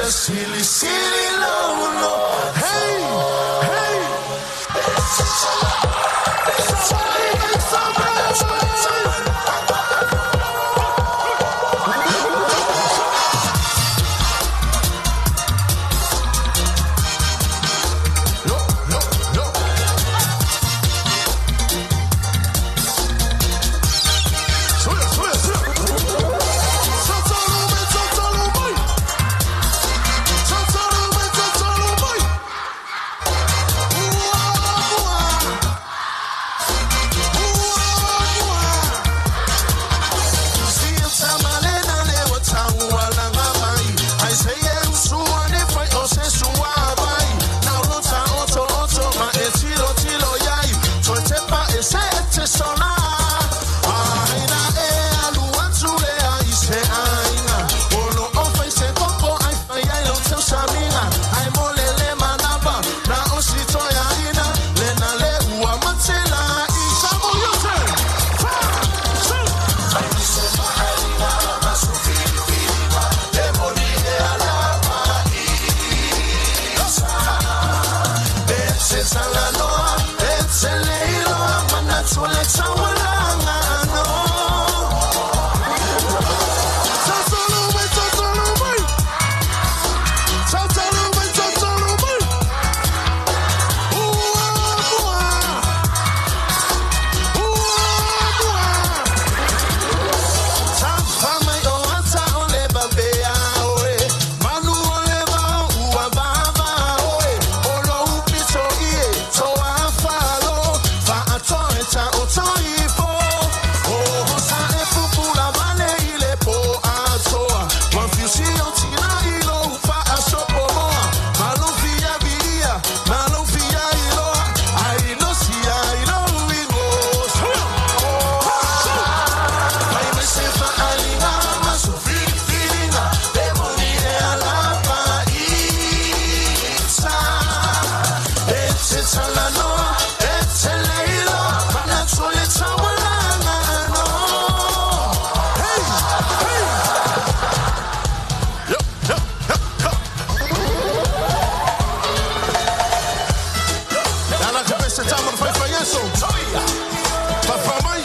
Mea sili sili laulo. Hey, hey. Somebody make some noise. No, no, no. Suya, suya, suya. Tatalo mai, tatalo mai. Tatalo mai, tatalo mai. Ua, ua. Ua, ua. Si tamalena le o taua langa mai. Ai se e usua ne fai o se sua vai. Na ro ta oto oto ma e tilo tilo iai. Toi te pa e se e te sona. Ai na e alu atu le ai se ainga. Ono o fai se popo ai fai ai lo teu saminga. Ai mo le le manapa na o si toi aina. Le na le ua matela i sa mo yote. Fa, su. Hey, hey. Yo, yo, yo, yo. Nana cabeça tá mano fai fai eso. Fa mai.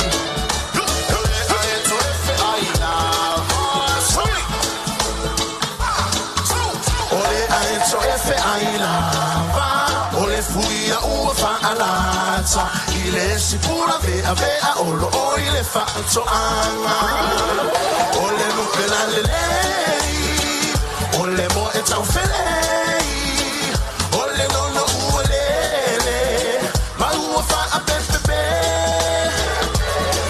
Ole ai to efe ai lava. Ole fuia ua fa alata. Ile sipura vea vea olo o ile fa to anga. Ole lupela lelei. Ole mo e tau felei. Ole no no ua lele. Ma ua fa a pepe pe.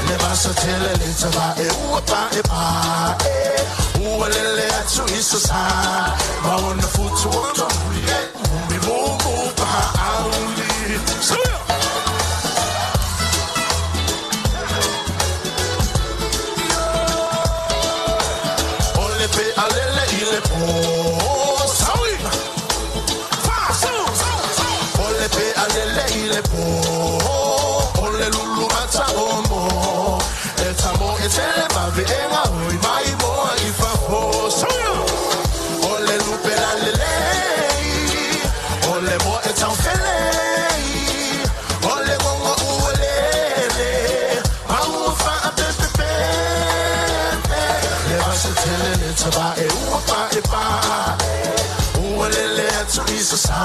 Le vasa tele le tava e ua pa e pa e. Ua lele atu iso sa. Ma ona futu o toli e. Umi mumu pa auli. Suya! Ole pe alele ile po. Sawi! Fa su! Ole pe alele ile po. Ole lulu mata omo. E tamo e tele mave e nga oi mai mo i fa ho. Suya! Ole lupe la lele. Ole mo e tau fele. Ole gongo uelele. Ma ua fa a pe pe pe. Le vasa tele le tava e ua pa e pa. Ua lele atu iso sa.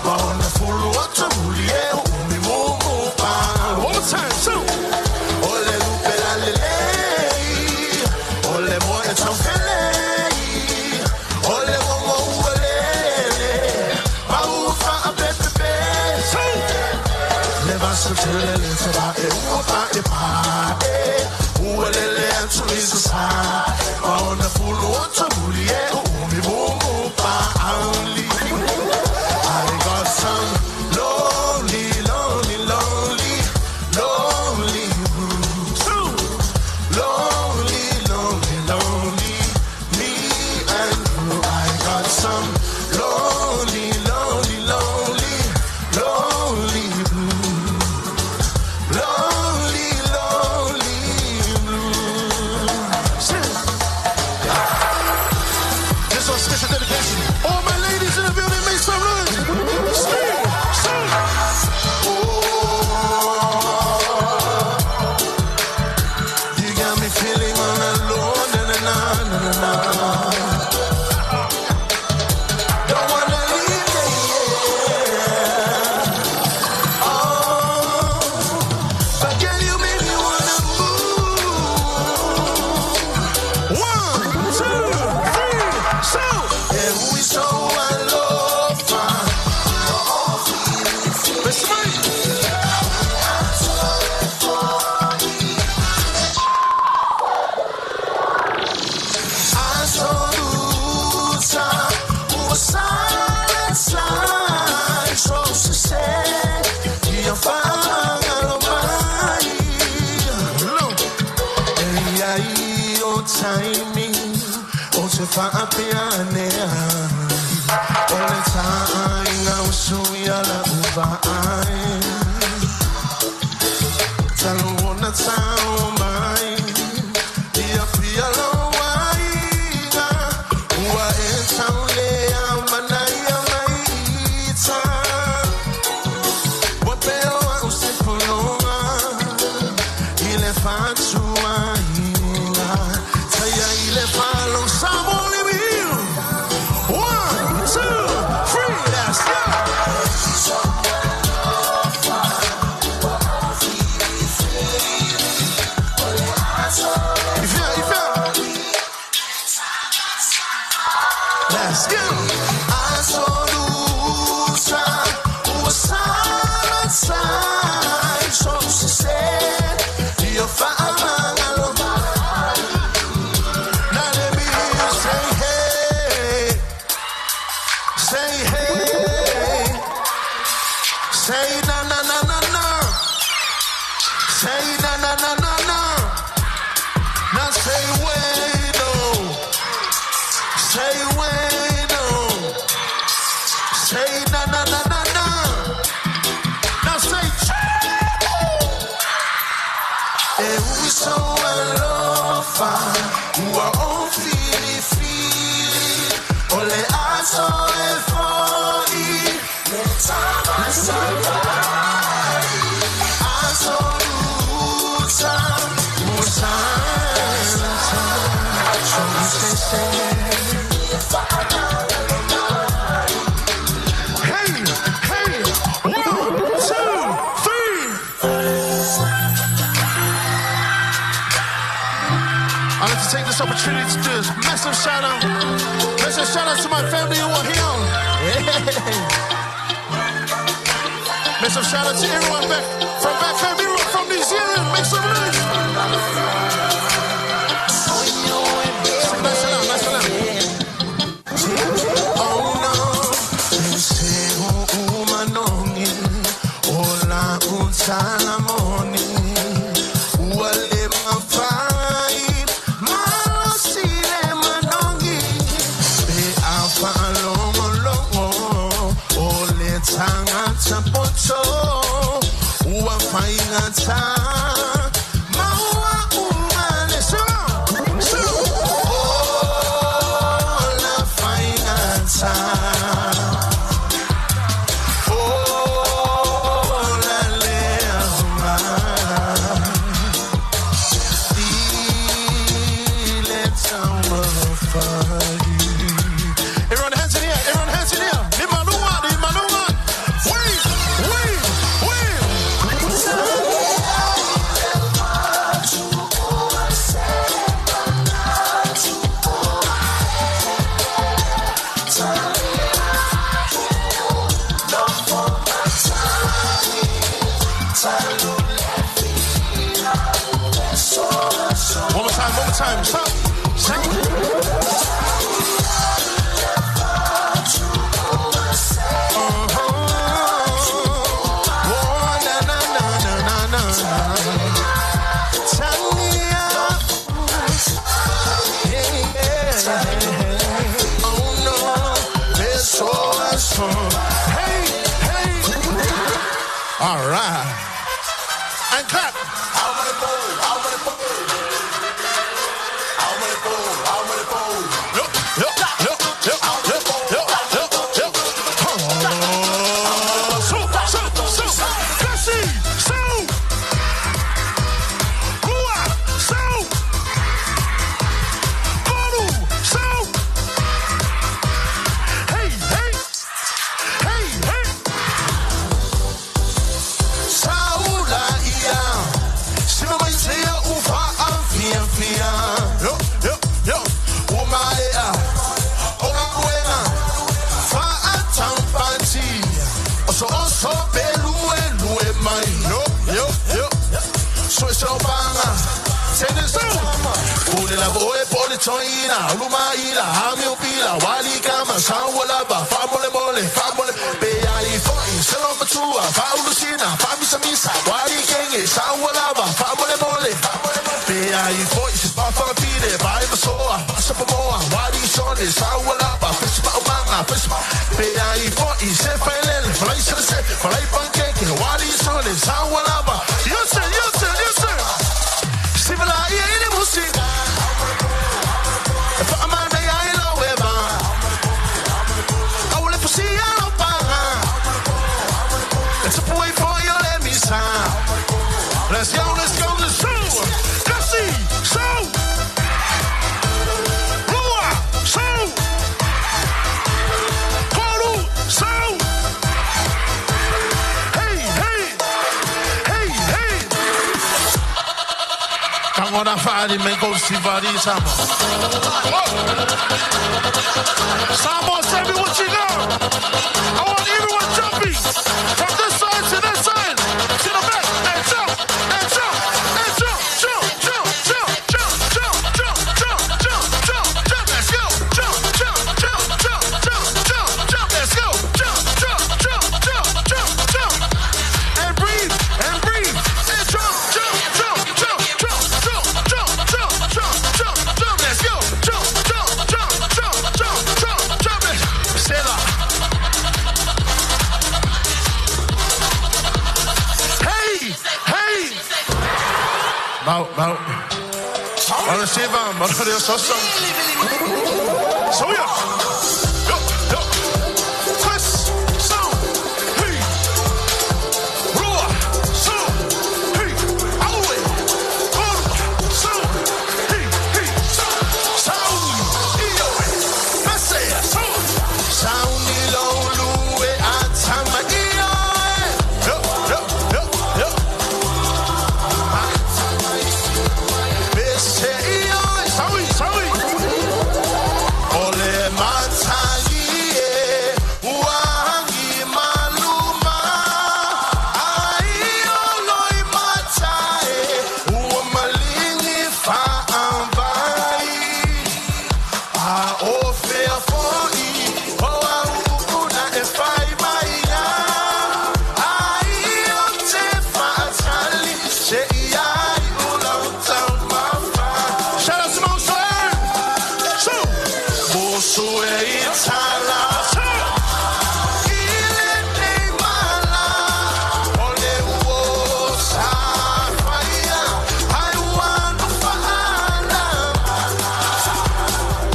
Ma ona fulu atu muli e umi mumu pa. One more time, two. Ole lupe la lele. Ole mo e tau fele. Ole gongo uelele. Ma ua fa a pe pe pe. Two. Le vasa tele le tava e ua pa e pa e. Ua lele atu iso sa. Ma ona fulu atu muli e umi mumu pa auli. I got some lonely, lonely, lonely, lonely blues. Lonely, lonely, lonely, me and you. I got some lonely, lonely, lonely, lonely blues. Lonely, lonely blues. This one's special dedication. te whaapeanea O le tāinga usu ia la uva ai Talo ona tau mai Ia pia lo waiga Ua e tau lea mana ia mai ita Wa peo au se polonga I le whatua inga Taia i le whalo Samoa with you. 1, 2, 3, let's go. If you, let's go. Absoluta, uasamasai, so se io whaamangalo. Now let me hear you say hey, say hey, say na na na na na, say na na na na na. Now say wait oh, say wait oh, say na na na na na. Now say E uso alofa, ua o fili fili, o le aso e foi, le tama sa Aso luta, musa so se Hey, hey, 1, 2, 3. I'd like to take this opportunity to do this massive shout out. Massive shout out to my family who are here. Hey. Massive shout out to everyone back from back home, everyone from New Zealand. Make some noise. Nice and loud, nice and loud. Oh no, se umanongi, ola unsalamoni, uale mafai, malosile manongi, be afa longo longo, ole tanga tapoto, ua fainga ta, maua umale so, so, ola fainga ta. Ola lea ile taumafai. Everyone hands in the air, everyone hands in the air. Ni malunga, ni malunga. Wave, wave, wave. One more time, one more time. Stop. Stop. Oh, na, na, na, na, na, na. Tania. Yeah, yeah. Oh, no. It's awesome. Hey, hey. All right. And clap. Yup, yup, yup, yup, yup, yup, yup, yup. So, so, so, Kasi, so, Lua, so, Koru, so. Hey, hey, hey, hey. Saula ia, sima mai sea ufa amfia fia. Yo, yo, yo, umaea, oakuena, fa atampati, oso oso belue lue mai. Yo, yo, yo, so so banga, tene so. Ule la boe pole toina, uluma ila, hami upila, wali kama, sawala ba, fa mole mole, fa mole, be ai foi, selo matua, fa ulusina, fa misa misa, wali kenge, sawala ba, fa mole mole, be ai foi, se fa fa pile, vai masoa, pasa pomoa, wali so. le saua lava Fesi ma'umaga fesi Pe ai fo'i se failele Falai selese falai pankeke Wali so le saua lava. Yose, yose, yose. Sivela ia i le musi. E whaamana ia i lau eva. Au le fusi a lau panga. E tupu ai fo i o le misa. Let's go, let's go, let's go. Kasi, so. Lua, so. Koru, so. Hey, hey. Hey, hey. Kangona whaari me go sivari Samoa. Samoa, tell me what you got. I want everyone jumping from this side to that side, to the back, and jump, and jump, and jump, jump, jump, jump, jump, jump, jump, jump, jump, jump, jump. Let's go. Jump, jump, jump, jump, jump, jump, jump. Let's go. Jump, jump, jump, jump, jump, jump. And breathe, and breathe, and jump, jump, jump, jump, jump, jump, jump, jump, jump, jump, jump. Let's go. Jump, jump, jump, jump, jump, jump, jump. Say that. Hey, hey. Mau, mau. Ora seva, mara reo sosa. Soia. Yo, yo. Twist, so, hey. Rua, so, hey. Aue, koru, so, hey, hey, so. Sauni, io, pese, so. Sauni lo lue atama io. Yo, yo, yo, yo. Pese io, saui, saui. Ole matangi e uangi maluma. Ai oloi matae ua malingi faambai. A o fea foi o au una e fai mai ia. Ai o te faatali se iai ula o taumafa. Shout out to Mount So, Mosu e itala. Ile nei mala, o le uo sa faia, ai ua no faala.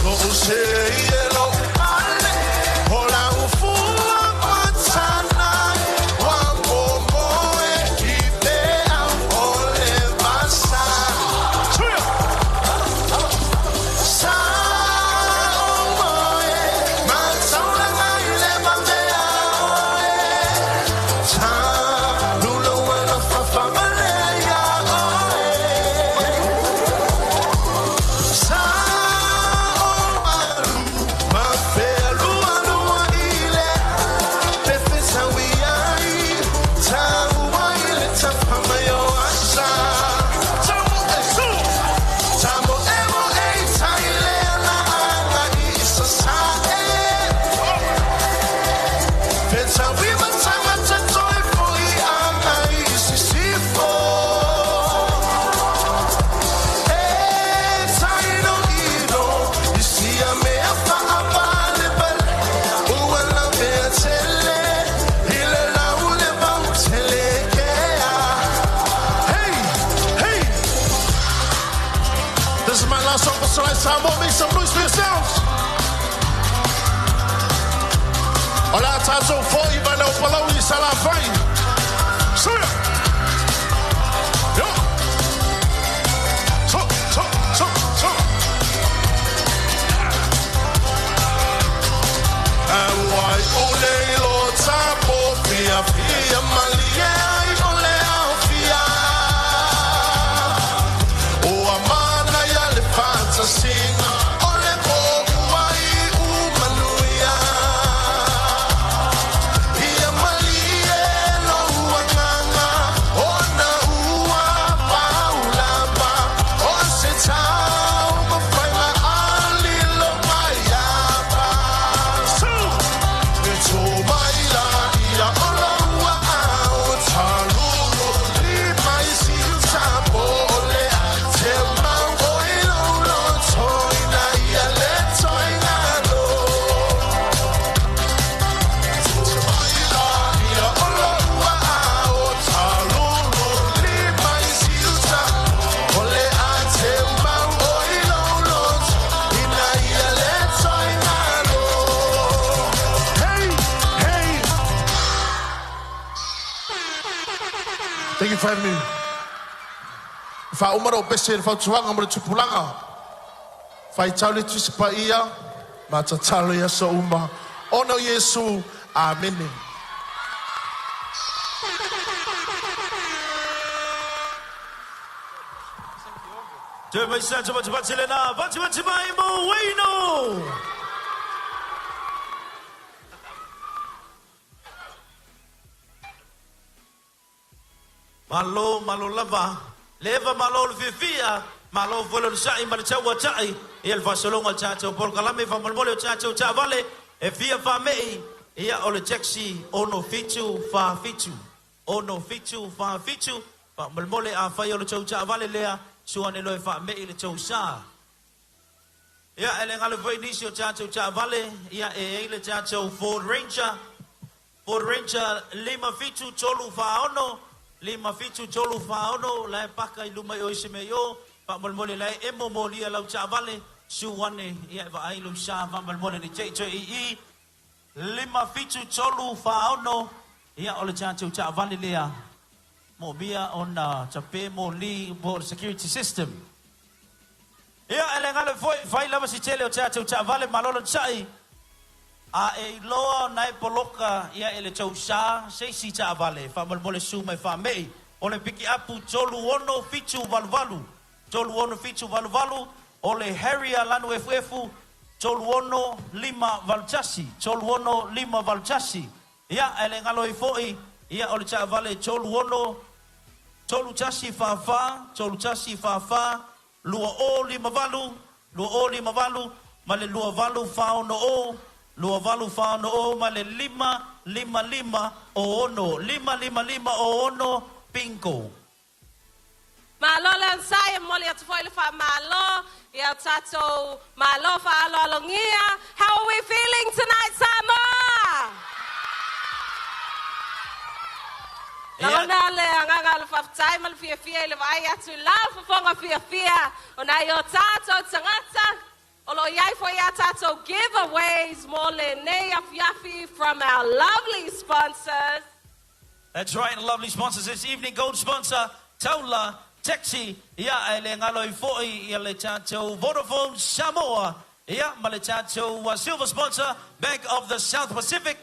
Lo se ie lo pale, o la ufua matana, wa momo e i te au o le vasa. Sa o moe, mataulanga i le mamea oe. Ta lulo wana whawhamale ia oe. Sa o maru, ma whea lua lua i le, pefe saui ai, ta ua i le tawhama yo asa. Tamo e su, tamo e mo e tai le ala anga i sa sa e. Feta wi matanga te toi foi anga i sisifo. E taino ino, i sia mea whaapale pale, ua la mea tele, i le lau le vau tele kea. Hey, hey. This is my last song for tonight. Samoa, make some noise for yourselves. Ola tātou foi vai o palau i salafai. Suia. Yo. So, so, so, so. Wai o le lo tapo fia fia malie ai o le au fia. O amana ia le fantasinga o le po uai u manuia. Ia malie lo uanganga o na ua paulapa o se tau mafaila ali lo maiapa. So, e tō mai la ia o lo ua Family. Faauma lou pese i le fautuaga mo le tupulaga. Faitau le Tusi Paia ma tatalo i aso uma. Ona o Iesu. Amene. Toe mai sa te pati lena, pati pati mai mo Wayno! Malo, malo lava, leva malo le fiafia, malo foi le sa'i ma le taua ta'i, ia le faasolonga o le tatou polokalame faamolemole o tatou taavale, e fia faamei, ia o le taxi 6747, 6747, faamolemole afai o le tou taavale lea, sua ane loa e faamei le tou sa. Ia, e le galo foi nisi o tatou taavale, ia e ai le tatou Ford Ranger, Ford Ranger 57 3 46, 57 3 46, la e paka i luma i o i se mea i o, faamolemole la e emo molia lau taavale, su ane, ia e vaai lou sa faamolemole ni te i toe i i, 57 3 46, ia o le tatou taavale lea, moomia ona tape moli po o le security system. Ia, e le galo foi, fai lava si tele o tatou taavale malo le sa'i, a e iloa ona e poloka ia e le tou sa se isi taavale, faamolemole su mai faamei. O le pikiapu 36 7 8 8, 36 7 8 8, o le Harrier lanu efuefu 36 5 8 1, 36 5 8 1. Ia, e le galo ai foi, ia o le taavale 36 31 44, 31 44, 2058, 2058, ma le 28 46 o, 28 46 o, ma le 5 5 5 o 6, 5 5 5 o 6, bingo. Malo le onosai e momoli atu foi le faamalo ia o tatou malo faaaloalogia. How are we feeling tonight, Samoa? Lagona le agaga o le faafetai ma le fiafia i le vaai atu i lau fofoga fiafia o nai o tatou tagata. O lo o iai foi a tatou giveaways mo lenei afiafi from our lovely sponsors. That's right, lovely sponsors this evening. Gold sponsor, Taula Taxi. Ia, e le galo i foi ia le tatou Vodafone Samoa. Ia, ma le tatou silver sponsor, Bank of the South Pacific.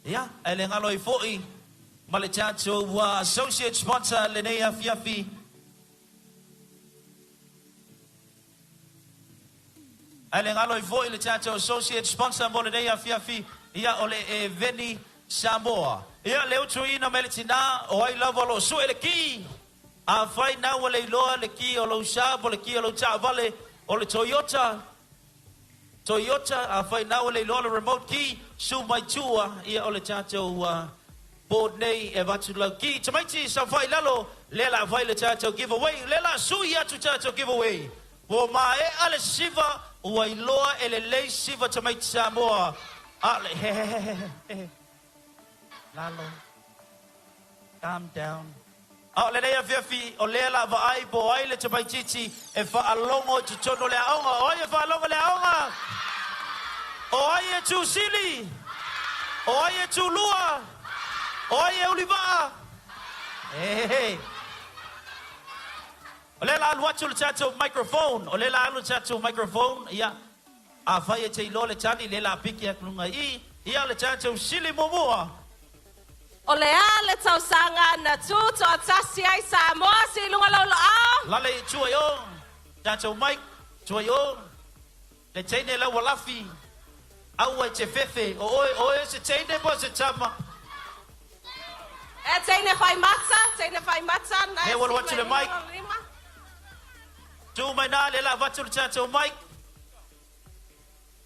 Ia, e le galo i foi ma le tatou associate sponsor lenei afiafi. E le galo i foi le tatou associate sponsor mo lenei afiafi, ia o le Eveni Samoa. Ia, le utuina mai le tina, o ai lava o lo sue le ki. Afai na ua le iloa le ki o lou sa po le ki o lou taavale o le Toyota. Toyota, afai na ua le iloa le remote key, su mai tua, ia o le tatou board nei e avatu lau ki. Tamaiti saofai lalo, lea la fai le tatou giveaway, lea la sui atu tatou giveaway. Ua maea le siva, ua iloa e lelei siva tamaiti Samoa. A le, he he he he he. Lalo. Calm down. A o lenei afiafi, o lea la vaai po ai le tamaititi e faalogo i totonu o le aoga. O ai e faalogo le aoga? O ai e tusili? O ai e tulua? O ai e ulivaa? He he. O lea la alu atu le tatou microphone. O lea la alu le tatou microphone. Ia, afai e te iloa le tali, lea la piki atu luga i. Ia le tatou sili muamua. O le a le tausaga na tutoatasi ai Samoa si luga lauloao? Lale i tua i o. Tatou mic, tua i o. Le teine lau lafi. Aua e te fefe. O oe, o oe se teine po se tama. E teine fai mata, teine fai mata. Na He walu atu le mic. Lima. Tu mai nā le la vatu le tatou mic.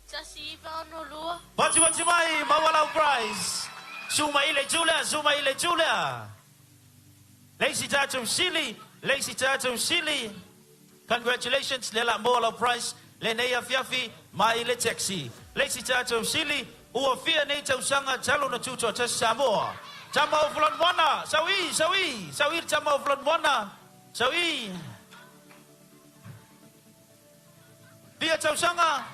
1962. Pati pati mai, maua lau prize. Suma ile Julia, suma ile Julia. Le isi tatou sili, le isi tatou sili. Congratulations, le la maua lau prize. Lenei afiafi, mai le taxi. Le isi tatou sili, ua fia nei tausaga talu na tutoatasi Samoa. Tama o Fulan saui, saui, saui tama o Fulan saui. Fia tausaga.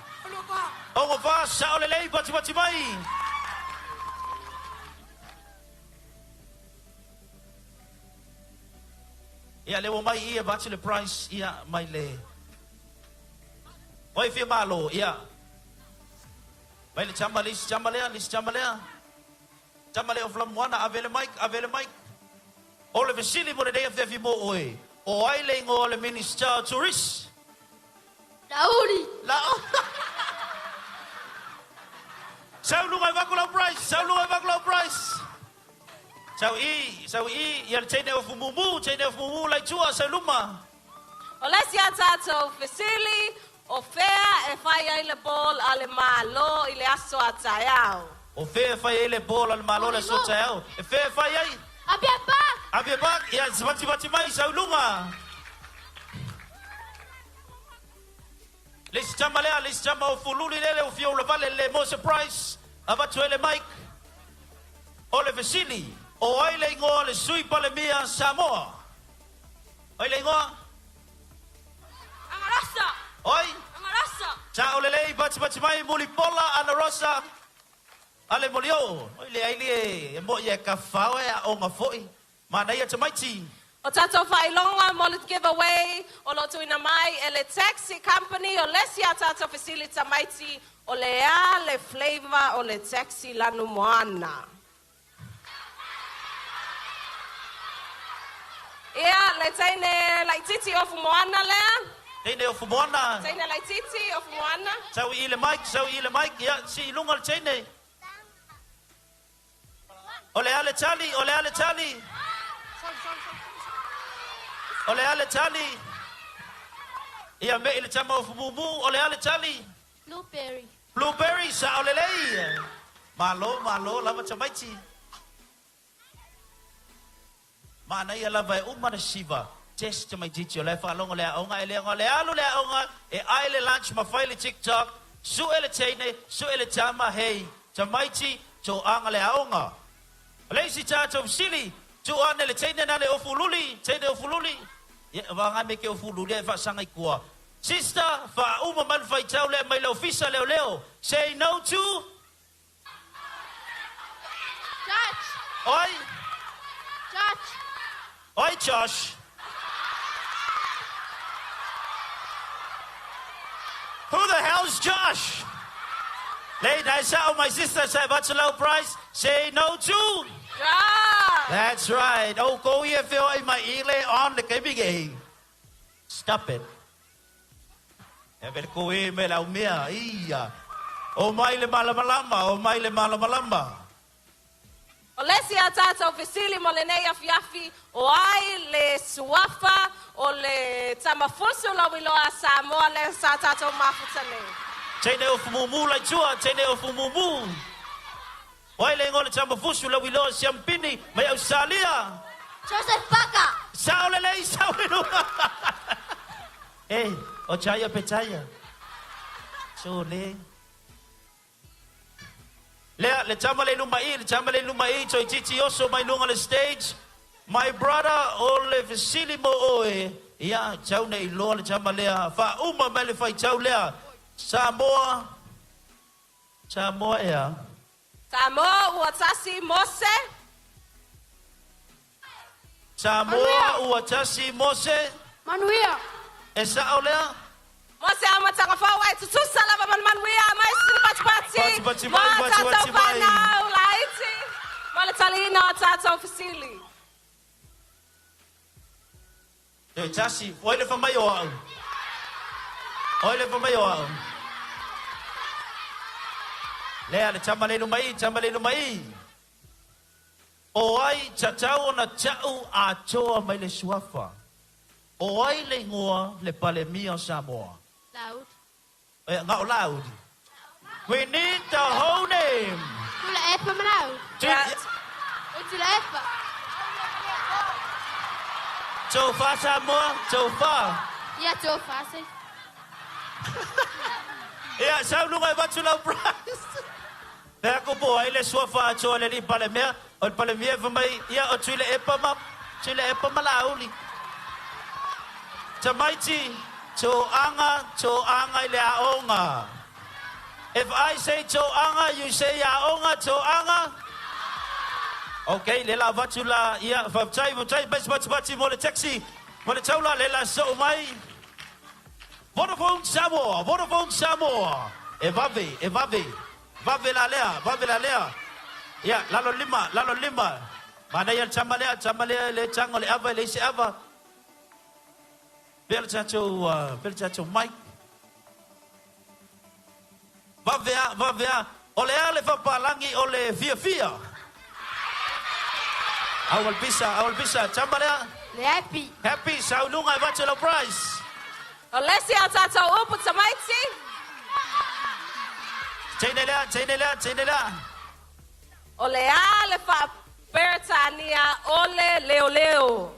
Ogo fa, sao lelei, pati pati mai. Ia le ua mai i e vatu le price ia mai le. Oi fia malo ia. Mai le tama le isi tama lea, le isi tama lea. Tama le o flamuana, ave le mic, ave le mic. O le fesili mo lenei afiafi mo oe. O ai le igoa o le Minister o Tourist? Lauli. Lauli. Sau luga i vaku lau price, sau luga i vaku lau price. Sau i, sau i, ia le teine o fumumu, teine o fumumu lai tua, sau luma. O le isi a tatou fesili, o fea e fai ai le ball a le Malo i le aso a taeao? O fea e fai ai le ball a le Malo i le aso a taeao? E fea e fai ai? Apia Park! Apia Park, ia fativati mai, sau luga. Le isi tama lea, le isi tama o fululi lele o fia ulavale le mo se price, avatu ai le mic. O le fesili, o ai le igoa o le Sui Palemia Samoa? O ai le igoa? Angarosa! Oi? Angarosa! Sao lelei, patipati mai, Mulipola, Anarosa, a le molioo. Oi le ai lie, e mo ia ka whao e a onga foi. Manaia tamaiti. O tatou faailoga mo le giveaway o lo o tuuina mai e le Taxi Company o le isi a tatou fesili tamaiti o le a le flavour o le taxi lanumoana. Ia, le teine laitiiti ofu moana lea. Teine ofu moana. Teine laitiiti ofu moana. Sau i le mic, sau i le mic, ia, si i luga le teine. O le a le tali, o le a le tali. O le a le tali. Ia me i le tama ofu mumu, o le a le tali. Blueberry. Blueberry, sao lelei. Malo, malo, lava tamaiti. Manaia lava e uma na siva. Test tamaitiiti o la e faalogo le aoga e le aoga le alu le aoga e ai le lunch ma fai le TikTok, sue le teine, sue le tama, hei, tamaiti, toaga le aoga. O le isi tatou fesili, tuu ane le teine na le ofululi, teine ofululi. Ia, vaga me ke ofululi e faasaga i kua. Sister, faauma mai le faitau lea mai le ofisa leoleo. Say no to Josh. Oi. Josh. Oi, Josh. Who the hell's Josh? Lei, nice out, my sister, say what's a low price? Say no to. Josh. That's right. Oh, go here, feel in my ile on the KBG. Stop it. E vele ko e me lau mea, ia. O mai le malamalama, o mai le malamalama. O le isi a tatou fesili mo lenei afiafi, o ai le suafa o le Tamafusu lauiloa a Samoa lea sa tatou mafuta nei? Teine o fumumu lai tua, teine o fumumu. O ai le igoa o le Tamafusu lauiloa Siampini mai Ausalia? Joseph Paka. Sao lelei, sao le luga. E, o Chaia Petaia. So le. Lea, le tama le luma i, le tama le luma i, toeitiiti oso mai luga o le stage. My brother, o le fesili mo oe, ia, tau nei iloa le tama lea, faauma mai le faitau lea. Samoa, Samoa ea. Samoa ua tasi Mose. Samoa ua tasi Mose. Manuia. E sao lea? Mo se amataga fou e tutusa lava ma le manuia mai sini patipati Patipati mo mai, a tatou patipati mai. fanau laiti mo le taliina o tatou fesili. E tasi, oi le whamai o au. Oi le whamai o au. Lea le tama le luma i, tama le luma i. O ai tatau ona ta'u atoa mai le suafa. O ai le igoa le Palemia o Samoa? Laud. E, nga o Laud. We need the whole name. Tuilaepa ma Laud. O Tuilaepa. Tofa Samoa, tofa. Ia tofa se. Ia, sau luga e vatu lau prize. Pea ko po ai le suafa atoa le alii Palemia, o le Palemia e fai mai, ia o Tuilaepa ma, Tuilaepa ma Laauli. Tamaiti, toaga, toaga i le aoga. If I say toaga, you say aoga, toaga. Okay, le la avatu la, ia, faafetai, faafetai, basi patipati mo le taxi. Ma le taula le la soo mai. Vodafone Samoa, Vodafone Samoa. E vave, e vave. Vave la lea, vave la lea. Ia, lalo lima, lalo lima. Manaia le tama lea, tama lea le tago le ava e leai se ava. Pea le tatou, pea le tatou mic. Vave a, vave a. O le a le faapalagi o le fiafia? Au le pisa, au le pisa. Tama lea. Le happy. Happy, sau i luga e avatu lau prize. O le isi a tatou upu tamaiti. Teine lea, teine lea, teine lea. O le a le faa-Peretania o le leoleo?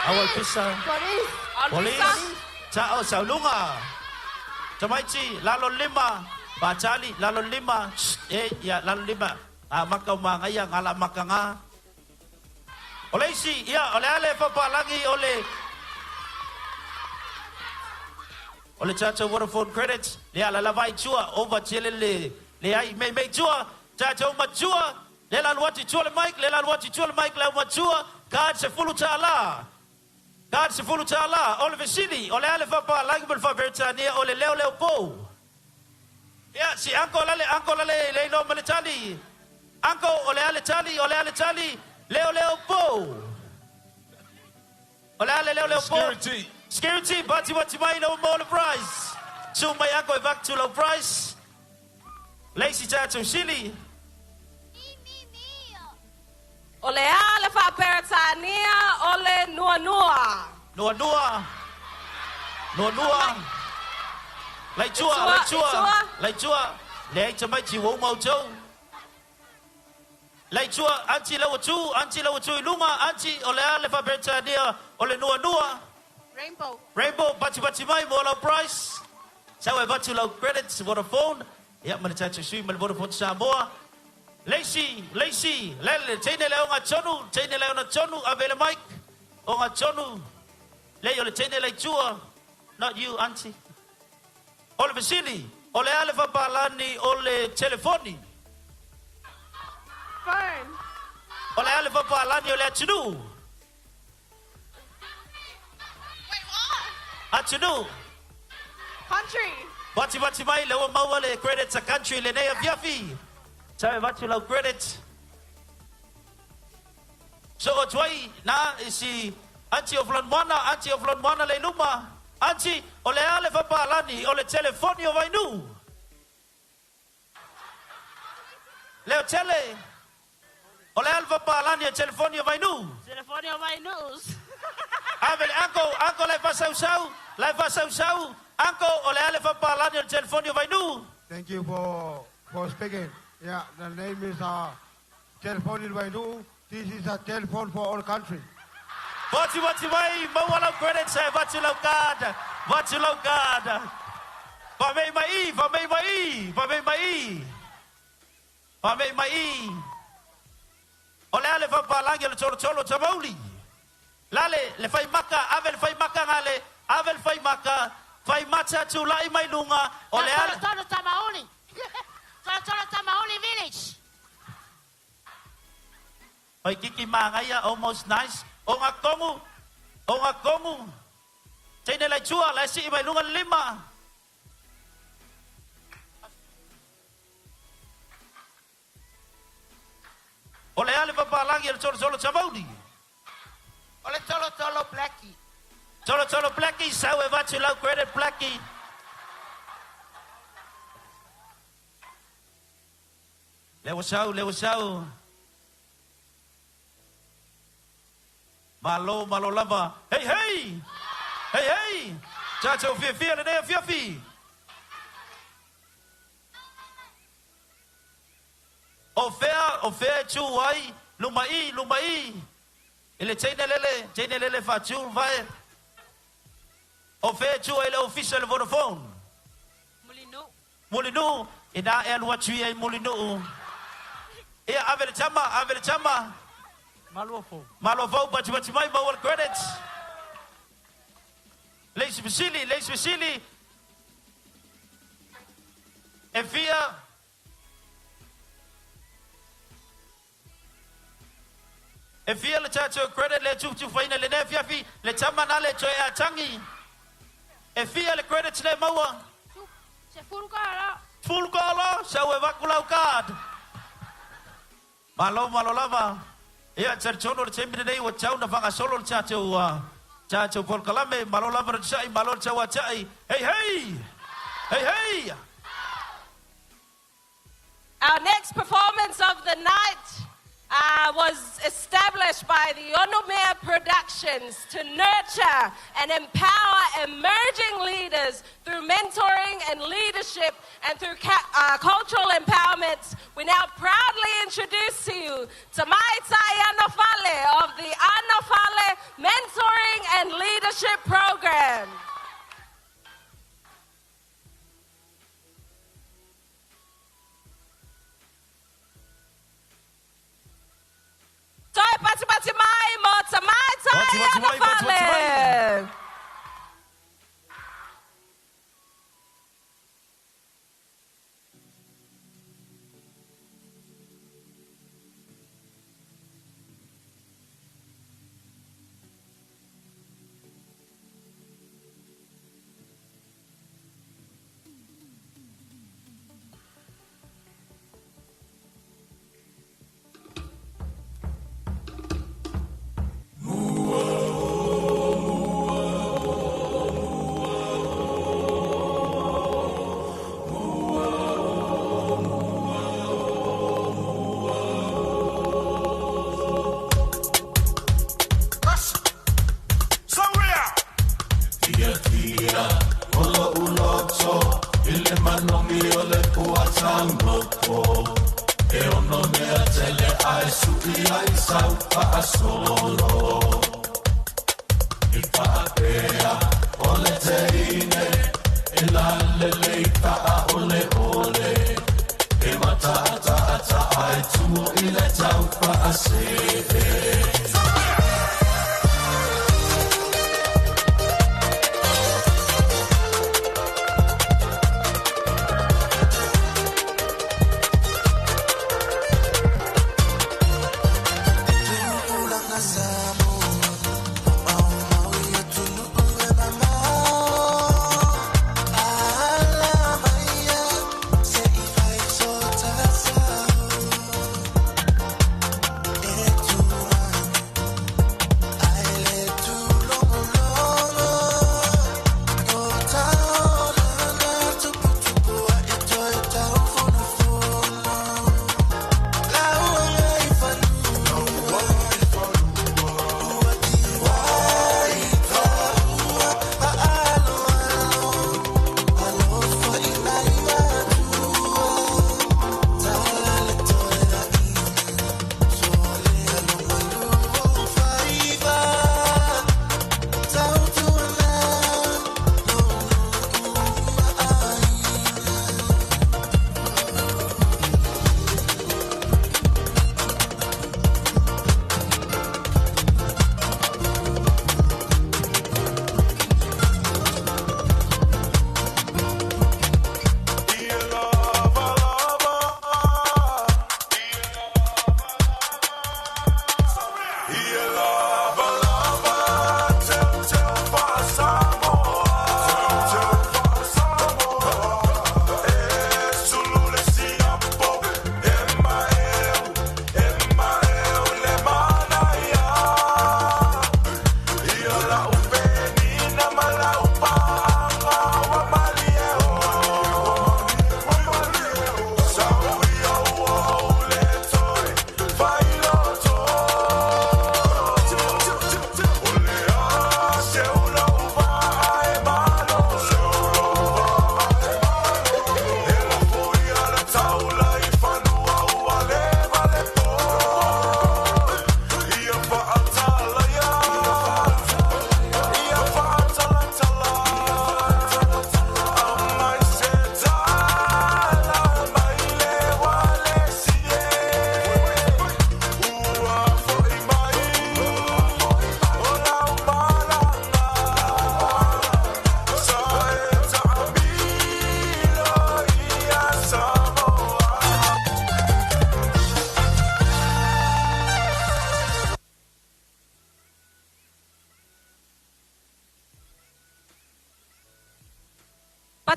Au le pisa. Police. Police. Ta'o saunuga. Tamaiti, lalo lima. Fatali, lalo lima. E, ia, lalo lima. Ngā maka o māngaia, ngā la maka ngā. O le isi, ia, o le a le faapalagi o le... O le tatou Vodafone credits, le ala lava i tua, ova tele le, le ai, mei mei tua, tatou matua, le la alu atu i tua le mic, le la alu atu i tua le mic, le au matua, card $10. Card $10. O le fesili, o le a le faapalagi ma le faa-Peretania o le leoleo pou? Ia, si uncle lale, uncle lale, le iloa ma le tali. Uncle, o le a le tali, o le a le tali, leoleo pou. O le a le leoleo pou? Security. Security, patipati mai lau maua le prize. Susu mai uncle e avatu lau prize. Le isi tatou sili. O le a le faa-Peretania o le nuanua? Nuanua. Nuanua. Laitua, laitua. Laitua. Leai tamaiti ua uma outou. Laitua, aunty lau atu, aunty lau atu i luga, aunty, o le a le faa-Peretania o le nuanua? Rainbow. Rainbow, patipati mai mo lau prize. Sau e avatu lau credits, Vodafone. Ia, ma le tatou sui ma le Vodafone Samoa. Le isi, le isi, le, teine le ogatonu, teine le ogatonu, ave le mic. Ogatonu. Leai o le teine la i tua. Not you, aunty. O le fesili, o le a le faapalani o le telefoni? Phone. O le a le faapalani o le atunuu? Wait, what? Atunuu. Country. Patipati mai le ua maua le credits a country lenei afiafi. Sau e avatu lau credit. Soo atu ai na i si aunty o Fulanuana, aunty o Fulanuana le i luma. Aunty, o le a le faapalani o le telefoni o Vainuu? Leo tele. O le a le faapalani o telefoni o Vainuu? Telefoni o Vainuu. Ave le uncle, uncle la e faasausau, la e faasausau. Uncle, o le a le faapalani o le telefoni o Vainuu? Thank you for speaking. Yeah, the name is Telefoni Vainuu. This is a telephone for all country. Patipati mai, maua lau credits e avatu lau card, avatu lau card. Faamei mai i, faamei mai i, faamei mai i. Faamei mai i. O le a le faapalagi o le tolotolo o Tamauli? Lale, le faimaka, ave le faimaka gale, ave le faimaka, faimata tulai mai luga, o le a le... Tolotolo Tamauli. Tolotolo Tamauli Village. Faikiki magaia, almost nice. O nga kongu, o nga kongu. Teine lai tua, lai sii mai luga le lima. O le a le faapalagi o le tolotolo Tamauli? O le tolotolo Blackie. Tolotolo Blackie, sau e avatu lau credit Blackie. Le ua sau, le ua sau. Malo, malo lava. Hei, hei! Hei, hei! Tatou fiafia lenei afiafi. O fea, o fea e tu ai, luma i, luma i. I le teine lele, teine lele faatu vae. O fea e tu ai le ofisa o le Vodafone? Mulinuu. Mulinuu, ina e alu atu ia i Mulinuu. Ia, ave le tama, ave le tama. Maluafou. Maluafou, patipati mai, maua le credits. Le isi fesili, le isi fesili. E fia. E fia le tātou credit le tufutufaina le nē fiafi, le tama nā le toe a tangi. E fia le credits le maua. Se fulu kala. Fulu kala, sau e vaku lau card. Malo malo lava. Ia, talitonu le taimi lenei ua tau na faagasolo le tatou tatou polokalame. Malo lava le sa'i, malo le tauata'i. Hey, hey! Hey, hey! Our next performance of the night was established by the Onomea Productions to nurture and empower emerging leaders through mentoring and leadership and through cultural empowerment. We now proudly introduce to you Tamaitai Anofale of the Anofale Mentoring and Leadership Program. Toi pati pati mai mo Tamaitai Pati pati mai, pati pati mai. Anofale. Se i fai so ta sa. E tu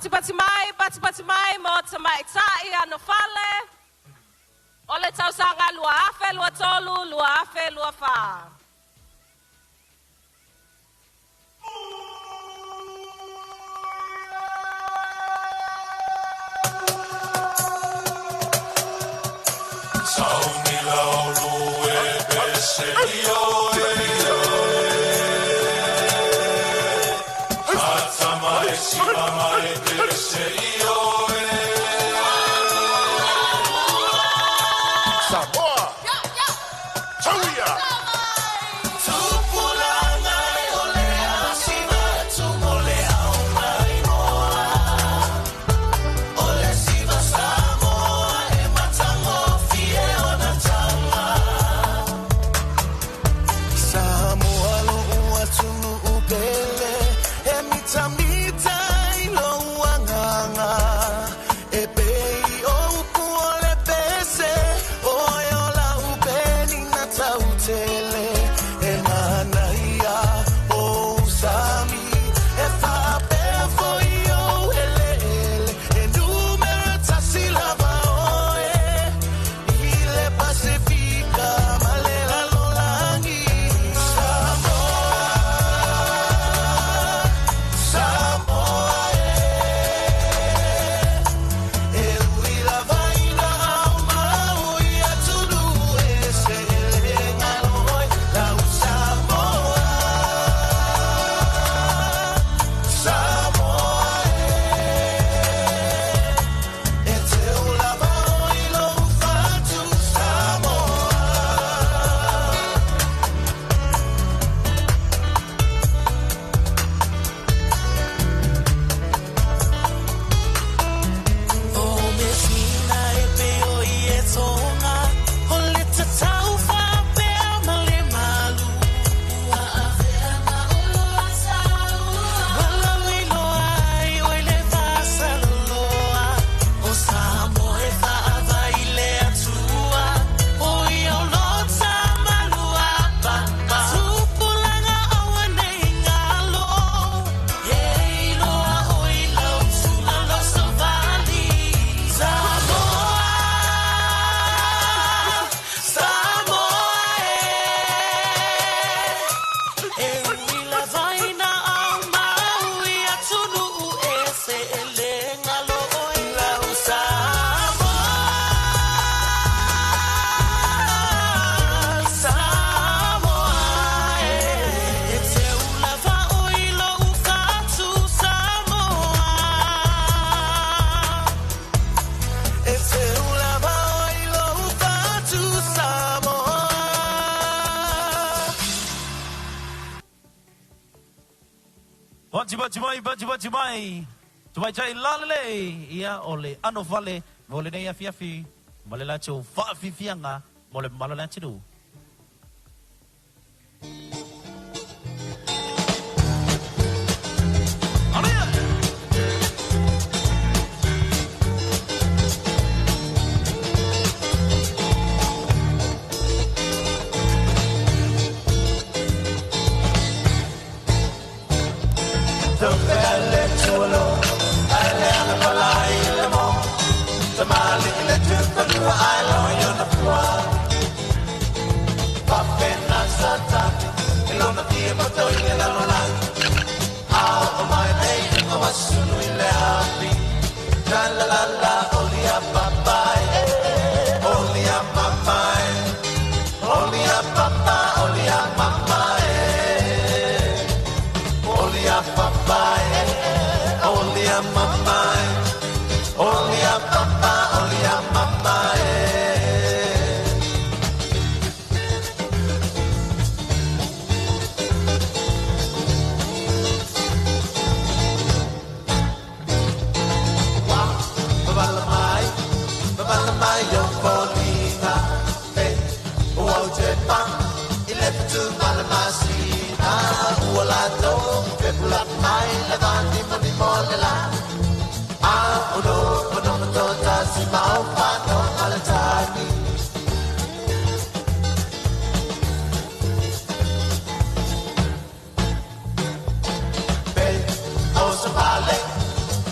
Patipati mai, patipati mai mo tamaitai anofale. O le tausaga 2023, 2024. Samoa! Tauia! Samoa lo'u atunuu pele e mitamita i lou agaga e pei o upu o le pese oe o lau penina tautele e manaia ou sami e faapea foi ou eleele e numera tasi lava oe i le Pasefika ma le lalolagi. Samoa, Samoa e ui lava ina aumau i atunuu ese e le galo oe lau Samoa. Samoa e te ulava oi lou fatu Samoa. O mesina e peo i e tonga o le tatau whapea ma le malu Ua avea ma olo a saua Walau i loa ai o i le whasaloloa O Samoa e whaava i le atua O i o lota malua papa Tupulaga aua nei ngalo E iloa o i lau tula lau savali Samoa, Samoa e E ui lava ina aumau i atunuu ese e le galo oe lau Samoa. Samoa e te ulava oi lou fatu Samoa. E te ulava oi lou fatu Samoa. Pati pati mai, pati pati mai. Tumaitai lalele, ia o le ano fale, mo le nei afi afi, ma le latou faafiafiaga mo le mamalu o le atunuu.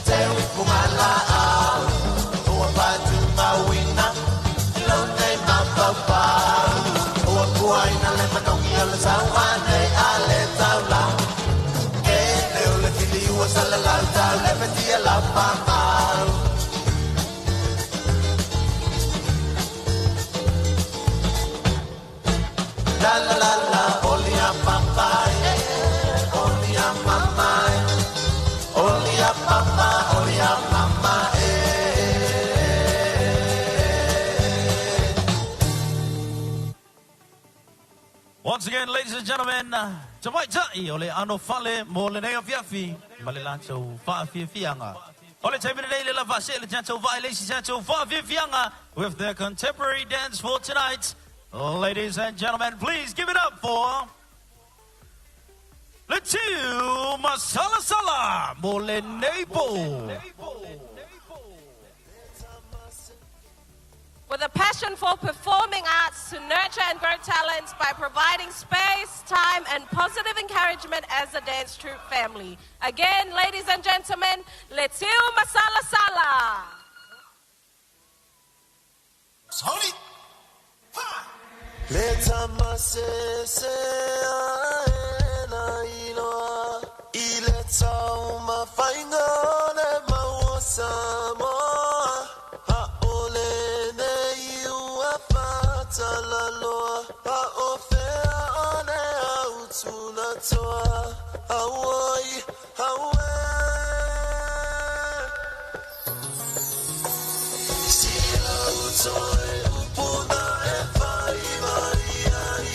Te Tau ane a le tau la. E leo le fili ua sala lau tau le fetia lau mamau. La la la la, oli a papa, eh, oli a mama, eh, oli a papa, oli a mama, eh. Once again, ladies and gentlemen, tamaitai o le ano fale mo le nei afiafi, ma le latou faafiafiaga. O le taimi lenei le lava se le tatou vaai le isi tatou faafiafiaga with their contemporary dance for tonight. Ladies and gentlemen, please give it up for Letiu Masalasala mo lenei po. With a passion for performing arts to nurture and grow talents by providing space, time, and positive encouragement as a dance troupe family. Again, ladies and gentlemen, Letiu Masalasala. Sorry. Le tamasese aena iloa i le taumafaiga o le mau o Samoa. A o lenei ua fatalaloa, a o fea o le autulatoa. Auoi, aue. Si au toe upuna e fai mai ai,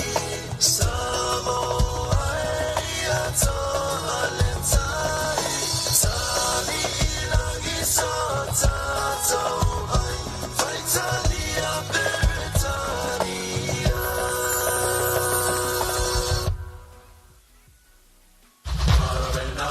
Samoa e ia toa le tai. Tali ilagi so tatou ai, faitalia Peretania. Marena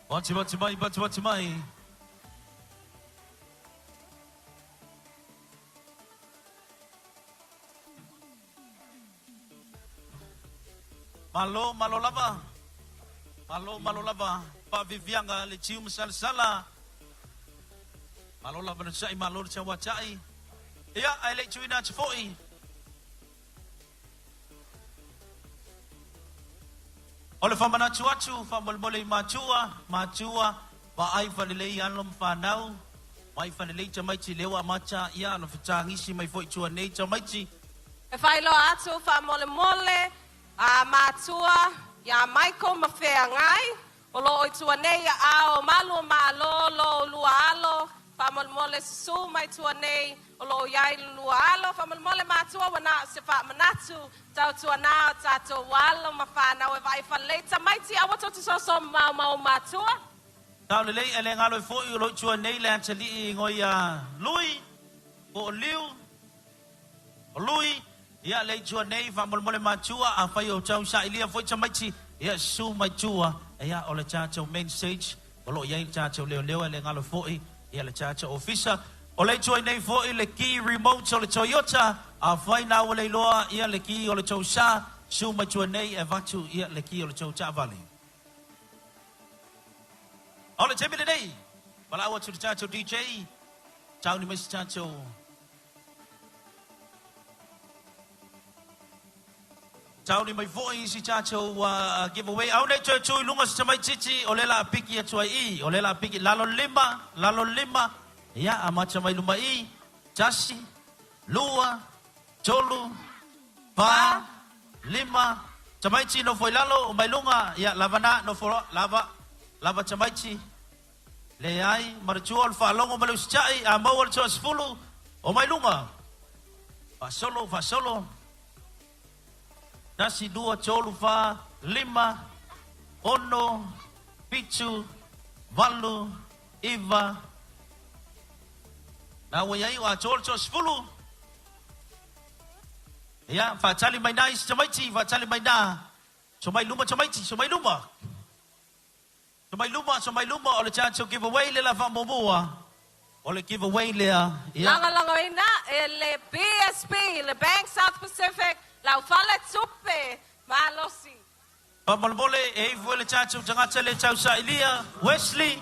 Matimati mai, matimati mai. Malo, malo lava. Malo, malo lava. Faaviaviaga le tiu ma salasala. Malo lava le sa'i, malo le tauata'i. Ia, ae le i tuuina atu fo'i. O le faamanatu atu, faamolemole i matua, matua, vaai faalelei alo ma fanau, vaai faalelei tamaiti lea ua amata ia ona fetagisi mai foi i tua nei tamaiti. E faailoa atu faamolemole a matua iā Michael ma Feagai o lo o i tua nei aao o malu o Malo lo lua alo faamolemole susu mai tua nei o lo o i ai lo lua alo faamolemole matua ua na o se faamanatu tautuanā o tatou alo ma fanau e vaai faalelei tamaiti aua tou te soso mamao ma o matua. Tau lelei e le galo ai foi o lo o i tua nei le atalii igoa ia Lui po o Liu o Lui ia le i tua nei faamolemole matua afai o tau sailia foi tamaiti ia susu mai tua ia o le tatou main stage o lo o i ai le tatou leoleo e le galo foi ia le tatou ofisa o le i tua nei foi le key remote o le Toyota afai na ua le iloa ia le key o le tou sa susu mai tua nei e avatu ia le key o le tou taavale. O le taimi lenei, valaau atu i le tatou DJ, tauni mai se tatou Tauni mai foi si tatou giveaway. Au nei toe tu i luga se tamaitiiti, o lea la a piki atu ai i, o lea la a piki lalo le lima, lalo le lima. Ia, amata mai luma i, tasi, lua, tolu, fa, lima. Tamaiti nofo i lalo, o mai luga, ia, lava na, nofo loa, lava, lava tamaiti. Leai, manatua o le faalogo ma le usitai, a maua le toasefulu, o mai luga. Faasolo, faasolo. Tasi, lua, tolu, fa, lima, ono, fitu, valu, iva. Na ua i ai ua atoa le toasefulu. Ia, faatali mai na isi tamaiti, faatali mai na. So mai luma tamaiti, so mai luma. So mai luma, so mai luma o le tatou giveaway le la faamuamua. O le giveaway lea, ia. Lagolagoina e le BSP, le Bank South Pacific, lau fale tupe malosi. Faamolemole e ifo e le tatou tagata le tausailia, Wesley,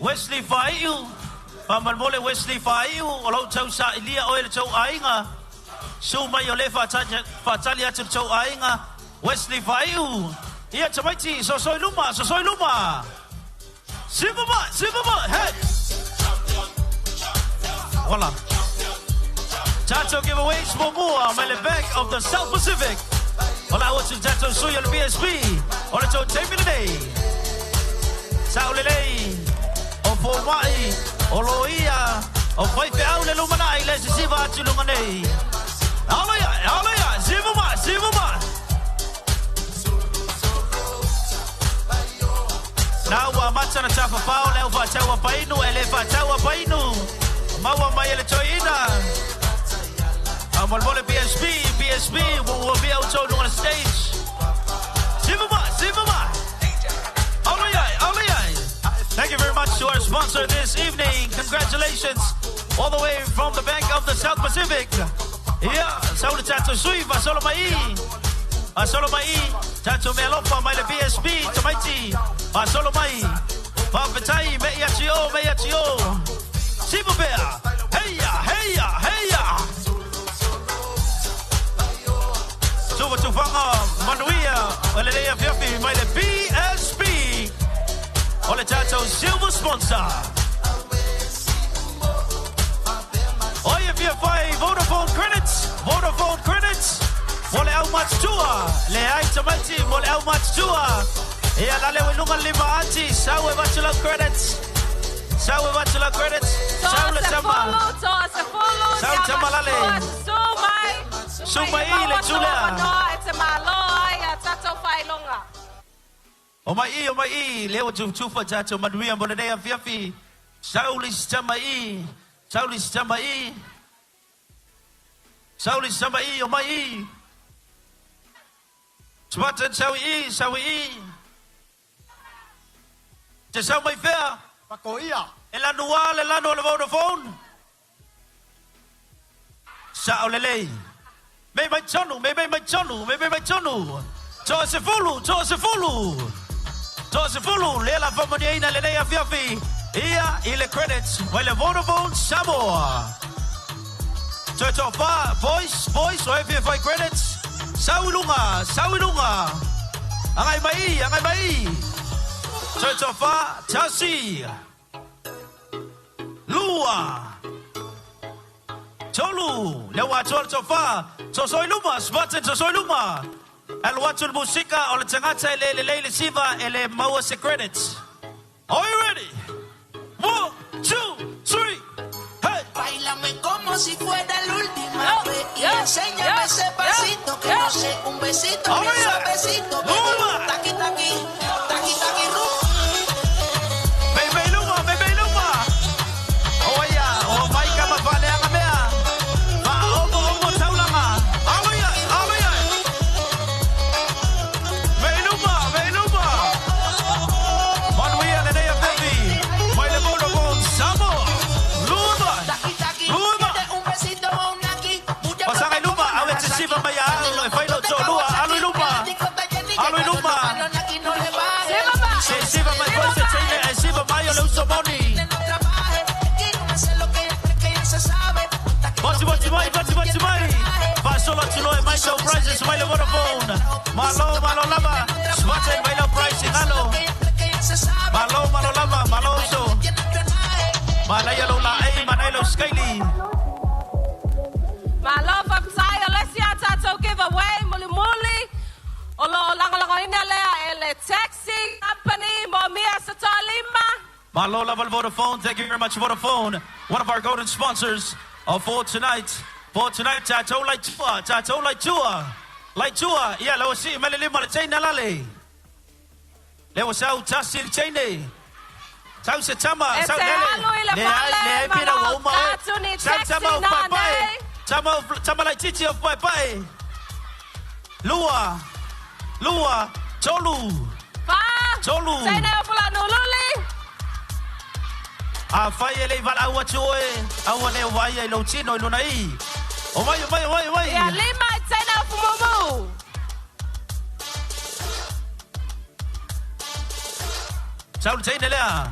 Wesley Faaiu. Faamolemole Wesley Faaiu, o lou tausailia oe le tou aiga. Susu mai o lea faatali atu le tou aiga. Wesley Faaiu. Ia tamaiti, soso i luma, soso i luma. Siva mai, siva mai, hey! Hola. Tatou giveaways muamua mai le Bank of the South Pacific. Hola au atu le tatou sui o le BSP. O le tou taimi lenei. Sao lelei, o fomai, o loia, o faifeau le lumanai le sisiva atu i luga nei. Alo ia, alo ia, siva mai, siva mai. Na ua amata ona tafafao le au faatau a painu e le faatau a painu. Maua mai e le toeaina. Faamolemole BSB, BSB, ua ua mea outou i luga o le stage. Siva mai, siva mai. Alo iai, alo iai. Thank you very much to our sponsor this evening. Congratulations all the way from the Bank of the South Pacific. Ia, sau le tatou sui, faasolo mai i. Faasolo mai i. Tatou mealofa mai le BSB, tamaiti. Faasolo mai. Faafetai, mei atu i o, mei atu i o. Siva pea. Heia, heia, heia. Tufatufaga manuia o lenei afiafi mai le BSB o le tatou silver sponsor. Oi e fia fai Vodafone credits, Vodafone credits mo le au matutua, leai tamaiti mo le au matutua. Ia lale i luga le lima ati, sau e vatu lau credits. Sau e vatu lau credits. Sau le tama. Toa se fulu, Sau le tama lale. Susu mai. Susu mai i le tū lea. E te malo ai a tatou faailoga. O mai i, o mai i, lea ua tufatufa tatou manuia mo lenei afiafi. Sau le isi tama i, sau le isi tama i. Sau le isi tama i, o mai i. Spartan, sau i i, sau i i. Te sau mai fea. Pakoia. E lanu a le lanu o le Vodafone. Sa o lelei. Me mai tonu, me mai tonu, me mai tonu. Toa se fulu, toa se fulu. Toa se fulu, le la faamaniaina lenei afiafi. Ia i le credits, mai le Vodafone Samoa. Toe toa wha, boys, boys, o e fia whai credits. Sau i lunga, sau i lunga. Angai mai, angai mai. Toe toa wha, tasi. Lua. Tolu, le ua atoa le tofa. Sosoi luma, Spartan sosoi luma. Alu atu le musika o le tagata e le lelei le siva e le maua se credits. Are you ready? 1, 2, 3, hey! Báilame como si fuera la última vez y enséñame ese pasito que no sé, un besito Oh, bien yeah. suavecito, baby. Taqui, taqui, taqui, taqui, ru. Bebe luma, bebe luma. O ia, o mai ka mawhaleanga mea. Ma omo omo taulanga. Alo ia, alo ia. Bebe luma, bebe luma. Manuia lenei a Fefi. Mai le Vodafone Samoa. Luma. Luma. Pasanga i luma, au e te siva mai a alo, e whai lau tōlua. Alo i luma. Alo i luma. Se siva mai koe se teine, e siva mai o le uso moni. Bati bati mai, bati bati mai. Fasolo atu loe mai sau prizes mai le Vodafone. Malo, malo lava. Smarten mai lau prize ngalo. Malo, malo lava, malo uso. Malai lau la ei, manai lau skaili. Malo faafetai o le isi a tatou giveaway mulimuli o loo lagolagoina lea e le taxi company mo mia se toalima. Malo lava le Vodafone. Thank you very much, Vodafone. One of our golden sponsors for tonight. For tonight, tatou lai tua, tatou lai tua. Lai tua, ia lau si, mele lima le teina lale. Leo sau tasi le teine. Sau se tama, E sau te lele. alu i le Le ai, fale, le ai pira malo ua uma e. tatu ni Sau taxi tama o nā pai pai. nei. Tama, tama lai titi o pai pai. Lua, lua, tolu. Fa. Tolu. Teine o fulanu luli. A whai e lei wala ua tu oe, aua leo wai ai lau tino i luna i. O mai, o mai, o mai, o mai. Ia lima i teine o fumumu. Sau le teine lea.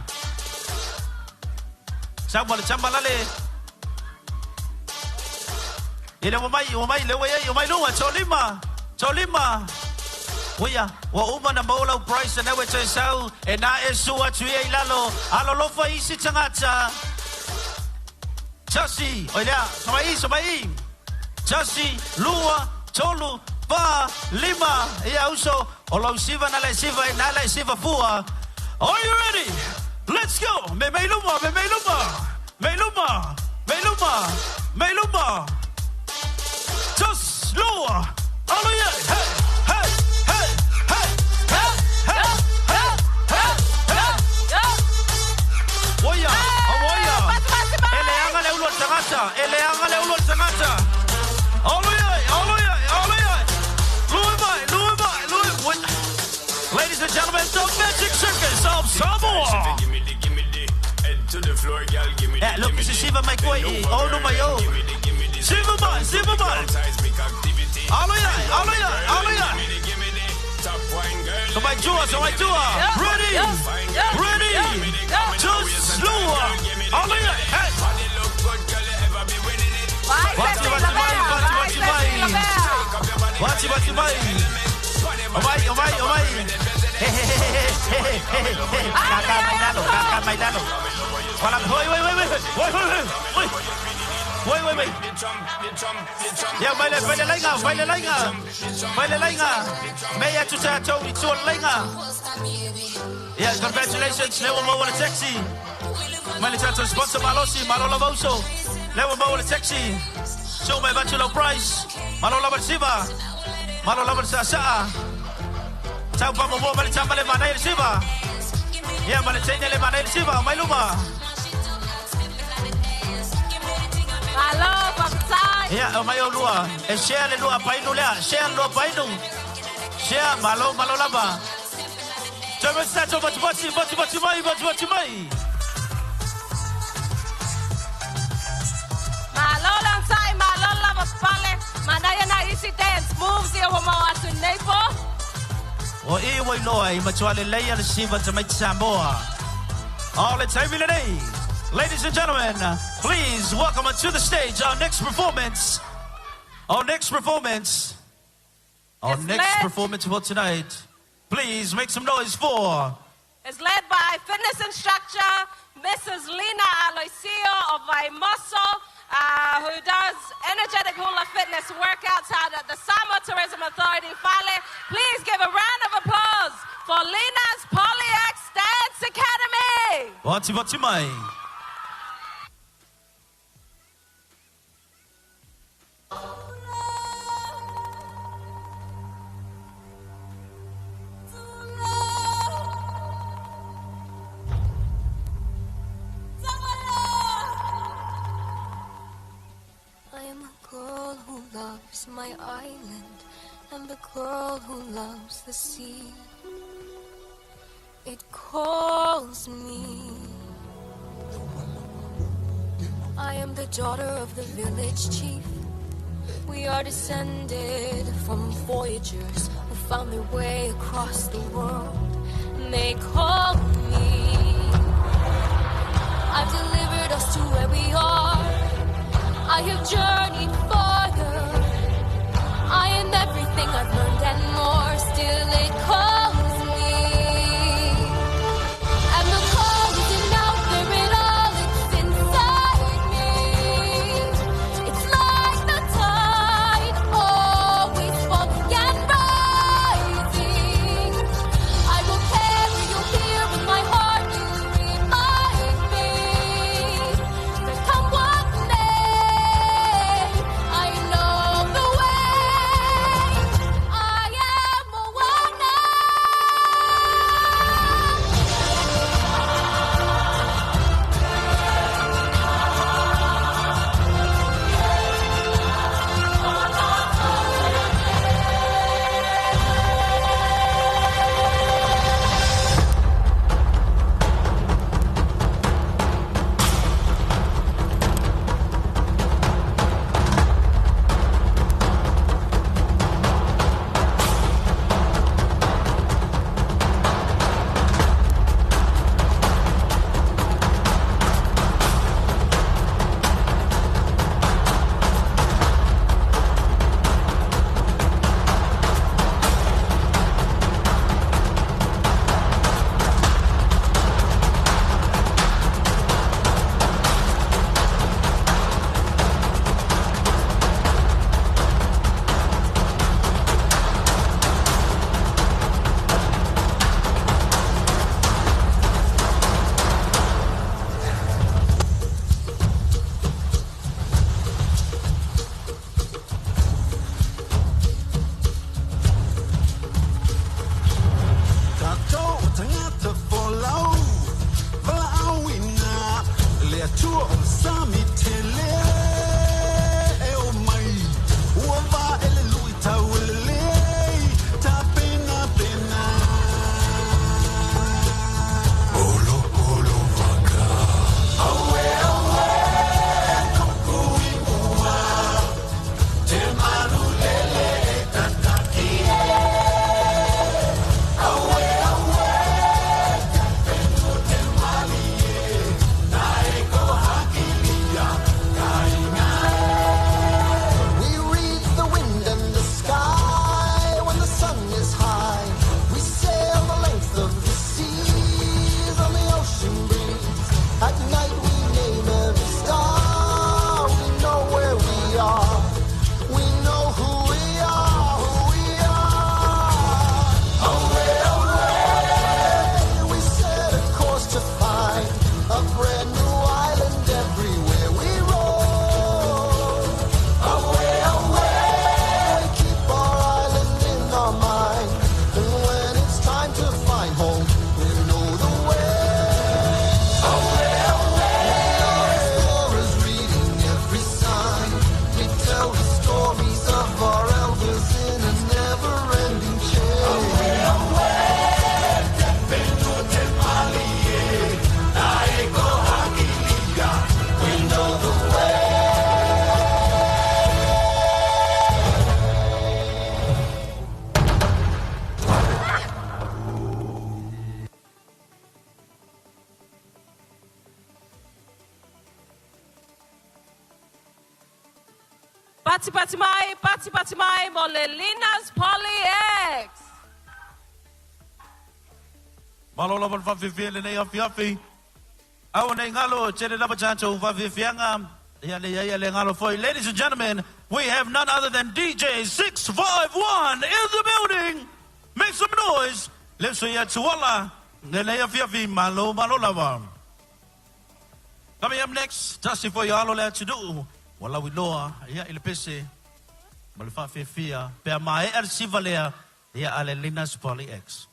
Sau ma le tama lale. I le mai, o mai, le ua o mai lunga, tō lima, tō lima. Oia, ua uma na maua lau price na ue te sau, e nā e sua atu ia i lalo, alo lofa isi tangata. Tasi, oi lea, somai, somai. Tasi, lua, tolu, fa, lima. Ia uso, o lau siva na le siva, e nā le siva fua. Are you ready? Let's go! Me mei luma, me mei luma. Me luma, me luma, me luma. Just lua. Alo ia, hey, hey, hey, hey, hey, hey, hey, hey, hey. Oia, oia. E leanga le ulu o le tagata, e leanga le ulu o le tagata. Alo ia, alo ia, alo ia. Lui mai, lui mai, lui. Wait. Ladies and gentlemen, the Magic Circus of Samoa. Head to the floor, girl, give me Yeah, the, look, give me this is the. Siva mai koe Bend i over, o numa girl, i o. give me the, give me the. Siva mai, siva mai. Seismic activity. Alo ia, alo ia, alo ia. Give me the, give me the. Top wine girl. So mai tua, so mai tua. Ready, ready. Just lua. Alo ia, hey. Body look good, girl, you ever be winning it. Bati, bati mai, bati, bati mai. Bati, bati mai. O mai, o mai, o mai. He, he, he, he, he, he, he, he. Kaka mai lalo, kaka mai lalo. Wala, wait, wait, wait, wait, wait, wait, wait. Wait, wait, wait. Ia, vai le, vai le lainga, vai le lainga. Vai le lainga. Mei atu tātou i tua le lainga. Yeah, congratulations, Lewa Maua le taxi. Mai le tātou sponsor Malosi, Malo lava uso. Lewa Maua le taxi. So mai vatu lau price. Malo lava le siva. Malo lava le saasaa. Tau pa momoa ma le tama le manai le siva. Ia, ma le teine le manai le siva, mai luma. Malo faafetai. Ia, o mai o lua. E share le lua painu lea. Share le lua painu. Share, malo, malo lava. Toe Tato bati bati bati bati mai bati bati mai. Malola sai, malola pale. Manaya na easy dance moves ia wa mau atu nei po. O e wai noa i matua le leia le siva te mai Samoa. All let's have it today. Ladies and gentlemen, please welcome to the stage our next performance. Our next performance. Our next performance for tonight. Please make some noise for... It's led by fitness instructor Mrs. Lena Aloisio of Vaimoso, who does energetic hula fitness workouts out at the Samoa Tourism Authority. Fale, please give a round of applause for Lena's Polyax Dance Academy. Vati vati mai. I am a girl who loves my island and the girl who loves the sea. It calls me. I am the daughter of the village chief. We are descended from voyagers who found their way across the world. And they call me. I've delivered us to where we are. I have journeyed farther. I am everything I've learned and more. Still it calls me. And the call isn't out there at all. It's inside me. It's like the tide, always falling and rising. I will carry you here in my heart. You remind me that come what may, I know the way. I am Moana. Tatou tangata folau, valaauina, le Atua o le sami tele e o mai. Ua vaele lui tau ele lei, ta pena pena. Olo olo vaka. Aue aue, kuku i mua. Te maru lele e tataki e. Aue aue, te whenua te malie. Na e ko hakilia, Patipati mai, patipati mai mo le Linas Poly X. Malo lava le faafefea lenei afiafi. Aua nei galo, tele lava tatou faafeafeaga. Ia le ia le galo foi. Ladies and gentlemen, we have none other than DJ 651 in the building. Make some noise. Le sui atuala. Lenei afiafi, malo malo lava. Coming up next, tasi foi alo le atunuu. Ua lauiloa, ia i le pese. Ma le faafefea. Pe a maea le siva lea, ia a le Linas Poly X.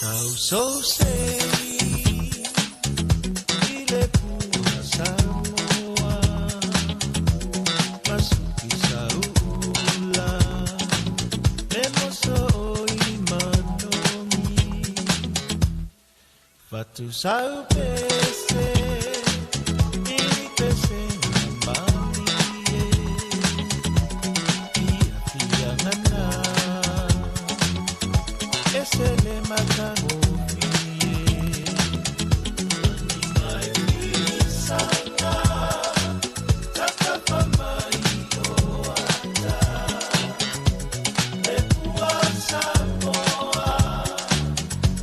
Tau so sei i le pua Samoa Masuki sa uula Le moso o i manogi Fatu sau pese I pese na malie Ia fia ngana Ese le matagofie Mai isanga Tatafa mai o ata Le pua Samoa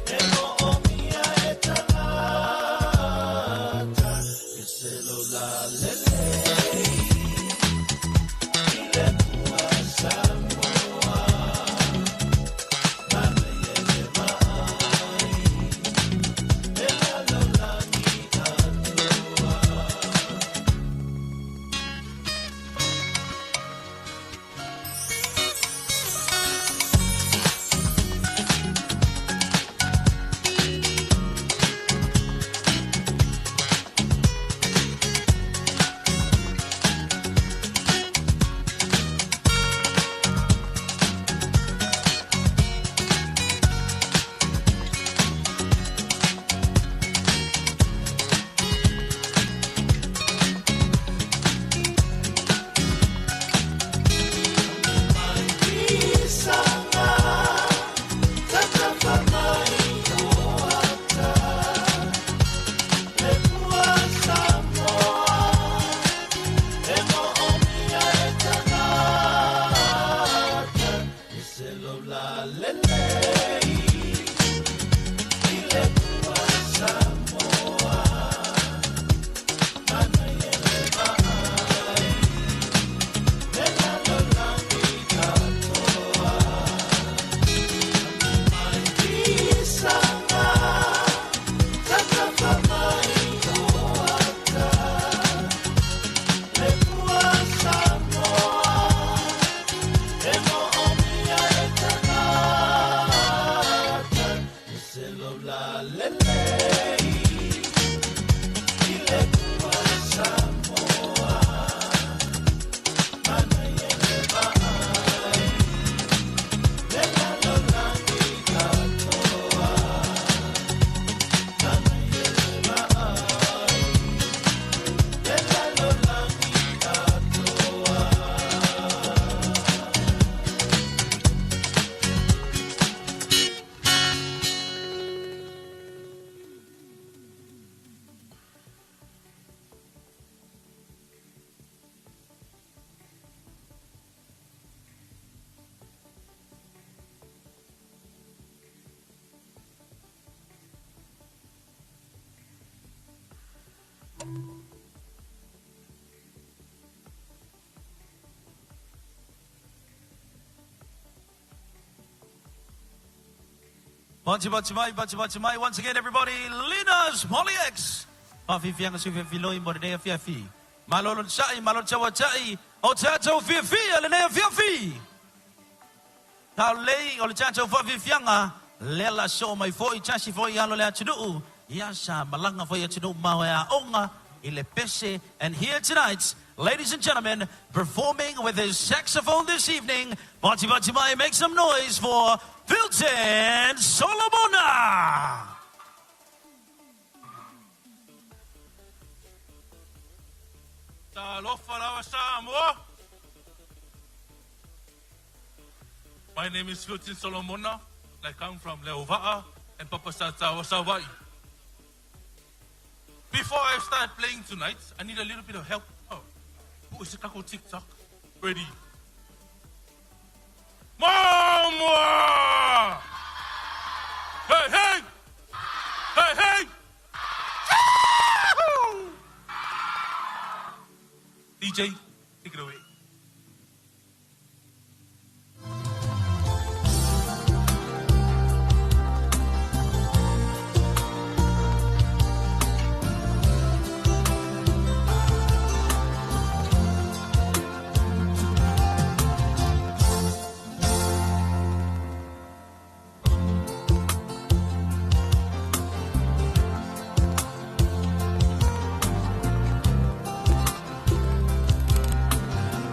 E mo o mia e tagata E se lo la lelei I le pua Samoa Mana ie le vaai Le lalolagi atoa. Isanga tatafa mai o ata Le pua Samoa E mo o mia e tagata E se lo la lelei I le pua Samoa Mana ie le vaai Le lalolagi atoa Mai isanga tatafa mai o ata Le pua Samoa E mo o mia e tagata E se lo la lelei I le pua Samoa Mana ie le vaai Le lalolagi atoa Mana ie le vaai Le lalolagi atoa. Pati pati mai, pati pati mai. Once again, everybody, Linas Poly X. Faafefiaga seu fiafiloi mo lenei afiafi. Malo le sa'i, malo le tauata'i, o tatou fiafia lenei afiafi. Taulei o le tatou faafefiaga, lea la soo mai foi, tasi foi alo le atunuu, ia sa malaga foi atunuu mamao e aoga i le pese. And here tonight, ladies and gentlemen, performing with his saxophone this evening, pati pati mai, make some noise for Vilton Solomona. Talofa lava Samoa. My name is Hilton Solomona. I come from Leova'a and Papasatawa, Savaii. Before I start playing tonight, I need a little bit of help. Oh, is it kako TikTok? Ready? Mama! Hey, hey! Hey, hey! Yahoo! DJ, take it away. Thank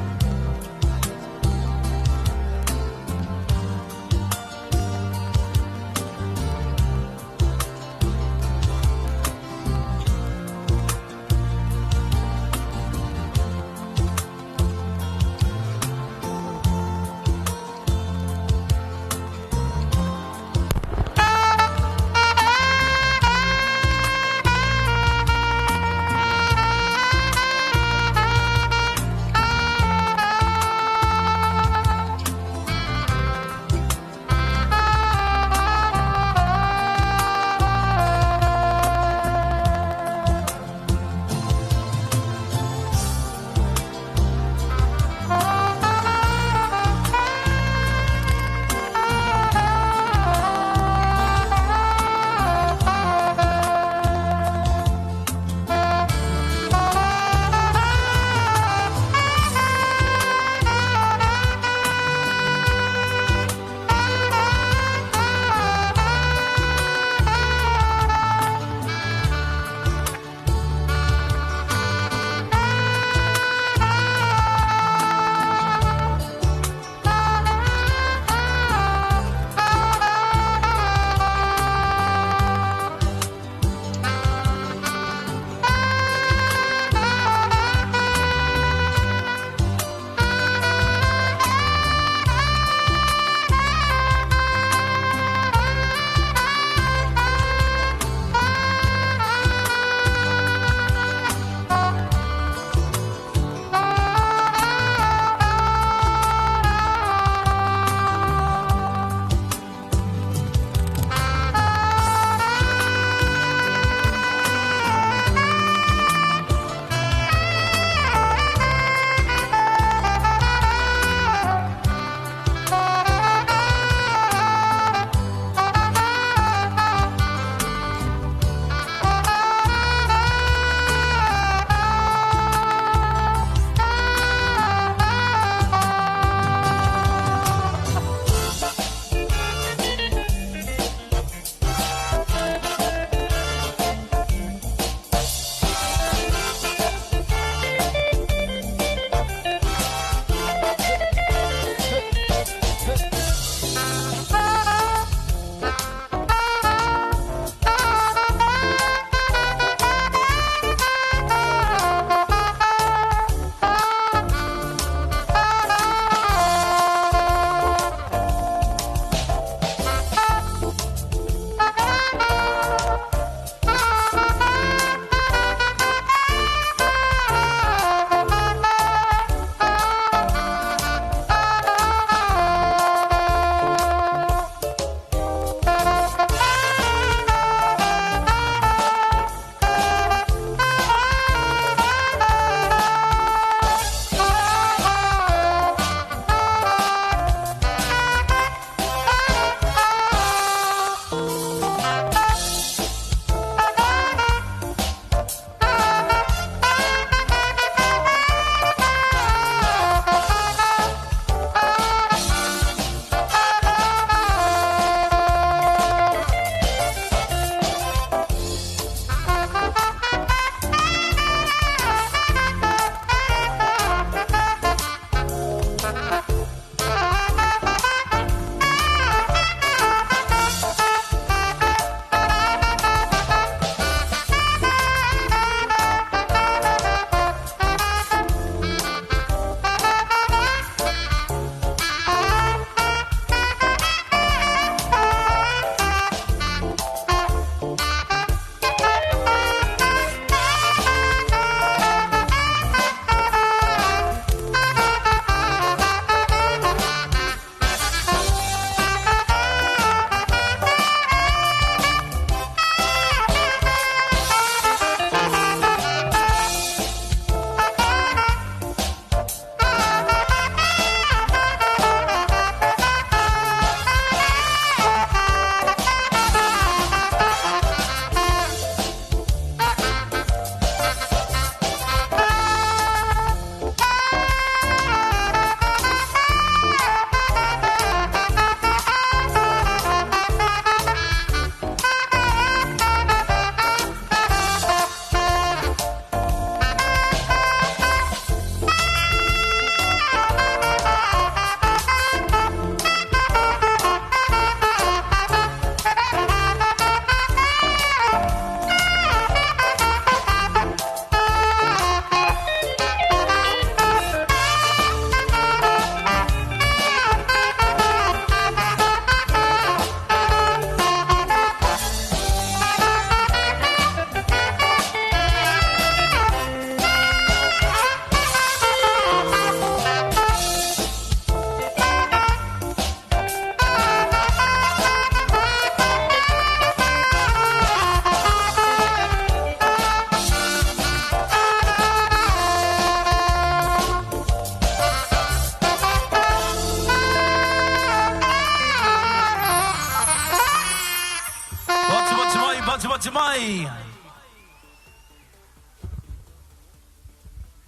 mai.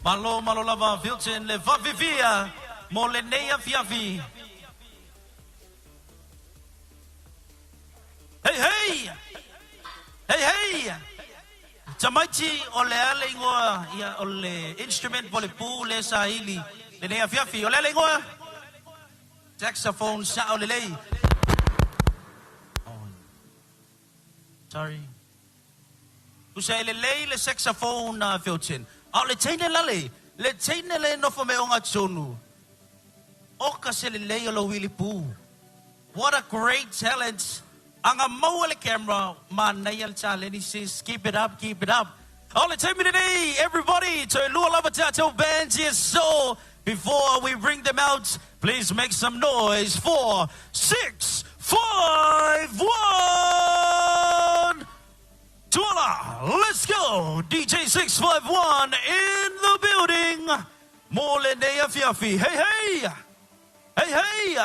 Malo malo lava Vilton le vavivia mo le nei afiafi. Hey hey! Hey hey! Tamaiti o le ale ingoa ia o le instrument po le pu le sahili le nei afiafi. O le ale ingoa? Saxophone sa o le lei. Oh, sorry. Tusa ele lei le saxophone na Vilton. A o le teine lale, le teine le nofo me onga tonu. O ka se le lei o lo wili pu. What a great talent. Anga maua le camera, ma nei al taleni sis. Keep it up, keep it up. All the time today, everybody, to Lua Lava Tato Band, yes, so before we bring them out, please make some noise for 6, 5, 1. Tuala, let's go. DJ 651 in the building. Mole nea fiafi. Hey, hey. Hey, hey.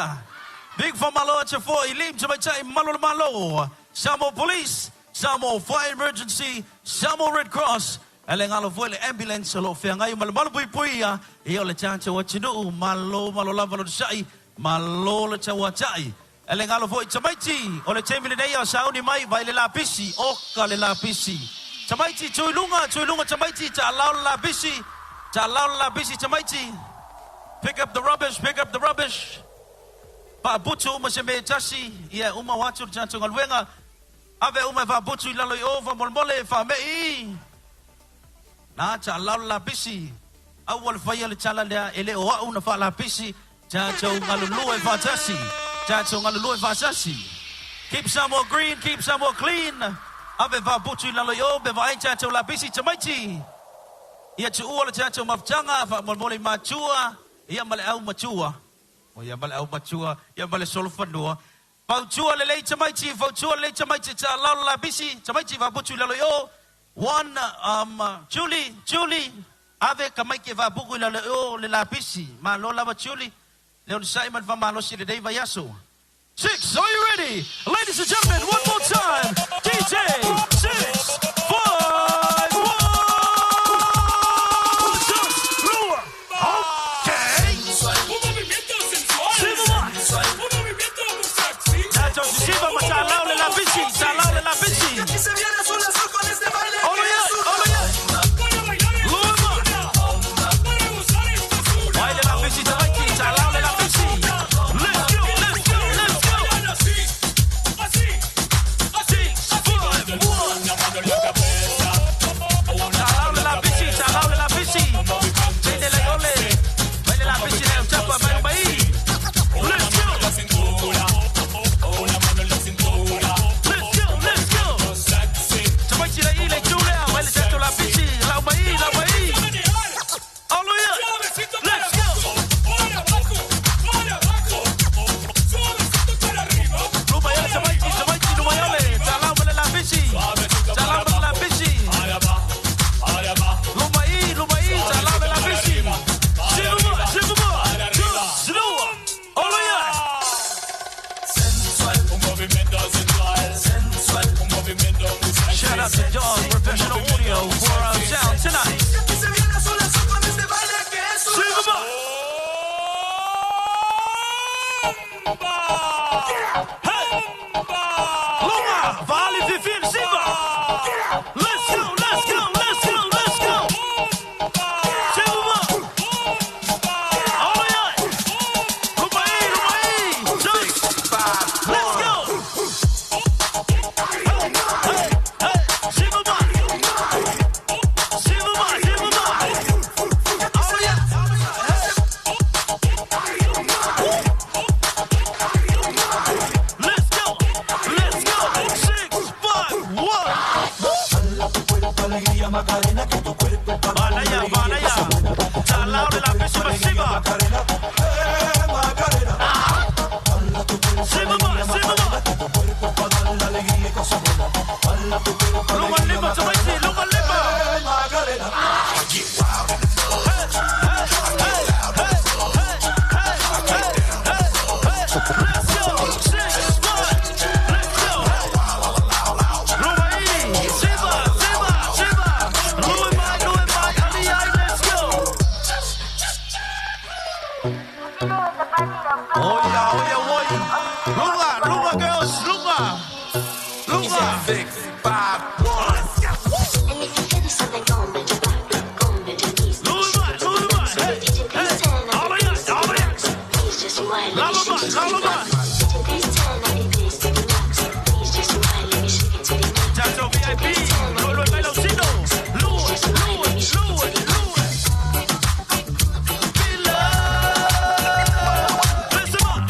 Big for malo at for ilim to my time malo malo. Samoa Police, Samoa Fire Emergency, Samoa Red Cross. Ele ngalo foi le ambulance lo whea ngai malo malo pui pui ia. Ia o le tānta wa tinu malo malo lava lo sai malo le taua tai. Ele ngalo foi tamaiti o le temi nei o sauni mai vai le lapisi o ka le lapisi. Tamaiti tuilunga tuilunga tamaiti ta lau le lapisi. Ta lau le lapisi tamaiti. Pick up the rubbish, pick up the rubbish. Faaputu uma se me tasi, ia uma watu le tātou galuega. Ave uma e faaputu i lalo i o, faamolemole, faamei. Na ta lau le lapisi. Aua le faia le tala lea, e le o au na faalapisi. Tātou galulue faatasi. Tātou galulue faatasi. Keep Samoa green, keep Samoa clean. Ave faaputu i lalo i o, be vaai tātou lapisi tamaiti. Ia tuua le tātou mafutaga, faamolemole i matua, ia ma le au matua. O ia ma le au matua, ia ma le solofanua. Fautua le lei tamaiti, fautua le lei tamaiti, ta lau le lapisi, tamaiti faaputu i lalo i o. One, Julie, Julie, ave ka mai ke faapuku i lalo i o le lapisi. Malo lava Julie, le ona sai ma le faamalosi le nei vaiaso. 6, are you ready? Ladies and gentlemen, one more time. DJ 6, 5, 1. Okay. Siva matalao le lapisi, talao le lapisi. Aquí se viene azul azul con este baile. Olo ya, olo ya. Luma. Baile lapisi, tamaiti, talao le lapisi. Let's go, let's go, let's go. 6, 5, 1. Talao le lapisi, talao le lapisi. Baile le ole. Baile lapisi le utapa, mai mai. Let's go. Let's go, let's go. Tamaiti le ile tule, baile tato lapisi, lau mai, lau mai. Olo ya. Let's go. Luma ya, tamaiti, tamaiti, luma yole. Talao le lapisi. Talao le lapisi. Luma i, talao le lapisi. Siva, siva, two, slow. Olo ya. Shout out to Dog Professional Audio for our sound tonight. Aquí se viene azul azul con este baile que es una Siva. Hey! Lunga, Vale Vivir, Siva! Let's go, let's go, let's go, let's go! Siva! Olo ya! Luma i, luma i! 6, 5, let's go! Hey, hey, Siva! Siva, Siva! Olo ya! Let's go! Let's go! 6, 5, 1. Vanaya, vanaya. Talao le lapisi masiva. Siva, siva. Lunga lima, tamaiti, lunga lima. Hey, hey, hey, hey, hey, hey, hey. Let's go. 6, 5. Let's go. Luma i, siva. Oh yeah, oh yeah, oi. Lunga, lunga girls, lunga. Lunga. 6, 5, 1. Chacho VIP, Lolo el bailoncino. Lue, lue, lue, lue. Feel love. Listen up.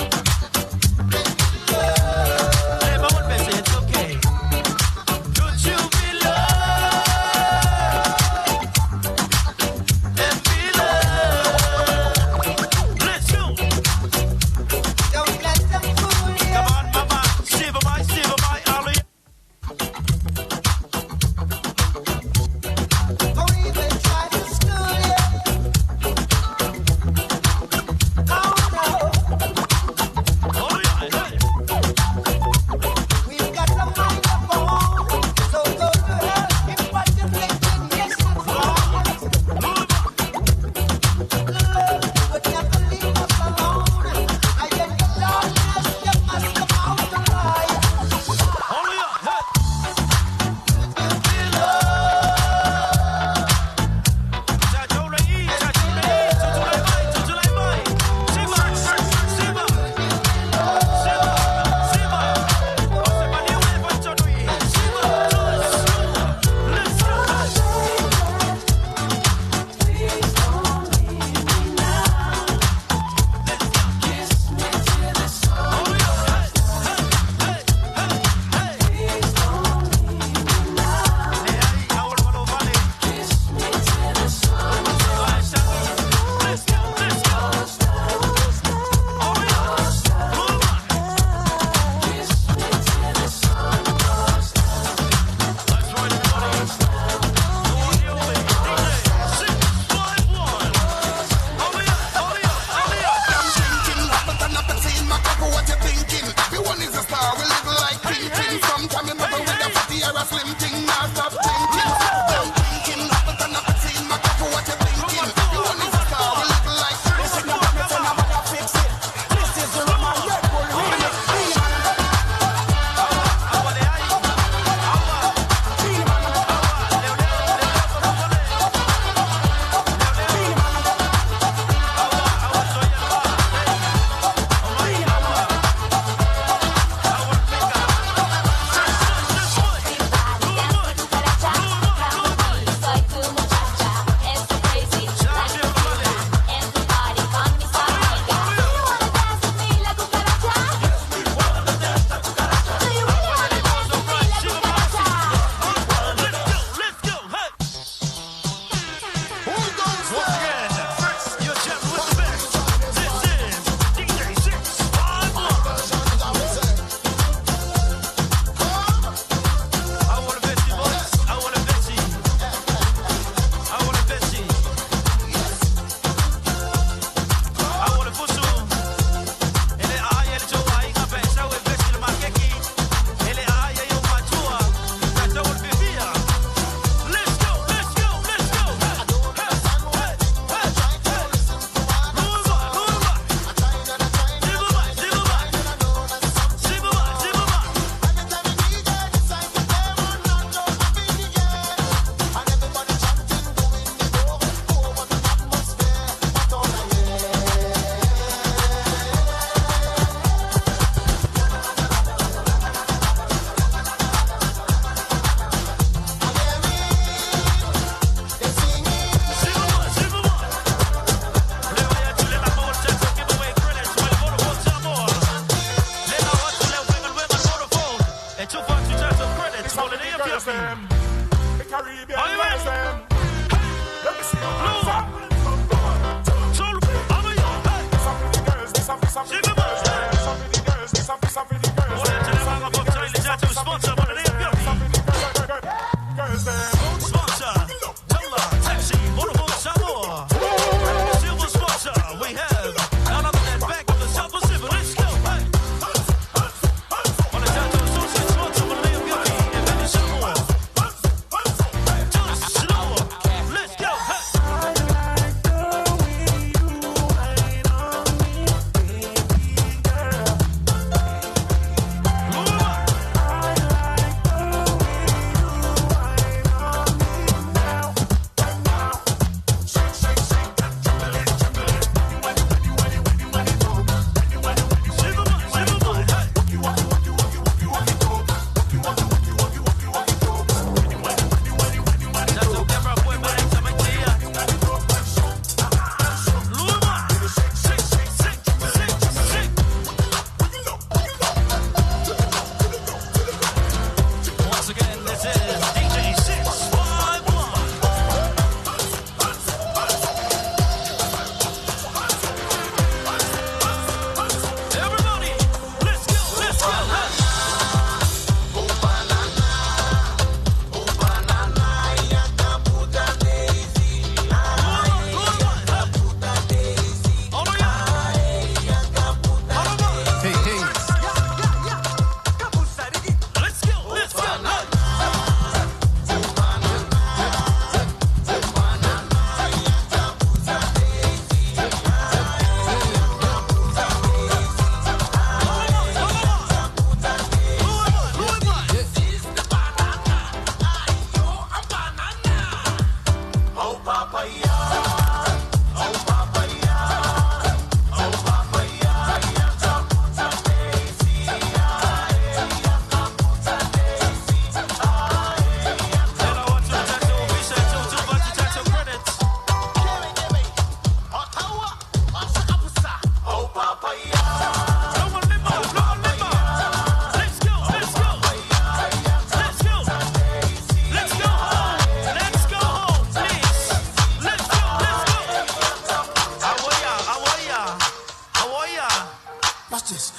Watch this.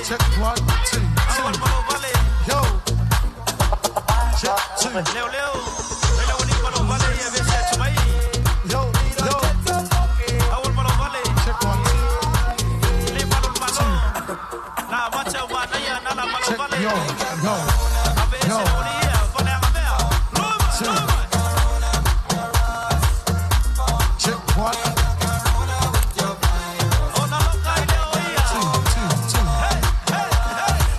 Check one, two, two. Yo. Check two. Yo, yo. Check one, two. Check, yo, yo, yo. Two. Check one. Two, two, two. Hey, hey, hey, hey.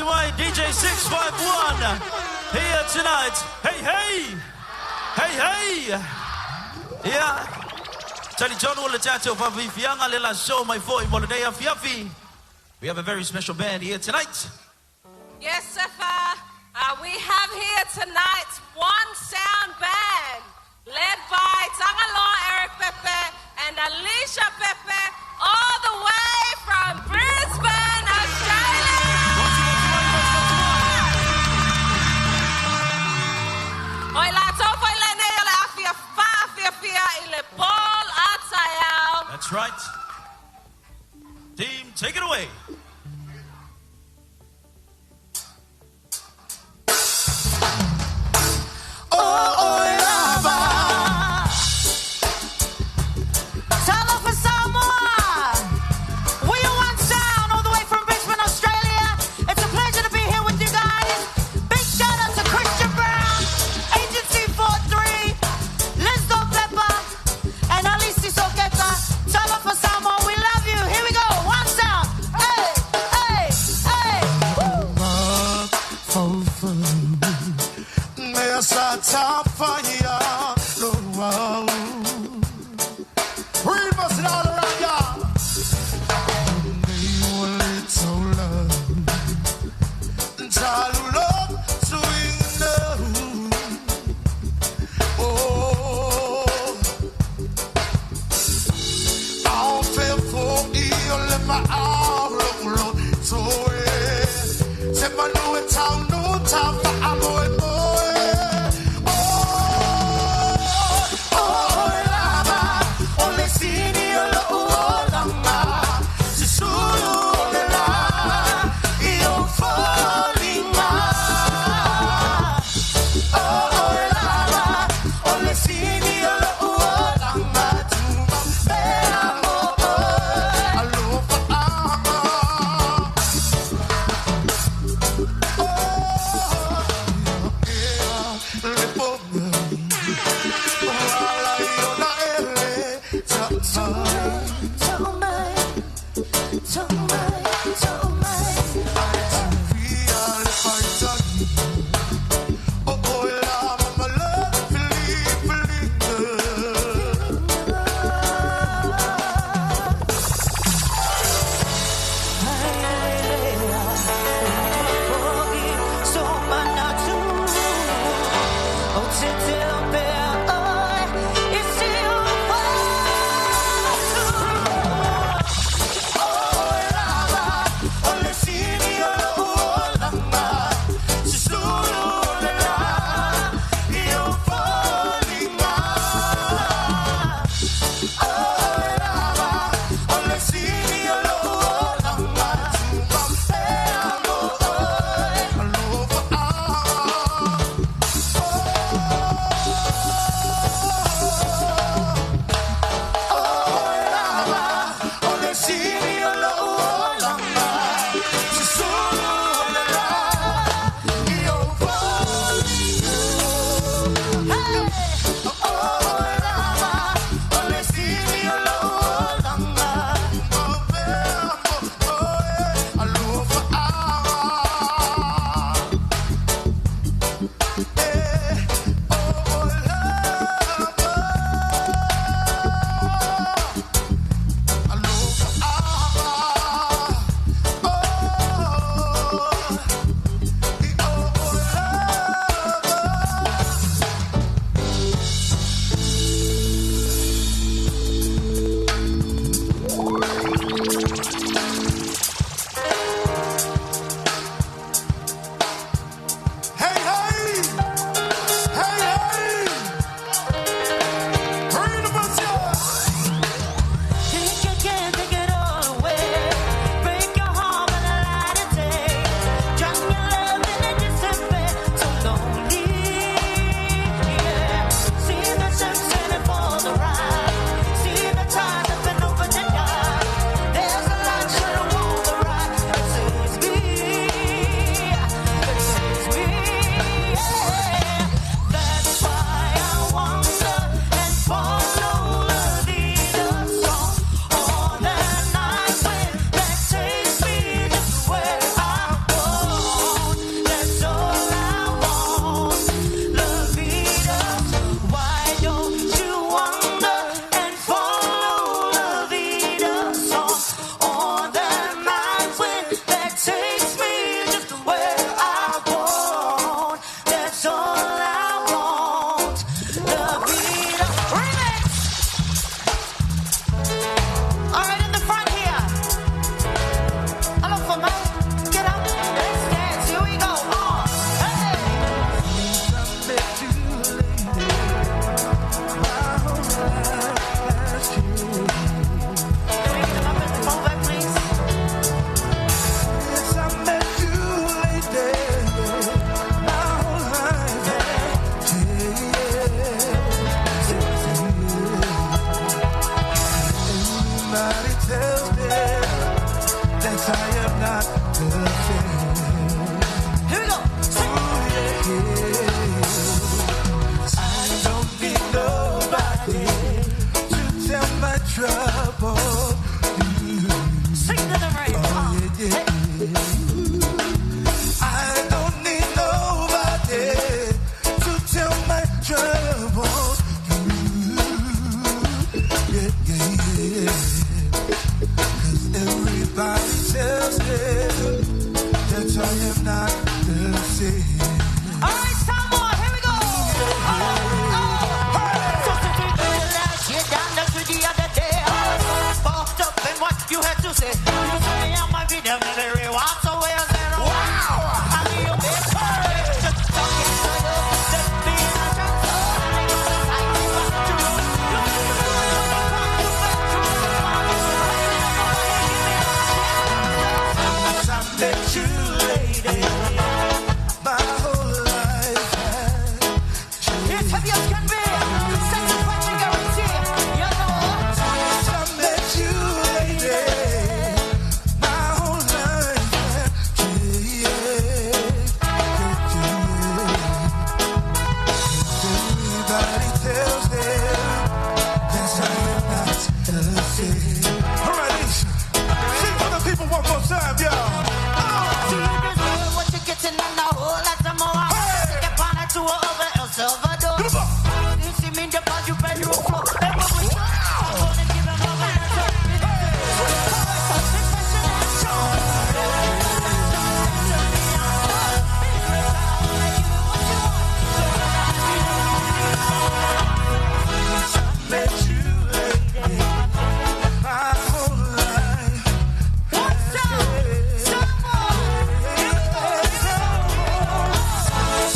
Wai, DJ 651 here tonight. Hey, hey! Hey, hey! Yeah. Tali John o le tātou whawhiwhianga le la show mai foi mo le nei afiafi. We have a very special band here tonight. Yes, Sefa. We have here tonight One Sound Band, led by Tangaloa Eric Pepe and Alicia Pepe, all the way from Brisbane, Australia. Oi la tau foi le nei o le afia wha afia fia i le Paul Atayau. That's right. Team, take it away. Tala for Samoa! We are One Sound, all the way from Brisbane, Australia. It's a pleasure to be here with you guys. Big shout out to Christian Brown, Agency 43, Liz Pepper, and Alisi Soketa. Tala for Samoa, we love you. Here we go, One Sound. Hey, hey, hey. Oh. them that I am not the same. All right, Samoa, here we go. Oh, oh. So since we did the last year down the street the other day, fucked up in what you had to say. You took me out my video, memory walks away. I said, wow. I mean, you been just talking to you, just being a Since I met you, lady, my whole life has It's heavy as can be. Satisfaction guarantee. You know. Since I met you, lady, my whole life has changed. Everybody tells them that I am not the same. All right, Aisha, sing for the people one more time, y'all. So you deserve what you're getting and a whole lot more. Take a pound or two over El Salvador. You see me in the past, you better flow. And when we I'm gonna give 'em all my answer. Met you, lady, my whole life. Since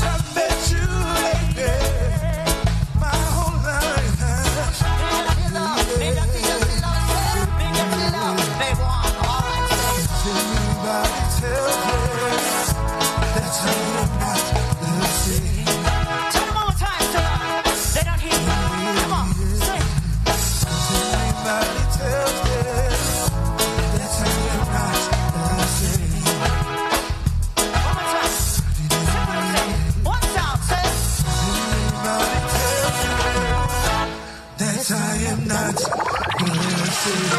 I met you, lady, my whole life has Everybody tells me that I am not the same. Tell 'em one more time, so they don't hear you. Come on, sing. Everybody tells me that I am not the same. One more time. Simple to say. One sound, say. Everybody tells me that I am not the same.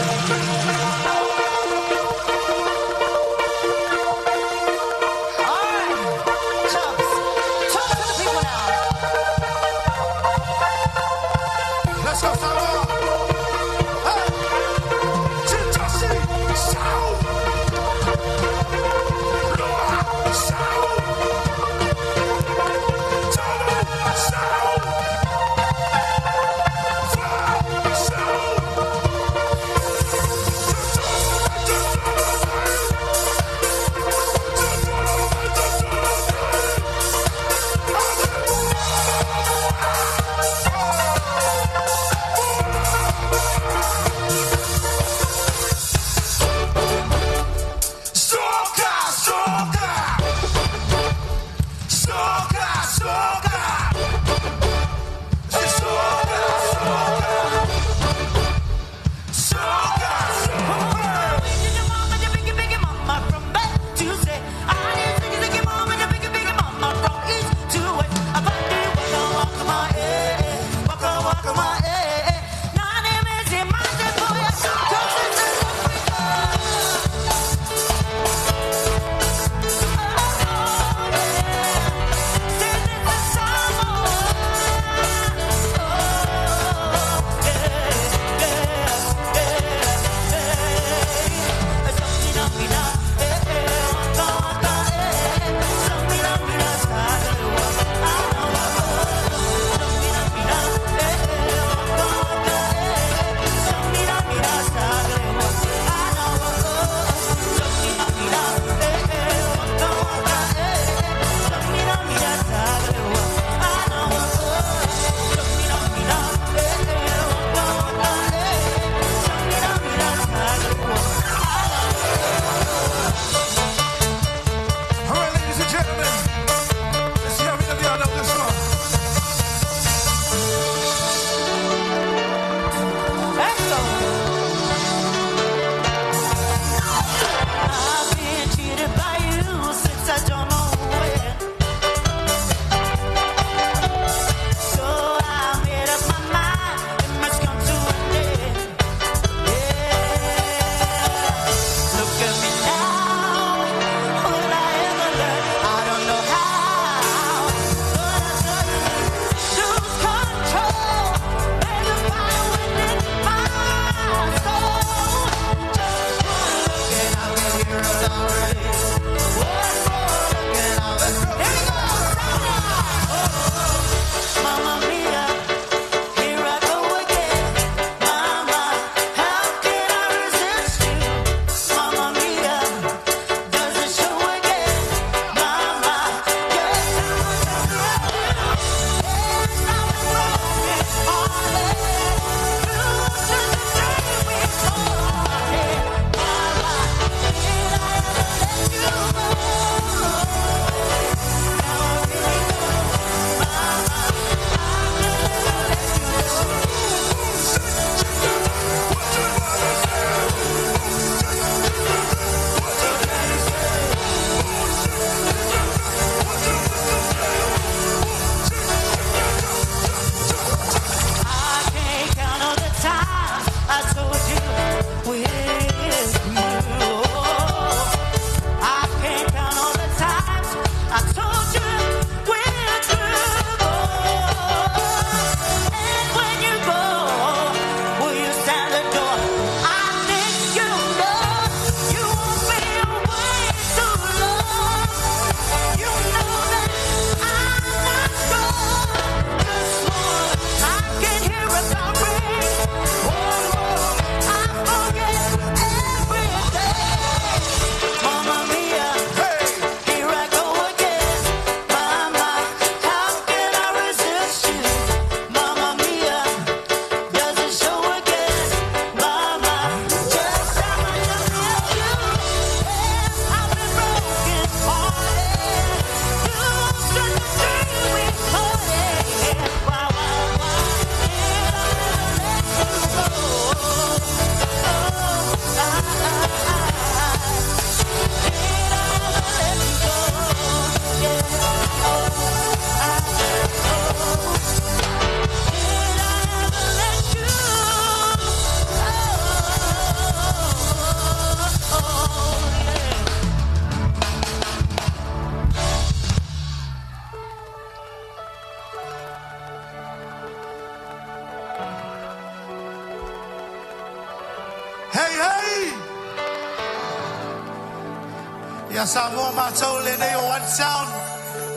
Ia Samoa mātou lenei o One Sound.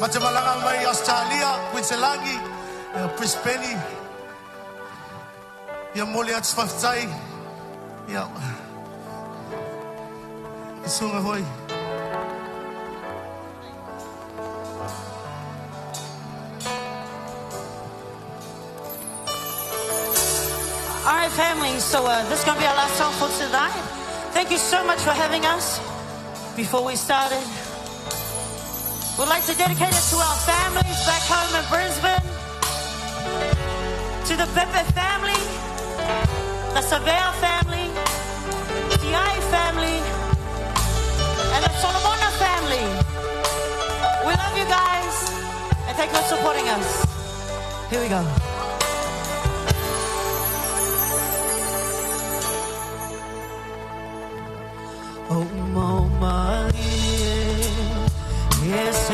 Ma te malaga mai Australia, Queensland, ia Brisbane. Ia mole atu faafetai. Ia. Isunga foi. All right, family, so this is going to be our last song for tonight. Thank you so much for having us. Before we started, we'd like to dedicate it to our families back home in Brisbane, to the Pepe family, the Savea family, the I family, and the Solomona family. We love you guys, and thank you for supporting us. Here we go. Oh, mama, yes,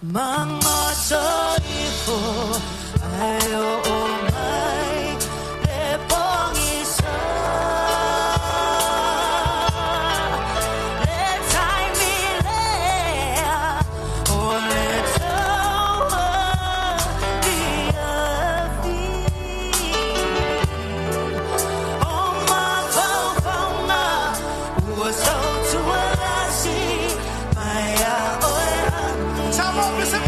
Mga toifo ay oo may lepong isa. Le time lea o le taua ia fi. O mafaufauga ua sautualasi mai a oe. Samoa, pese mai!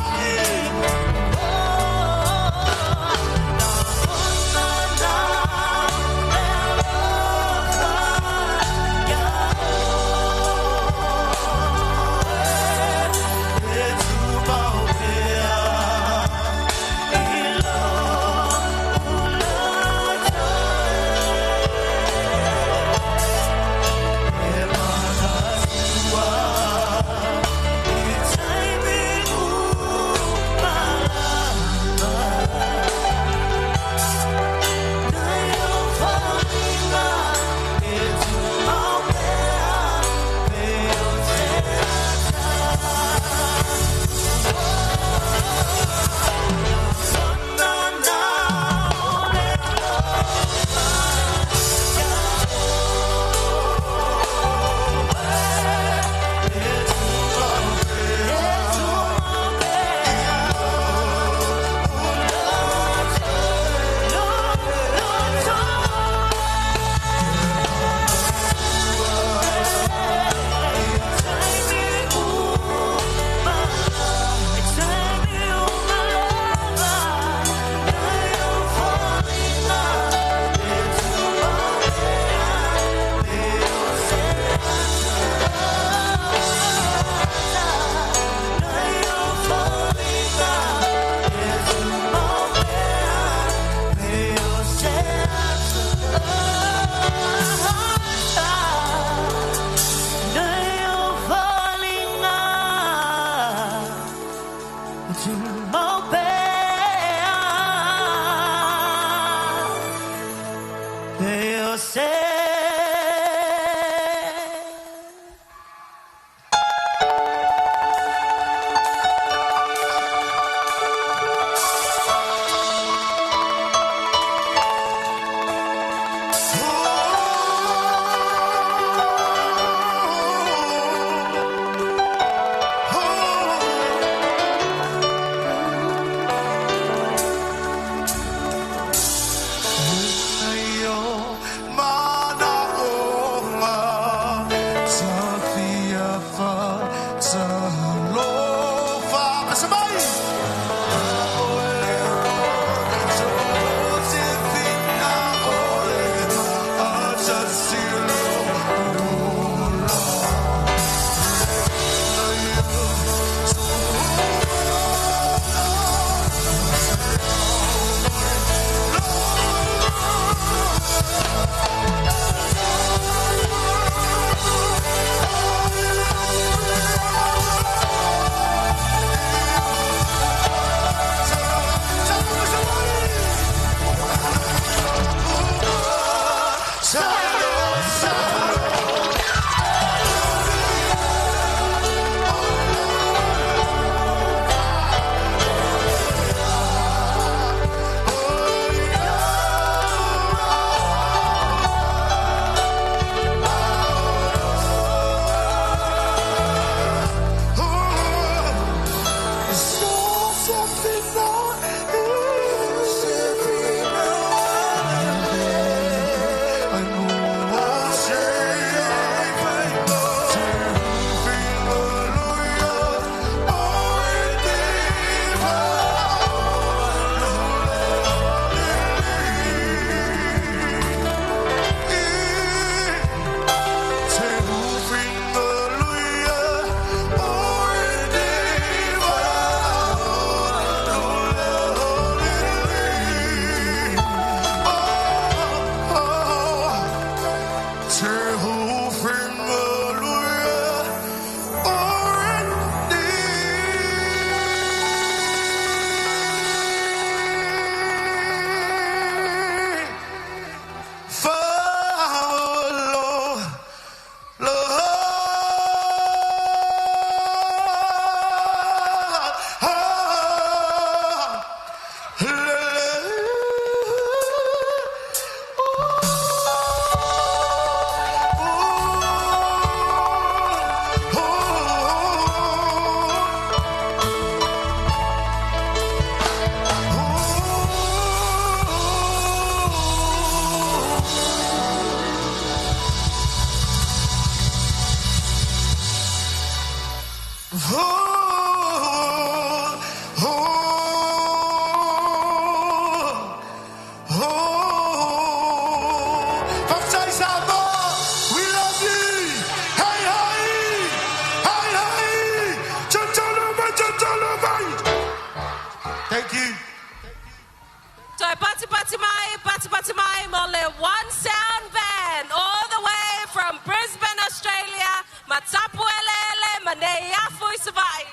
Pati mai, pati pati mai mo le One Sound Band, all the way from Brisbane, Australia. Matapu elele, manei afu i Savai'i.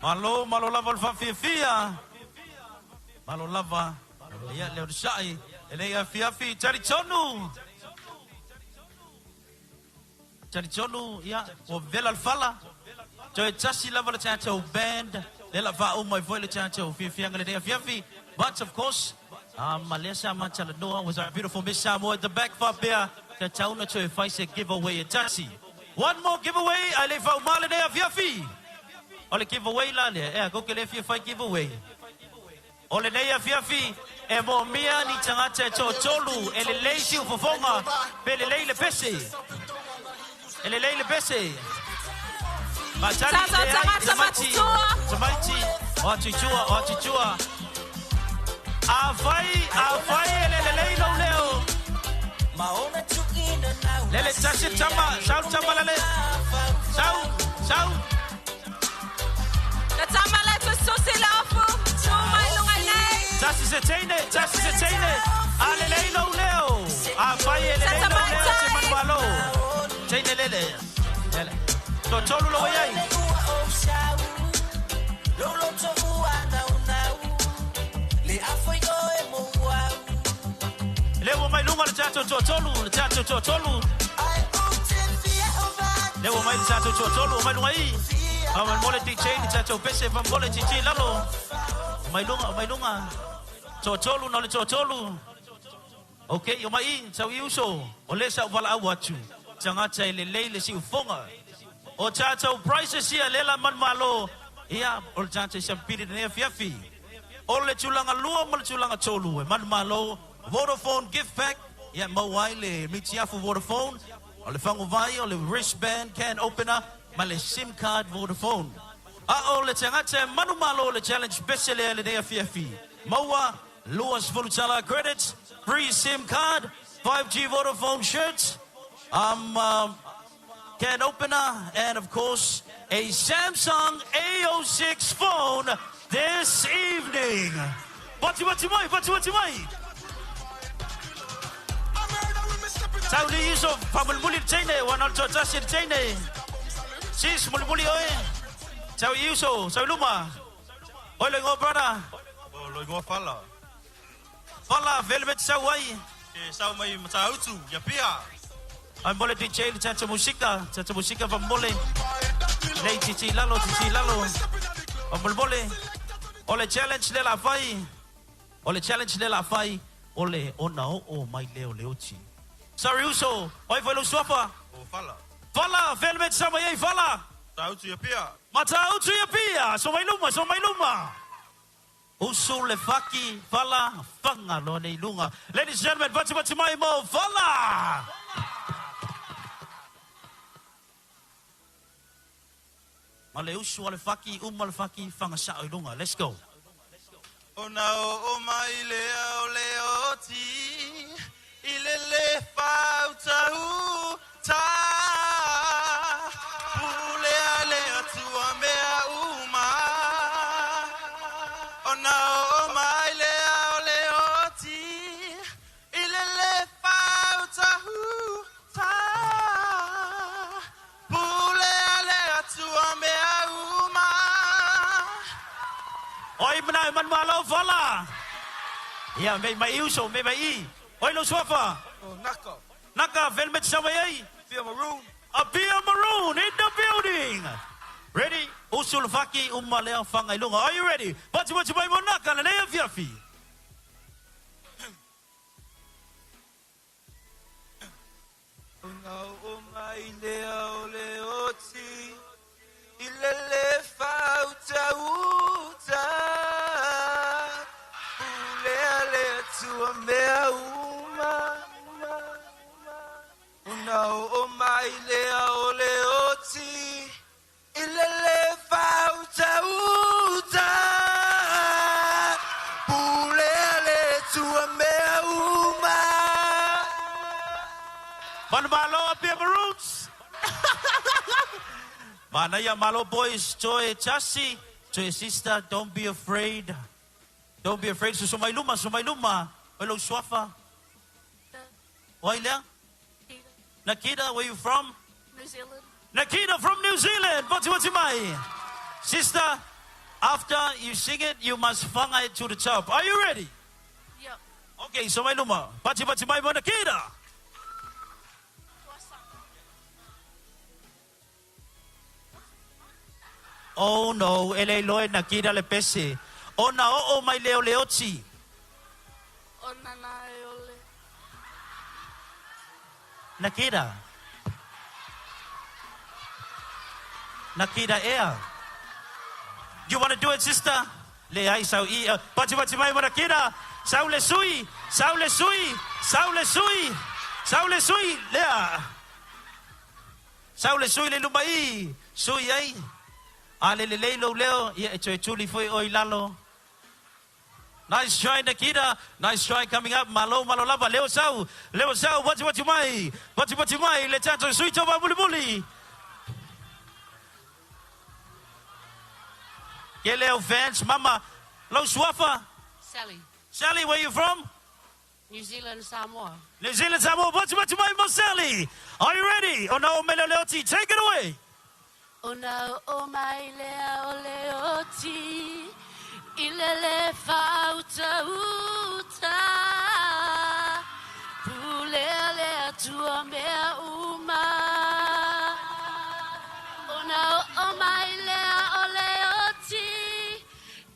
Malo, malo lava o le faafiafia. Malo lava. Ia, le onosai. E lei afiafi. Talitonu. Talitonu, ia, ua vela le fala. Toe tasi lava le tatou band. Le la faauma ai foi le tatou fiafiaga lenei afiafi. But of course, ma lea sa matalanoa was our beautiful Miss Samoa at the back faapea tatau ona toe fai se giveaway e tasi. One more giveaway, ae le i faauma lenei afiafi. O le giveaway la lea, ea, kou ke le fia fai giveaway. O lenei afiafi, e moomia ni tagata e toatolu e lelei siufofoga pe lelei le pese. E lelei le pese. Matali, Tatou leai, tagata tamaiti, matutua. tamaiti, o atu i tua, o atu i tua. Afai, afai e le lelei lou leo. Lele tasi le tama, sau le tama lale. Sau, sau. Le tama le tususi le ofu, tu mai lunga i nei. Tasi se teine, tasi se teine. A lelei lou leo. Afai e lelei lou leo, te manumalo. Teine lele. Lele. Toatolu lou e ai. Le ua mai luga le tatou toatolu, le tatou toatolu. Le ua mai le tatou toatolu, o mai luga i. Faamolemole DJ le tatou pese, faamolemole DJ lalo. O mai luga, o mai luga. Toatolu na o le toatolu. Okay, o mai i, sau i uso. O lea sa ou valaau atu. Tagata e lelei le siufoga. O tatou prizes ia lea la manumalo. Ia, o le tatou siampili lenei afiafi. O le tulaga lua ma le tulaga tolu e manumalo. Vodafone gift pack. Ia, maua ai le mitiafu Vodafone. O le faguvai, o le wristband can opener ma le sim card Vodafone. A o le tagata e manumalo le challenge pese lea lenei afiafi. Maua 20 tala credits, free sim card, 5G Vodafone shirts, can opener, and of course, a Samsung A06 phone this evening. Pati pati mai, pati pati mai. Tau li iso, faamulimuli le teine, ua na o le toatasi le teine. Sis, mulimuli oe. Tau i uso, sau i luma. Oi lo ingoa, brother. O lo ingoa Fala. Fala, vele me te sau ai. Ke sau mai Matautu, ia pia. Ai mole DJ le tatou musika, tatou musika faamomole. Lei titi lalo, titi lalo. Faamolemole. O le challenge lea la fai. O le challenge lea la fai. O le ona oo mai lea o le oti. Sorry uso, oi foi lou suafa. O Fala. Fala, vele me te sau mai ai Fala. Matautu ia pia. Matautu ia pia, so mai luma, so mai luma. Usu le faki, Fala, faga loa nei luga. Ladies and gentlemen, pati pati mai mo Fala. Ma le usu a le faki, uma le faki, faga sao i luga. Let's go. Ona oo mai lea o le oti i le le fautauta. Pule a le Atua mea uma. Ona oo mai lea o le oti i le le fautauta. Pule a le Atua mea uma. Oi mana e manumalo Fala. Ia, mei mai i uso, mei mai i. Oi lou suafa. O Naka. Naka, vele me te sau mai ai. Apia Maroon. Apia Maroon in the building. Ready? Usu le faki, uma lea faga i luga. Are you ready? Pati pati mai mo Naka, lenei afiafi. Ona oo mai lea o le oti i le le fautauta. Pule a le Atua mea uma. Ona oo mai lea o le oti i le le fautauta. Pule a le Atua mea uma. Manumalo, Apia Maroons. Manaia Malo boys, toe tasi, toe sister, don't be afraid. Don't be afraid. Susu mai luma, susu mai luma. O lou suafa? O ai lea? Nakita, where you from? New Zealand. Nikita from New Zealand. Poti poti mai. Sister, after you sing it, you must whanga it to the top. Are you ready? Yep. Okay, so mai luma. Pati pati mai mo Nikita. Oh no, ele loe Nakita le pese. Ona o o mai leo leoti. O nana e ole. Nakita. Nakita Air. You want to do it, sister? Le ai sau i. Pati pati mai mo Nakita. Sau le sui. Sau le sui. Sau le sui. Sau le sui. Lea. Sau le sui le luma i. Sui ai. A le le lei lo leo. Ia e toe tuli foi o i lalo. Nice try, Nikita. Nice try coming up. Malo, malo lava. Leo sau. Leo sau. Pati pati mai. Pati pati mai. Le tato sui tova muli muli. Ke leo fans, mama. Lau suafa. Sally. Sally, where you from? New Zealand, Samoa. New Zealand, Samoa. Pati pati mai mo Sally. Are you ready? O nao mele leoti. Take it away. O na o mai lea o leoti, i lele whauta uta. Pulea lea tua mea uma. O na o mai lea o leoti,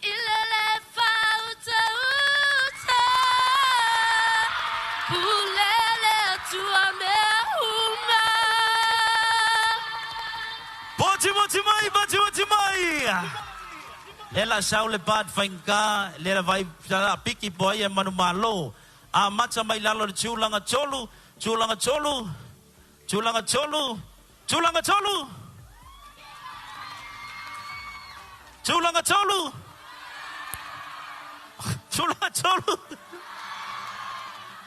i lele whauta uta. Pulea lea tua mea uma. Poti poti mai, poti poti mai. Lela sau le pat whainga, lela vai tala piki po ai e manu malo. A mata mai lalo le tūlanga tolu, tūlanga tolu, tūlanga tolu, tūlanga tolu. Tūlanga tolu. Tūlanga tolu.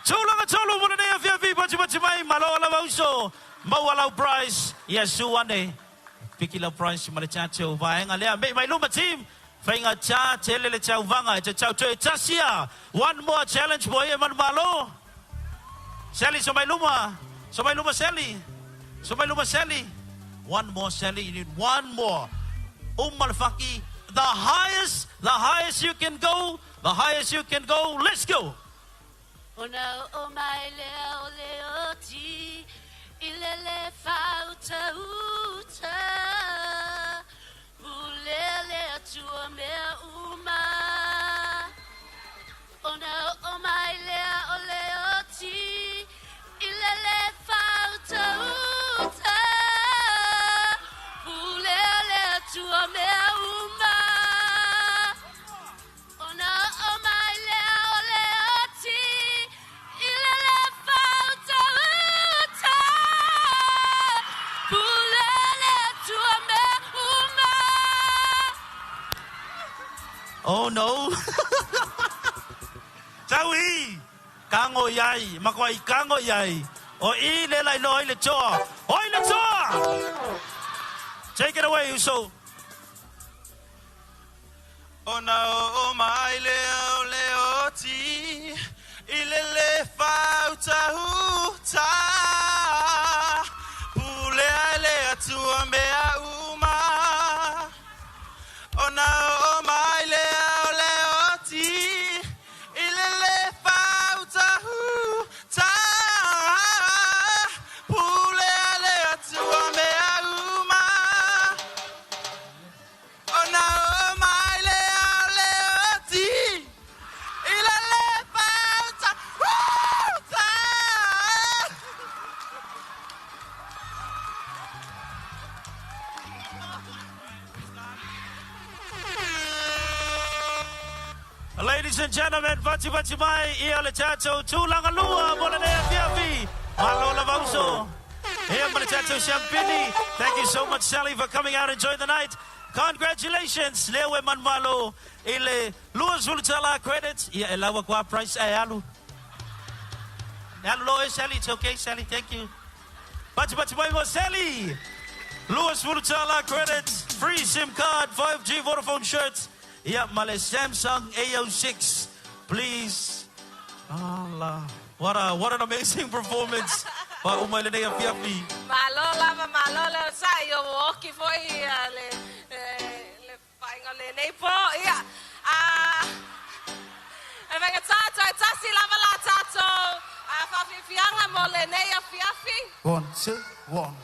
Tūlanga tolu, mona nei awhia fi, poti poti mai, malo ala vauso. Mau alau prize, Yesu ane. Piki lau prize ma le tātou vaenga lea. Me mai luma team. Whainga tā, te lele tau vanga, te tau toe tasia. One more challenge boy, e manu malo. Sally, so mai luma. So mai luma, Sally. So mai luma, Sally. One more, Sally. You need one more. Umalfaki, the highest you can go, the highest you can go. Let's go. O na o mai lea o leoti, i lele whauta uta. Pulele atua mea uma. O na o mai lea o leoti, i lele whauta uta. Pulele atua mea uma. O na o mai lea o leoti, i lele whauta uta. Pulele atua mea uma. Oh no. Tau i. Kango iai. Makoa i kango iai. O i le lai no i le toa. O i le toa! Take it away, Uso. O na o mai leo leoti, i lele whauta uta. Pulea le atua mea uma. O na o mai leo leoti, i lele whauta uta. Pulea le atua mea uma. O na o mai leo leoti, i lele whauta uta. Ladies and gentlemen, pati pati mai, ia le tātou tūlanga lua, mo le nea fiafi. Malo la vauso. Ia ma le tātou champini. Thank you so much, Sally, for coming out and enjoying the night. Congratulations, leo e manu malo, i le lua zulutala credits. Ia e lawa kua price e alu. E alu lo e, Sally, it's okay, Sally, thank you. Pati pati mai mo, Sally. Lua zulutala credits, free SIM card, 5G Vodafone shirts. Ia ma le Samsung A06. Please Allah. What an amazing performance by Uma i lenei afiafi. Malo lava, malo le sa i o oki foi ia le, le, le whainga le nei po. Ia, a, e venga tātou, e tasi lava la tātou, a whawhiwhianga mo le nei afiafi. 1, 2, 1.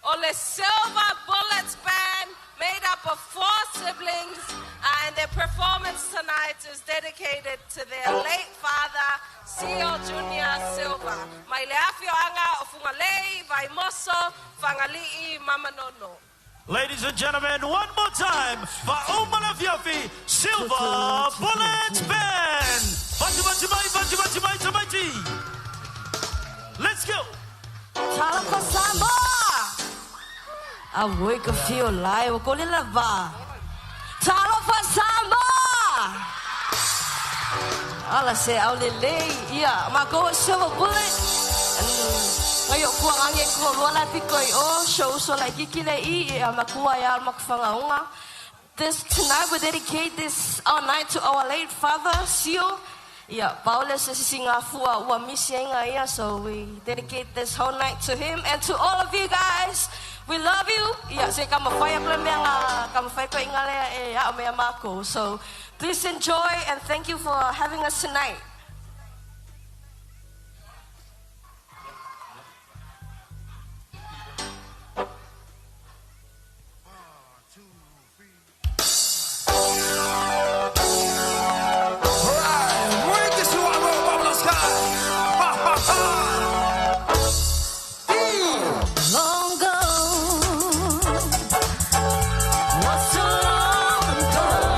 O le Silver Bullets Band, made up of four siblings, and their performance tonight is dedicated to their late father, Sio Junior Silva. Mai le afioanga o Fugalei, Vaimoso, Fagali'i, Mamanono. Ladies and gentlemen, one more time for Uma Fiafi Silver Bullets Band. Bati, bati, mai, bati, bati, mai, bati. Let's go. Talofa Samoa! A wake a feel live, o kole lava. Talofa Samoa! Ala se au le lei, ia, ma ko Silver Bullet. Ngai o kua ngange ko lua la piko i o, show so lai kiki le i, ia makua ia al makawhangaunga. This tonight we dedicate this our night to our late father, Sio. Yeah, Paulus is singa fua ua misi inga ia, so we dedicate this whole night to him and to all of you guys. We love you. Yeah, se kama whai akula mea ngā, kama whai koe inga lea e a o mea mako. So please enjoy and thank you for having us tonight. Long gone, what's so long gone?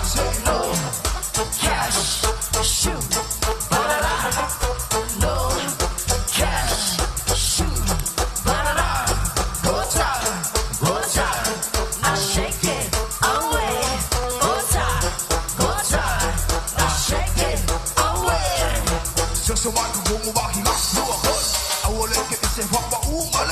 Say no cash, shoot, ba-da-da. No cash, shoot, ba-da-da. Go time, go time. I shake it away. Go time, go time. I shake it away. So I can go back in I will let get this pop my ooh my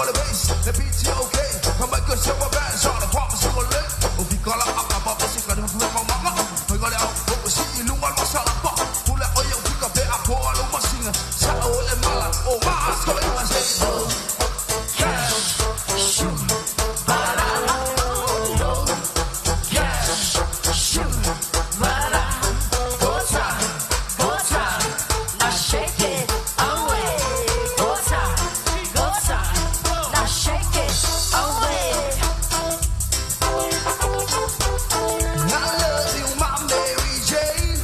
le bass the beat okay. Come back and show my band on the pop so le. O fi kala up up up si ka ma ma ma. Ko le au o si ilu ma sa la pa. Pula o yo fi ka be a ko lo ma singa. Sa o le mala o ma sko i ma se. Cash, shoot, ba-da-da. No cash, shoot, ba-da-da. Go time, go time. I shake it away. Go time, go time. Now shake it away. I love you, my Mary Jane.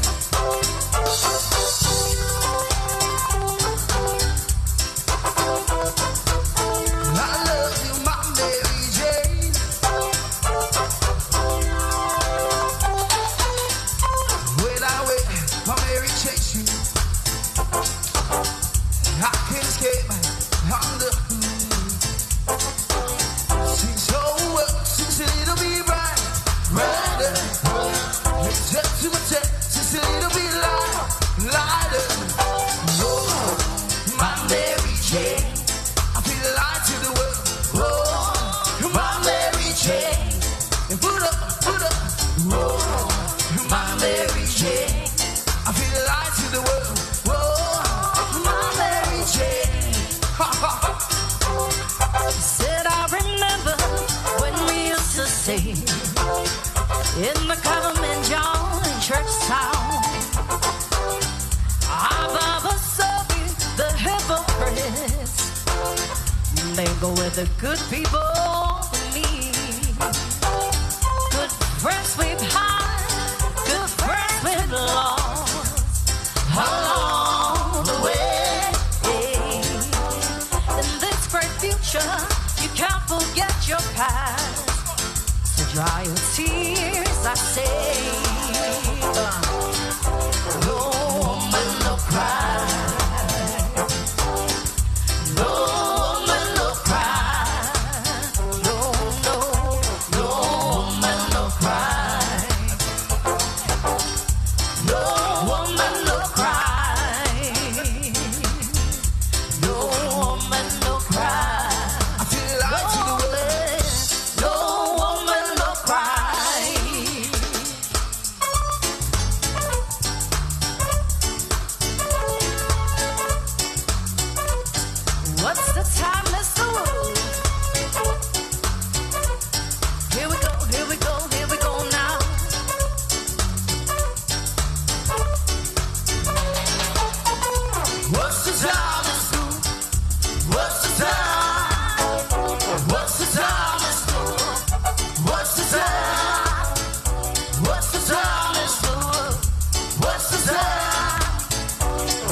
I love you, my Mary Jane. When I wait, my Mary chase you. I can't escape. I'm the She's so she's a little bit bright, brighter. It's up to my chest, she's a little bit light, lighter. Oh, my Mary Jane, I feel the light to the world. Oh, my Mary Jane, and put up, put up. Oh, my Mary Jane, I feel the light to the world. Oh, my Mary Jane. Ha ha ha. Said I remember when we used to sing in the government yard in church town. Our Baba Sophie, the hypocrites, mingle with the good people me. Good friends we've had, good friends we've lost along the way. In this great future, you can't forget your past. So dry your tears, I say. No woman, no cry. No woman, no cry. No, no, no woman, no cry. No woman, no cry. No woman, no cry. I feel the light to the world. No woman, no cry. What's the time, Mr. Wu? Here we go, here we go, here we go now. What's the time? It's through. What's the time? What's the time? It's through. What's the time? What's the time? It's through. What's the time?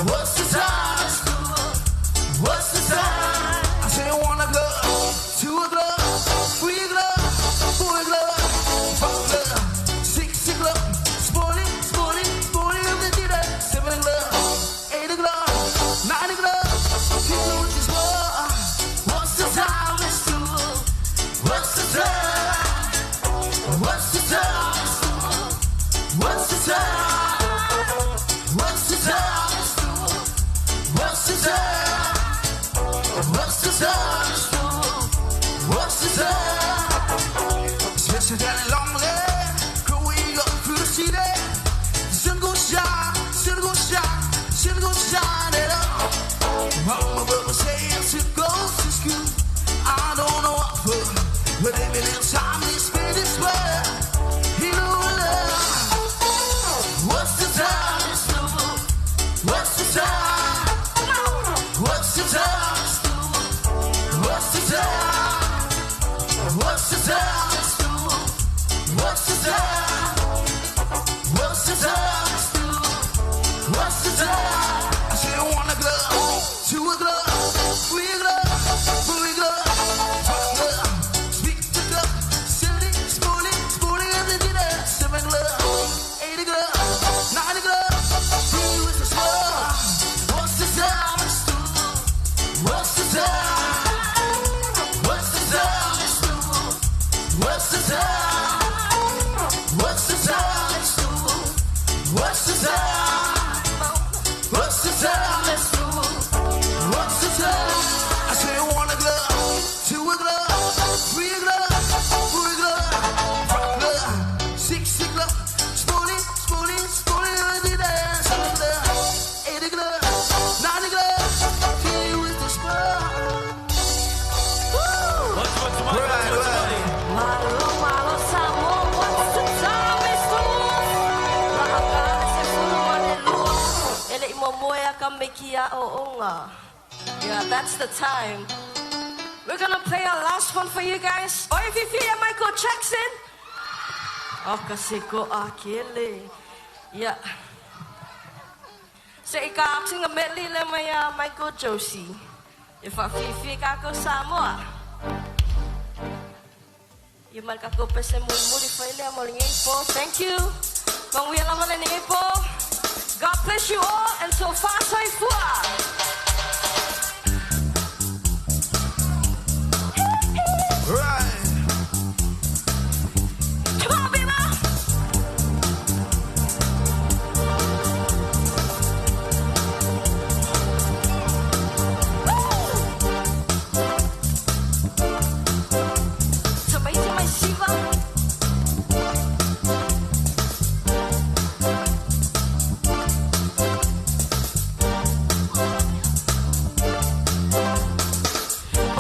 What's the time? It's through. What's the time? I say 1 o'clock, 2 o'clock, 3 o'clock, 4 o'clock, 5 o'clock, 6 o'clock. Spoolie, spoolie, spoolie of the dinner. 7 o'clock, 8 o'clock, 9 o'clock. People just want. What's the time? It's through. What's the time? What's the time? It's through. What's the time? What's the time? It's through. What's the time? What's the time? It's through. What's the time? Especially down in Longland, growing up through the city. Sun gon' shine, sun gon' shine, sun gon' shine it up. Mama brother say I should go to school. I don't know what for, but every little time they spend this way, he know love. What's the time? It's through. What's the time? What's the time? It's through. What's the time? What's the time? It's through. What's keiki a'o'oga. Yeah, that's the time. We're gonna play our last one for you guys. Oi fifi Michael Jackson. O ka se ko a kele. Yeah. Se i ka aksinga medley le mai a Michael Josie. E whawhiwhi ka ko Samoa. I mal ka ko pese muri muri whaile a mo po. Thank you. Mangwia lava le ngei po. God bless you all and so far so fua. Right. Come on, baby.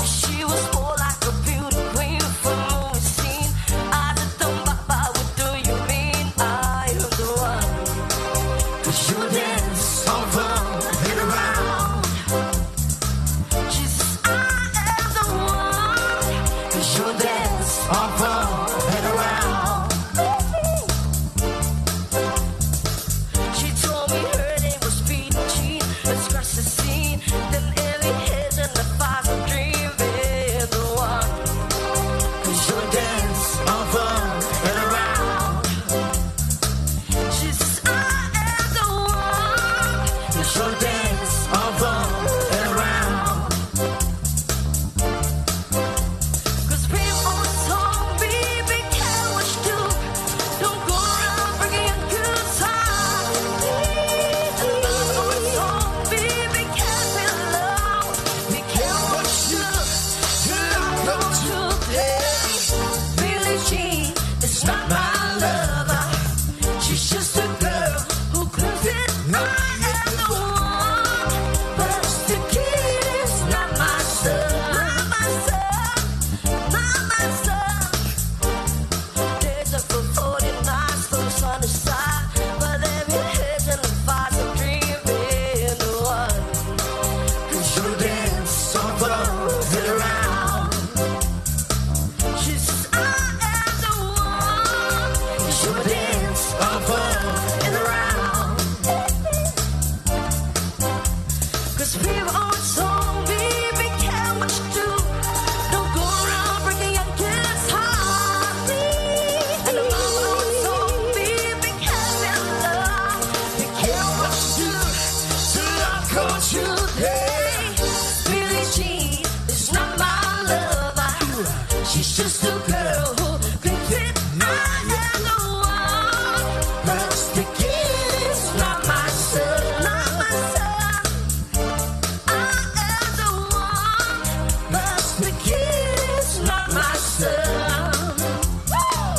She was more like a beauty queen from movie scene. I said, "Don't baba, what do you mean? I am the one." 'Cause you dance all round and around. She says, "I am the one." 'Cause you dance all round and around. She told me her name was Peter Jean. Let's crash the scene. Then Ellie heads and the fires of dreaming the one. 'Cause you dance all round and around. She says, "I am the one." 'Cause you dance all round and around. 'Cause people always told me, be careful what you do. Don't go around breaking your good time. And mama always told me, be careful, love. Be careful what you do. Don't you play. Billie Jean is not my lover. She's just a girl who claims that I am the one. But the kid is not my son. Not my son. Not my son. There's a for 40 nights for the sun to shine. But every head and the fires of dreaming the one. 'Cause you dance all round and around. She says, "I am the one." 'Cause you dance all round and around. 'Cause people always told me, be careful what you do. Don't go around breaking your kids' heart. And the mama always told me, be careful, love. Be careful what you do. Till I caught you Hey, Billie Jean is not my lover. She's just a girl who claims that I am the one. But the kid is not my son, not my son. I am the one, but the kid is not my son. Woo!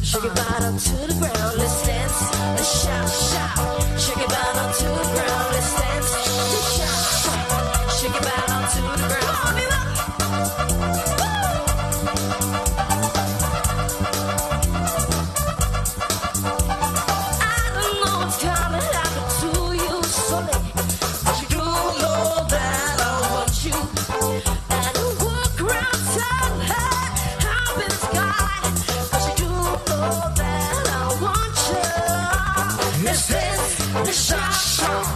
Shake it bottom to the ground, let's dance, let's shout, shout. Shake it bottom to the ground, let's dance, let's shout, shout. Shake it bottom to the ground. I don't know what's gonna happen to you, Sonny, but you do know that I want you. And you walk around town, hey, hop in the sky, but you do know that I want you. Let's dance, let's shout, shout.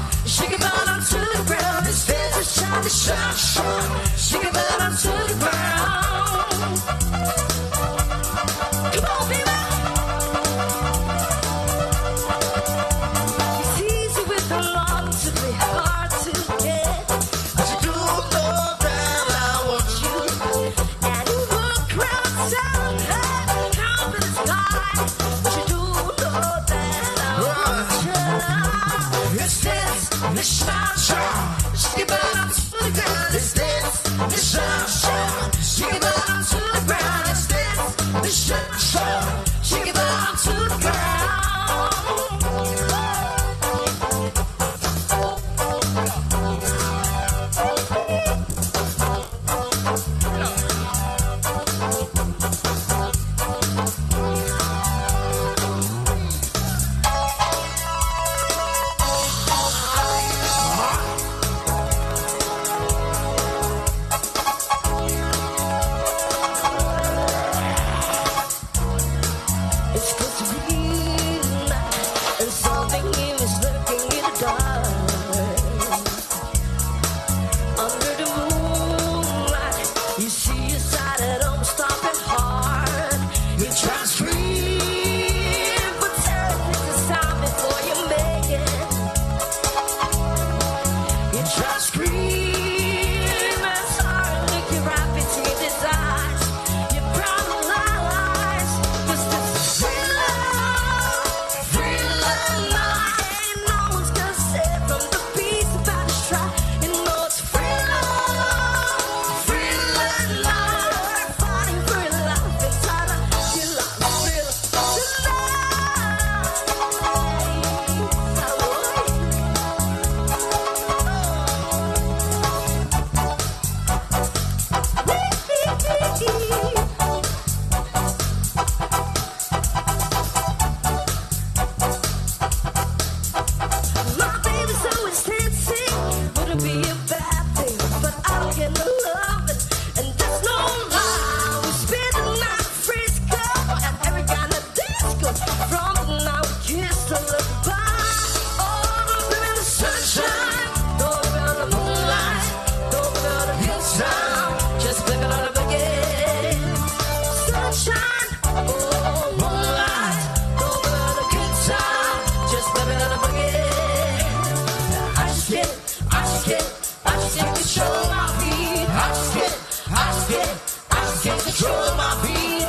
I can't control my feet.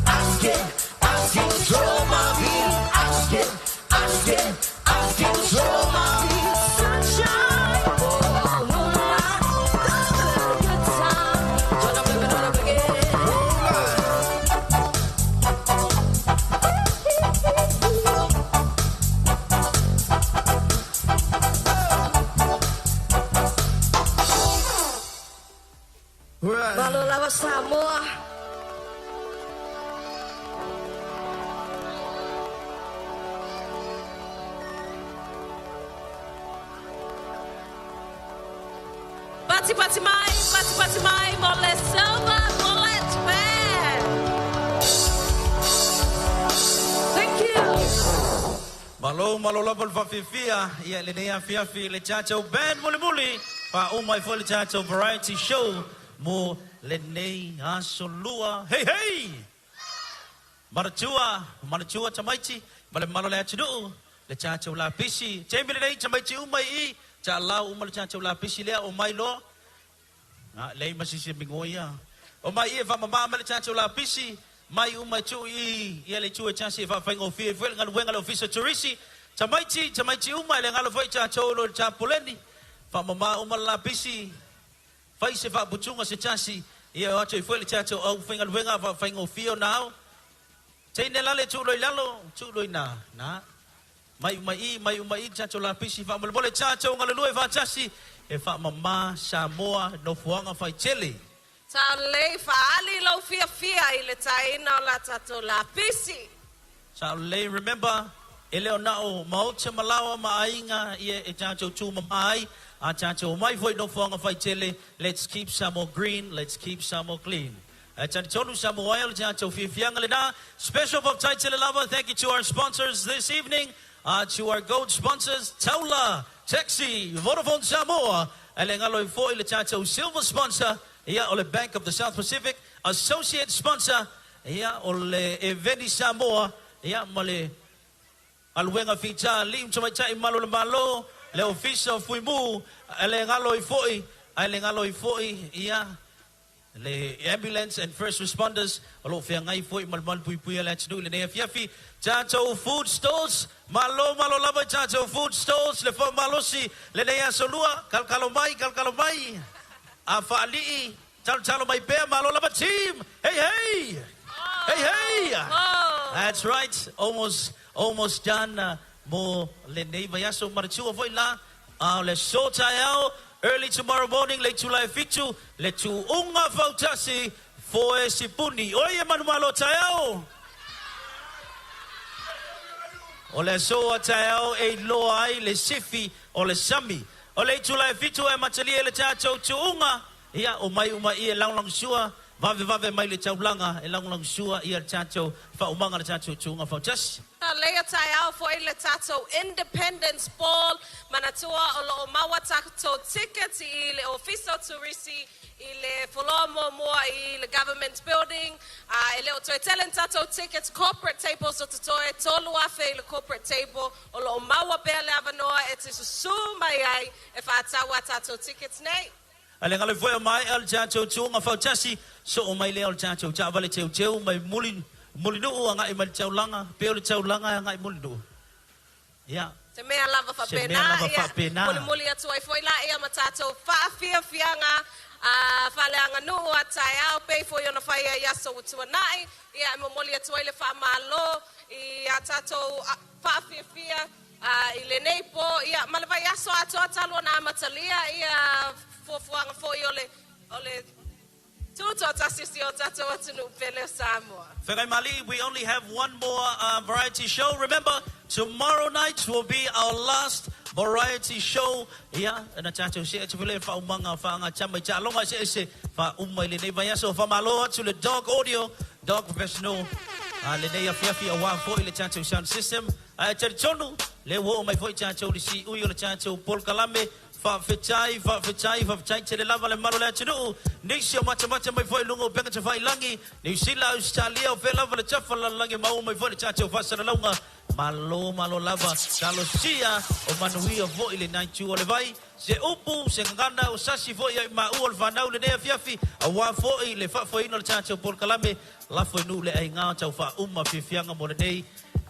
I can't control my feet. I can't control my feet. Sunshine, oh, moonlight, good time. Tryna blame it on the boogie. Malo lava Samoa. Pati pati mai, pati pati mai, mo le silver bullet band. Thank you. Malo malo lava le fafiafia ia lenei afiafi le tatou band mulimuli faauma ai foi le tatou variety show mo lenei aso lua. Hei hei! Manatua, manatua tamaiti, ma le malo le atunuu, le tatou lapisi. Taimi lenei tamaiti uma i i, taalau uma le tatou lapisi lea o mai loa. Na, lei ma sisi mingoia. O mai i e faamamā mai le tatou lapisi, mai uma e tuu i ia le itu e tasi e faafaigofie ai foi le galuega le ofisa turisi. Tamaiti, tamaiti uma e le galo foi tatou lo le tapoleni. Faamamā uma le lapisi, fai se faaputuga se tasi, ia o atu ai foi le tatou au faigaluega faafaigofie ona ao. Teine lale tuu loi lalo, tuu loi na, na. Mai uma i, mai uma i le tatou lapisi faamolemole tatou galulue faatasi e faamamā Samoa nofoaga faitele. Sa lelei faaali lou fiafia i le taina o la tatou lapisi. Sa lelei, remember, e le o na o maota ma laoa ma aiga ia e tatou tumamā ai, a tatou omai foi nofoaga faitele, let's keep Samoa green, let's keep Samoa clean. Ae talitonu Samoa ai o le tatou fiafiaga lenā. Special faafetai tele lava, thank you to our sponsors this evening, to our gold sponsors, Taula, Taxi, Vodafone Samoa, ae le galo ai foi le tatou silver sponsor, ia o le Bank of the South Pacific, associate sponsor, ia o le Eveni Samoa, ia ma le galuega fitā alii ma tamaitai malo le Malo, le Ofisa o Fuimu, ae le galo ai foi, ae le galo ai foi, ia le ambulance and first responders o loo feagai foi ma le malupuipuia le atunuu i lenei afiafi. Tatou food stalls, malo malo lava i tatou food stalls le faamalosi lenei aso lua, kalokalo mai, kalokalo mai, a faalii, talotalo mai pea, malo lava team. Hey hey! Hey hey! That's right, almost almost done mo lenei vaiaso manatua foi la a o le aso taeao early tomorrow morning le itula e 7 le tuuga fautasi foe sipuni. Oi e manumalo taeao! O le aso a taeao e iloa ai le sifi o le sami. O le itula e 7 e amatalia le tatou tuuga, ia o mai uma i e lagolagosua, vavevave mai le taulaga e lagolagosua ia le tatou faaumaga le tatou tuuga fautasi. Leia taeao foi le tatou Independence Ball manatua o loo maua tatou tickets i le ofisa o turisi i le fuloa muamua i le government building. E le o toe tele ni tatou tickets corporate tables o totoe 3,000 i le corporate table o loo maua pea le avanoa e te susū mai ai e faatau a tatou tickets nei. Ae le galo foi o maea le tatou tuuga fautasi, soo mai lea o le tatou taavale teuteu mai muli Mulinuu agai mai le taulaga, pe o le taulaga e agai Mulinuu. Ia. Se mea lava Se mea faapena, lava ia, faapena. mulimuli atu ai foi laia ma tatou faafiafiaga a faaleaganuu a taeao pei foi ona fai ai aso ua tuanai, ia, e momoli atu ai le faamalo i a tatou faafiafia i lenei po, ia, ma le vaiaso atoa talu ona amatalia ia fuafuaga foi o le o le tutoatasi o si o tatou atunuu pele o Samoa. Fegai Mali, we only have one more variety show. Remember, tomorrow night will be our last variety show. Ia, na tatou see atu le faaumaga faagatama i taaloga eseese faauma i lenei vaiaso. Faamalo atu le Dog Audio, Dog Professional. Lenei afiafi auā foi le tatou sound system. Ae talitonu, le ua oo mai foi tatou le siui o le tatou polokalame. Faafetai, faafetai, faafetai tele lava le mamalu o le atunuu. Nisi o matamata mai foi i luga o upega tafailagi, Niu Sila, Ausetalia, o fea lava le tafa lalolagi, maua mai foi le tatou faasalalauga. Malo malo lava, talosia o manuia fo'i lenā itu o le vai. Se upu, se gagana o sasi fo'i ia i maua o le fanau i lenei afiafi, auā fo'i le faafoeina o le tatou polokalame, lafo i nuu le aiga o tau faauma fiafiaga mo lenei,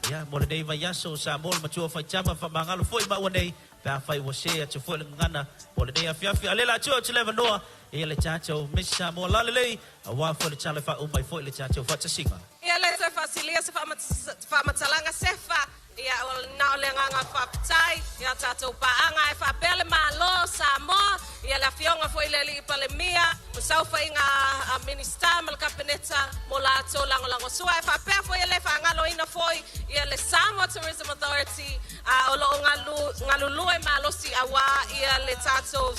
ia, mo lenei vaiaso. Samoa le matua faitama, faamagalo fo'i maua nei pe afai ua sē atu foi le gagana mo lenei afiafi. A o lea o le a tuu atu le avanoa i le tatou Miss Samoa lalelei, auā foi le tala e faauma ai foi le tatou faatasiga. Ia le toe faasilia se faamatalaga sefa, ia na o le agaga faafetai ia tatou paaga e faapea le Malo o Samoa, ia le Afioga foi i le Alii Palemia, ma saofaiga a Minisita ma le Kapeneta mo latou lagolagosua. E faapea foi e le faagaloina foi ia le Samoa Tourism Authority a o lo o galulue malosi auā ia le tatou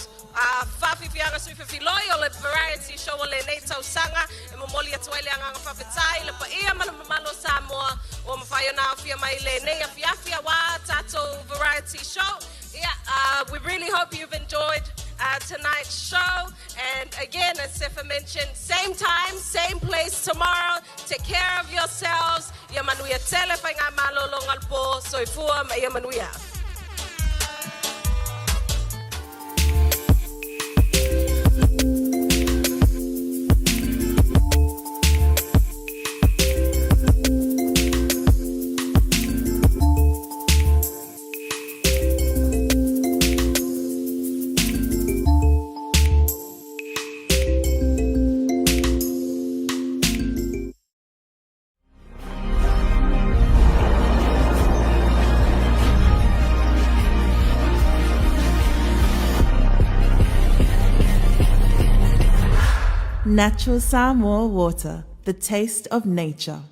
faafiafiaga sui fefiloi o le Variety Show o lenei tausaga. E momoli atu ai le agaga faafetai i le paia ma le mamalu o Samoa ua mafai ona aofia mai i lenei afiafi auā tatou Variety Show. Yeah, we really hope you've enjoyed tonight's show. And again, as Sefa mentioned, same time, same place tomorrow. Take care of yourselves. Ia manuia tele faigamalologa o le po. Soifua ma ia manuia. Natural Samoa water, the taste of nature.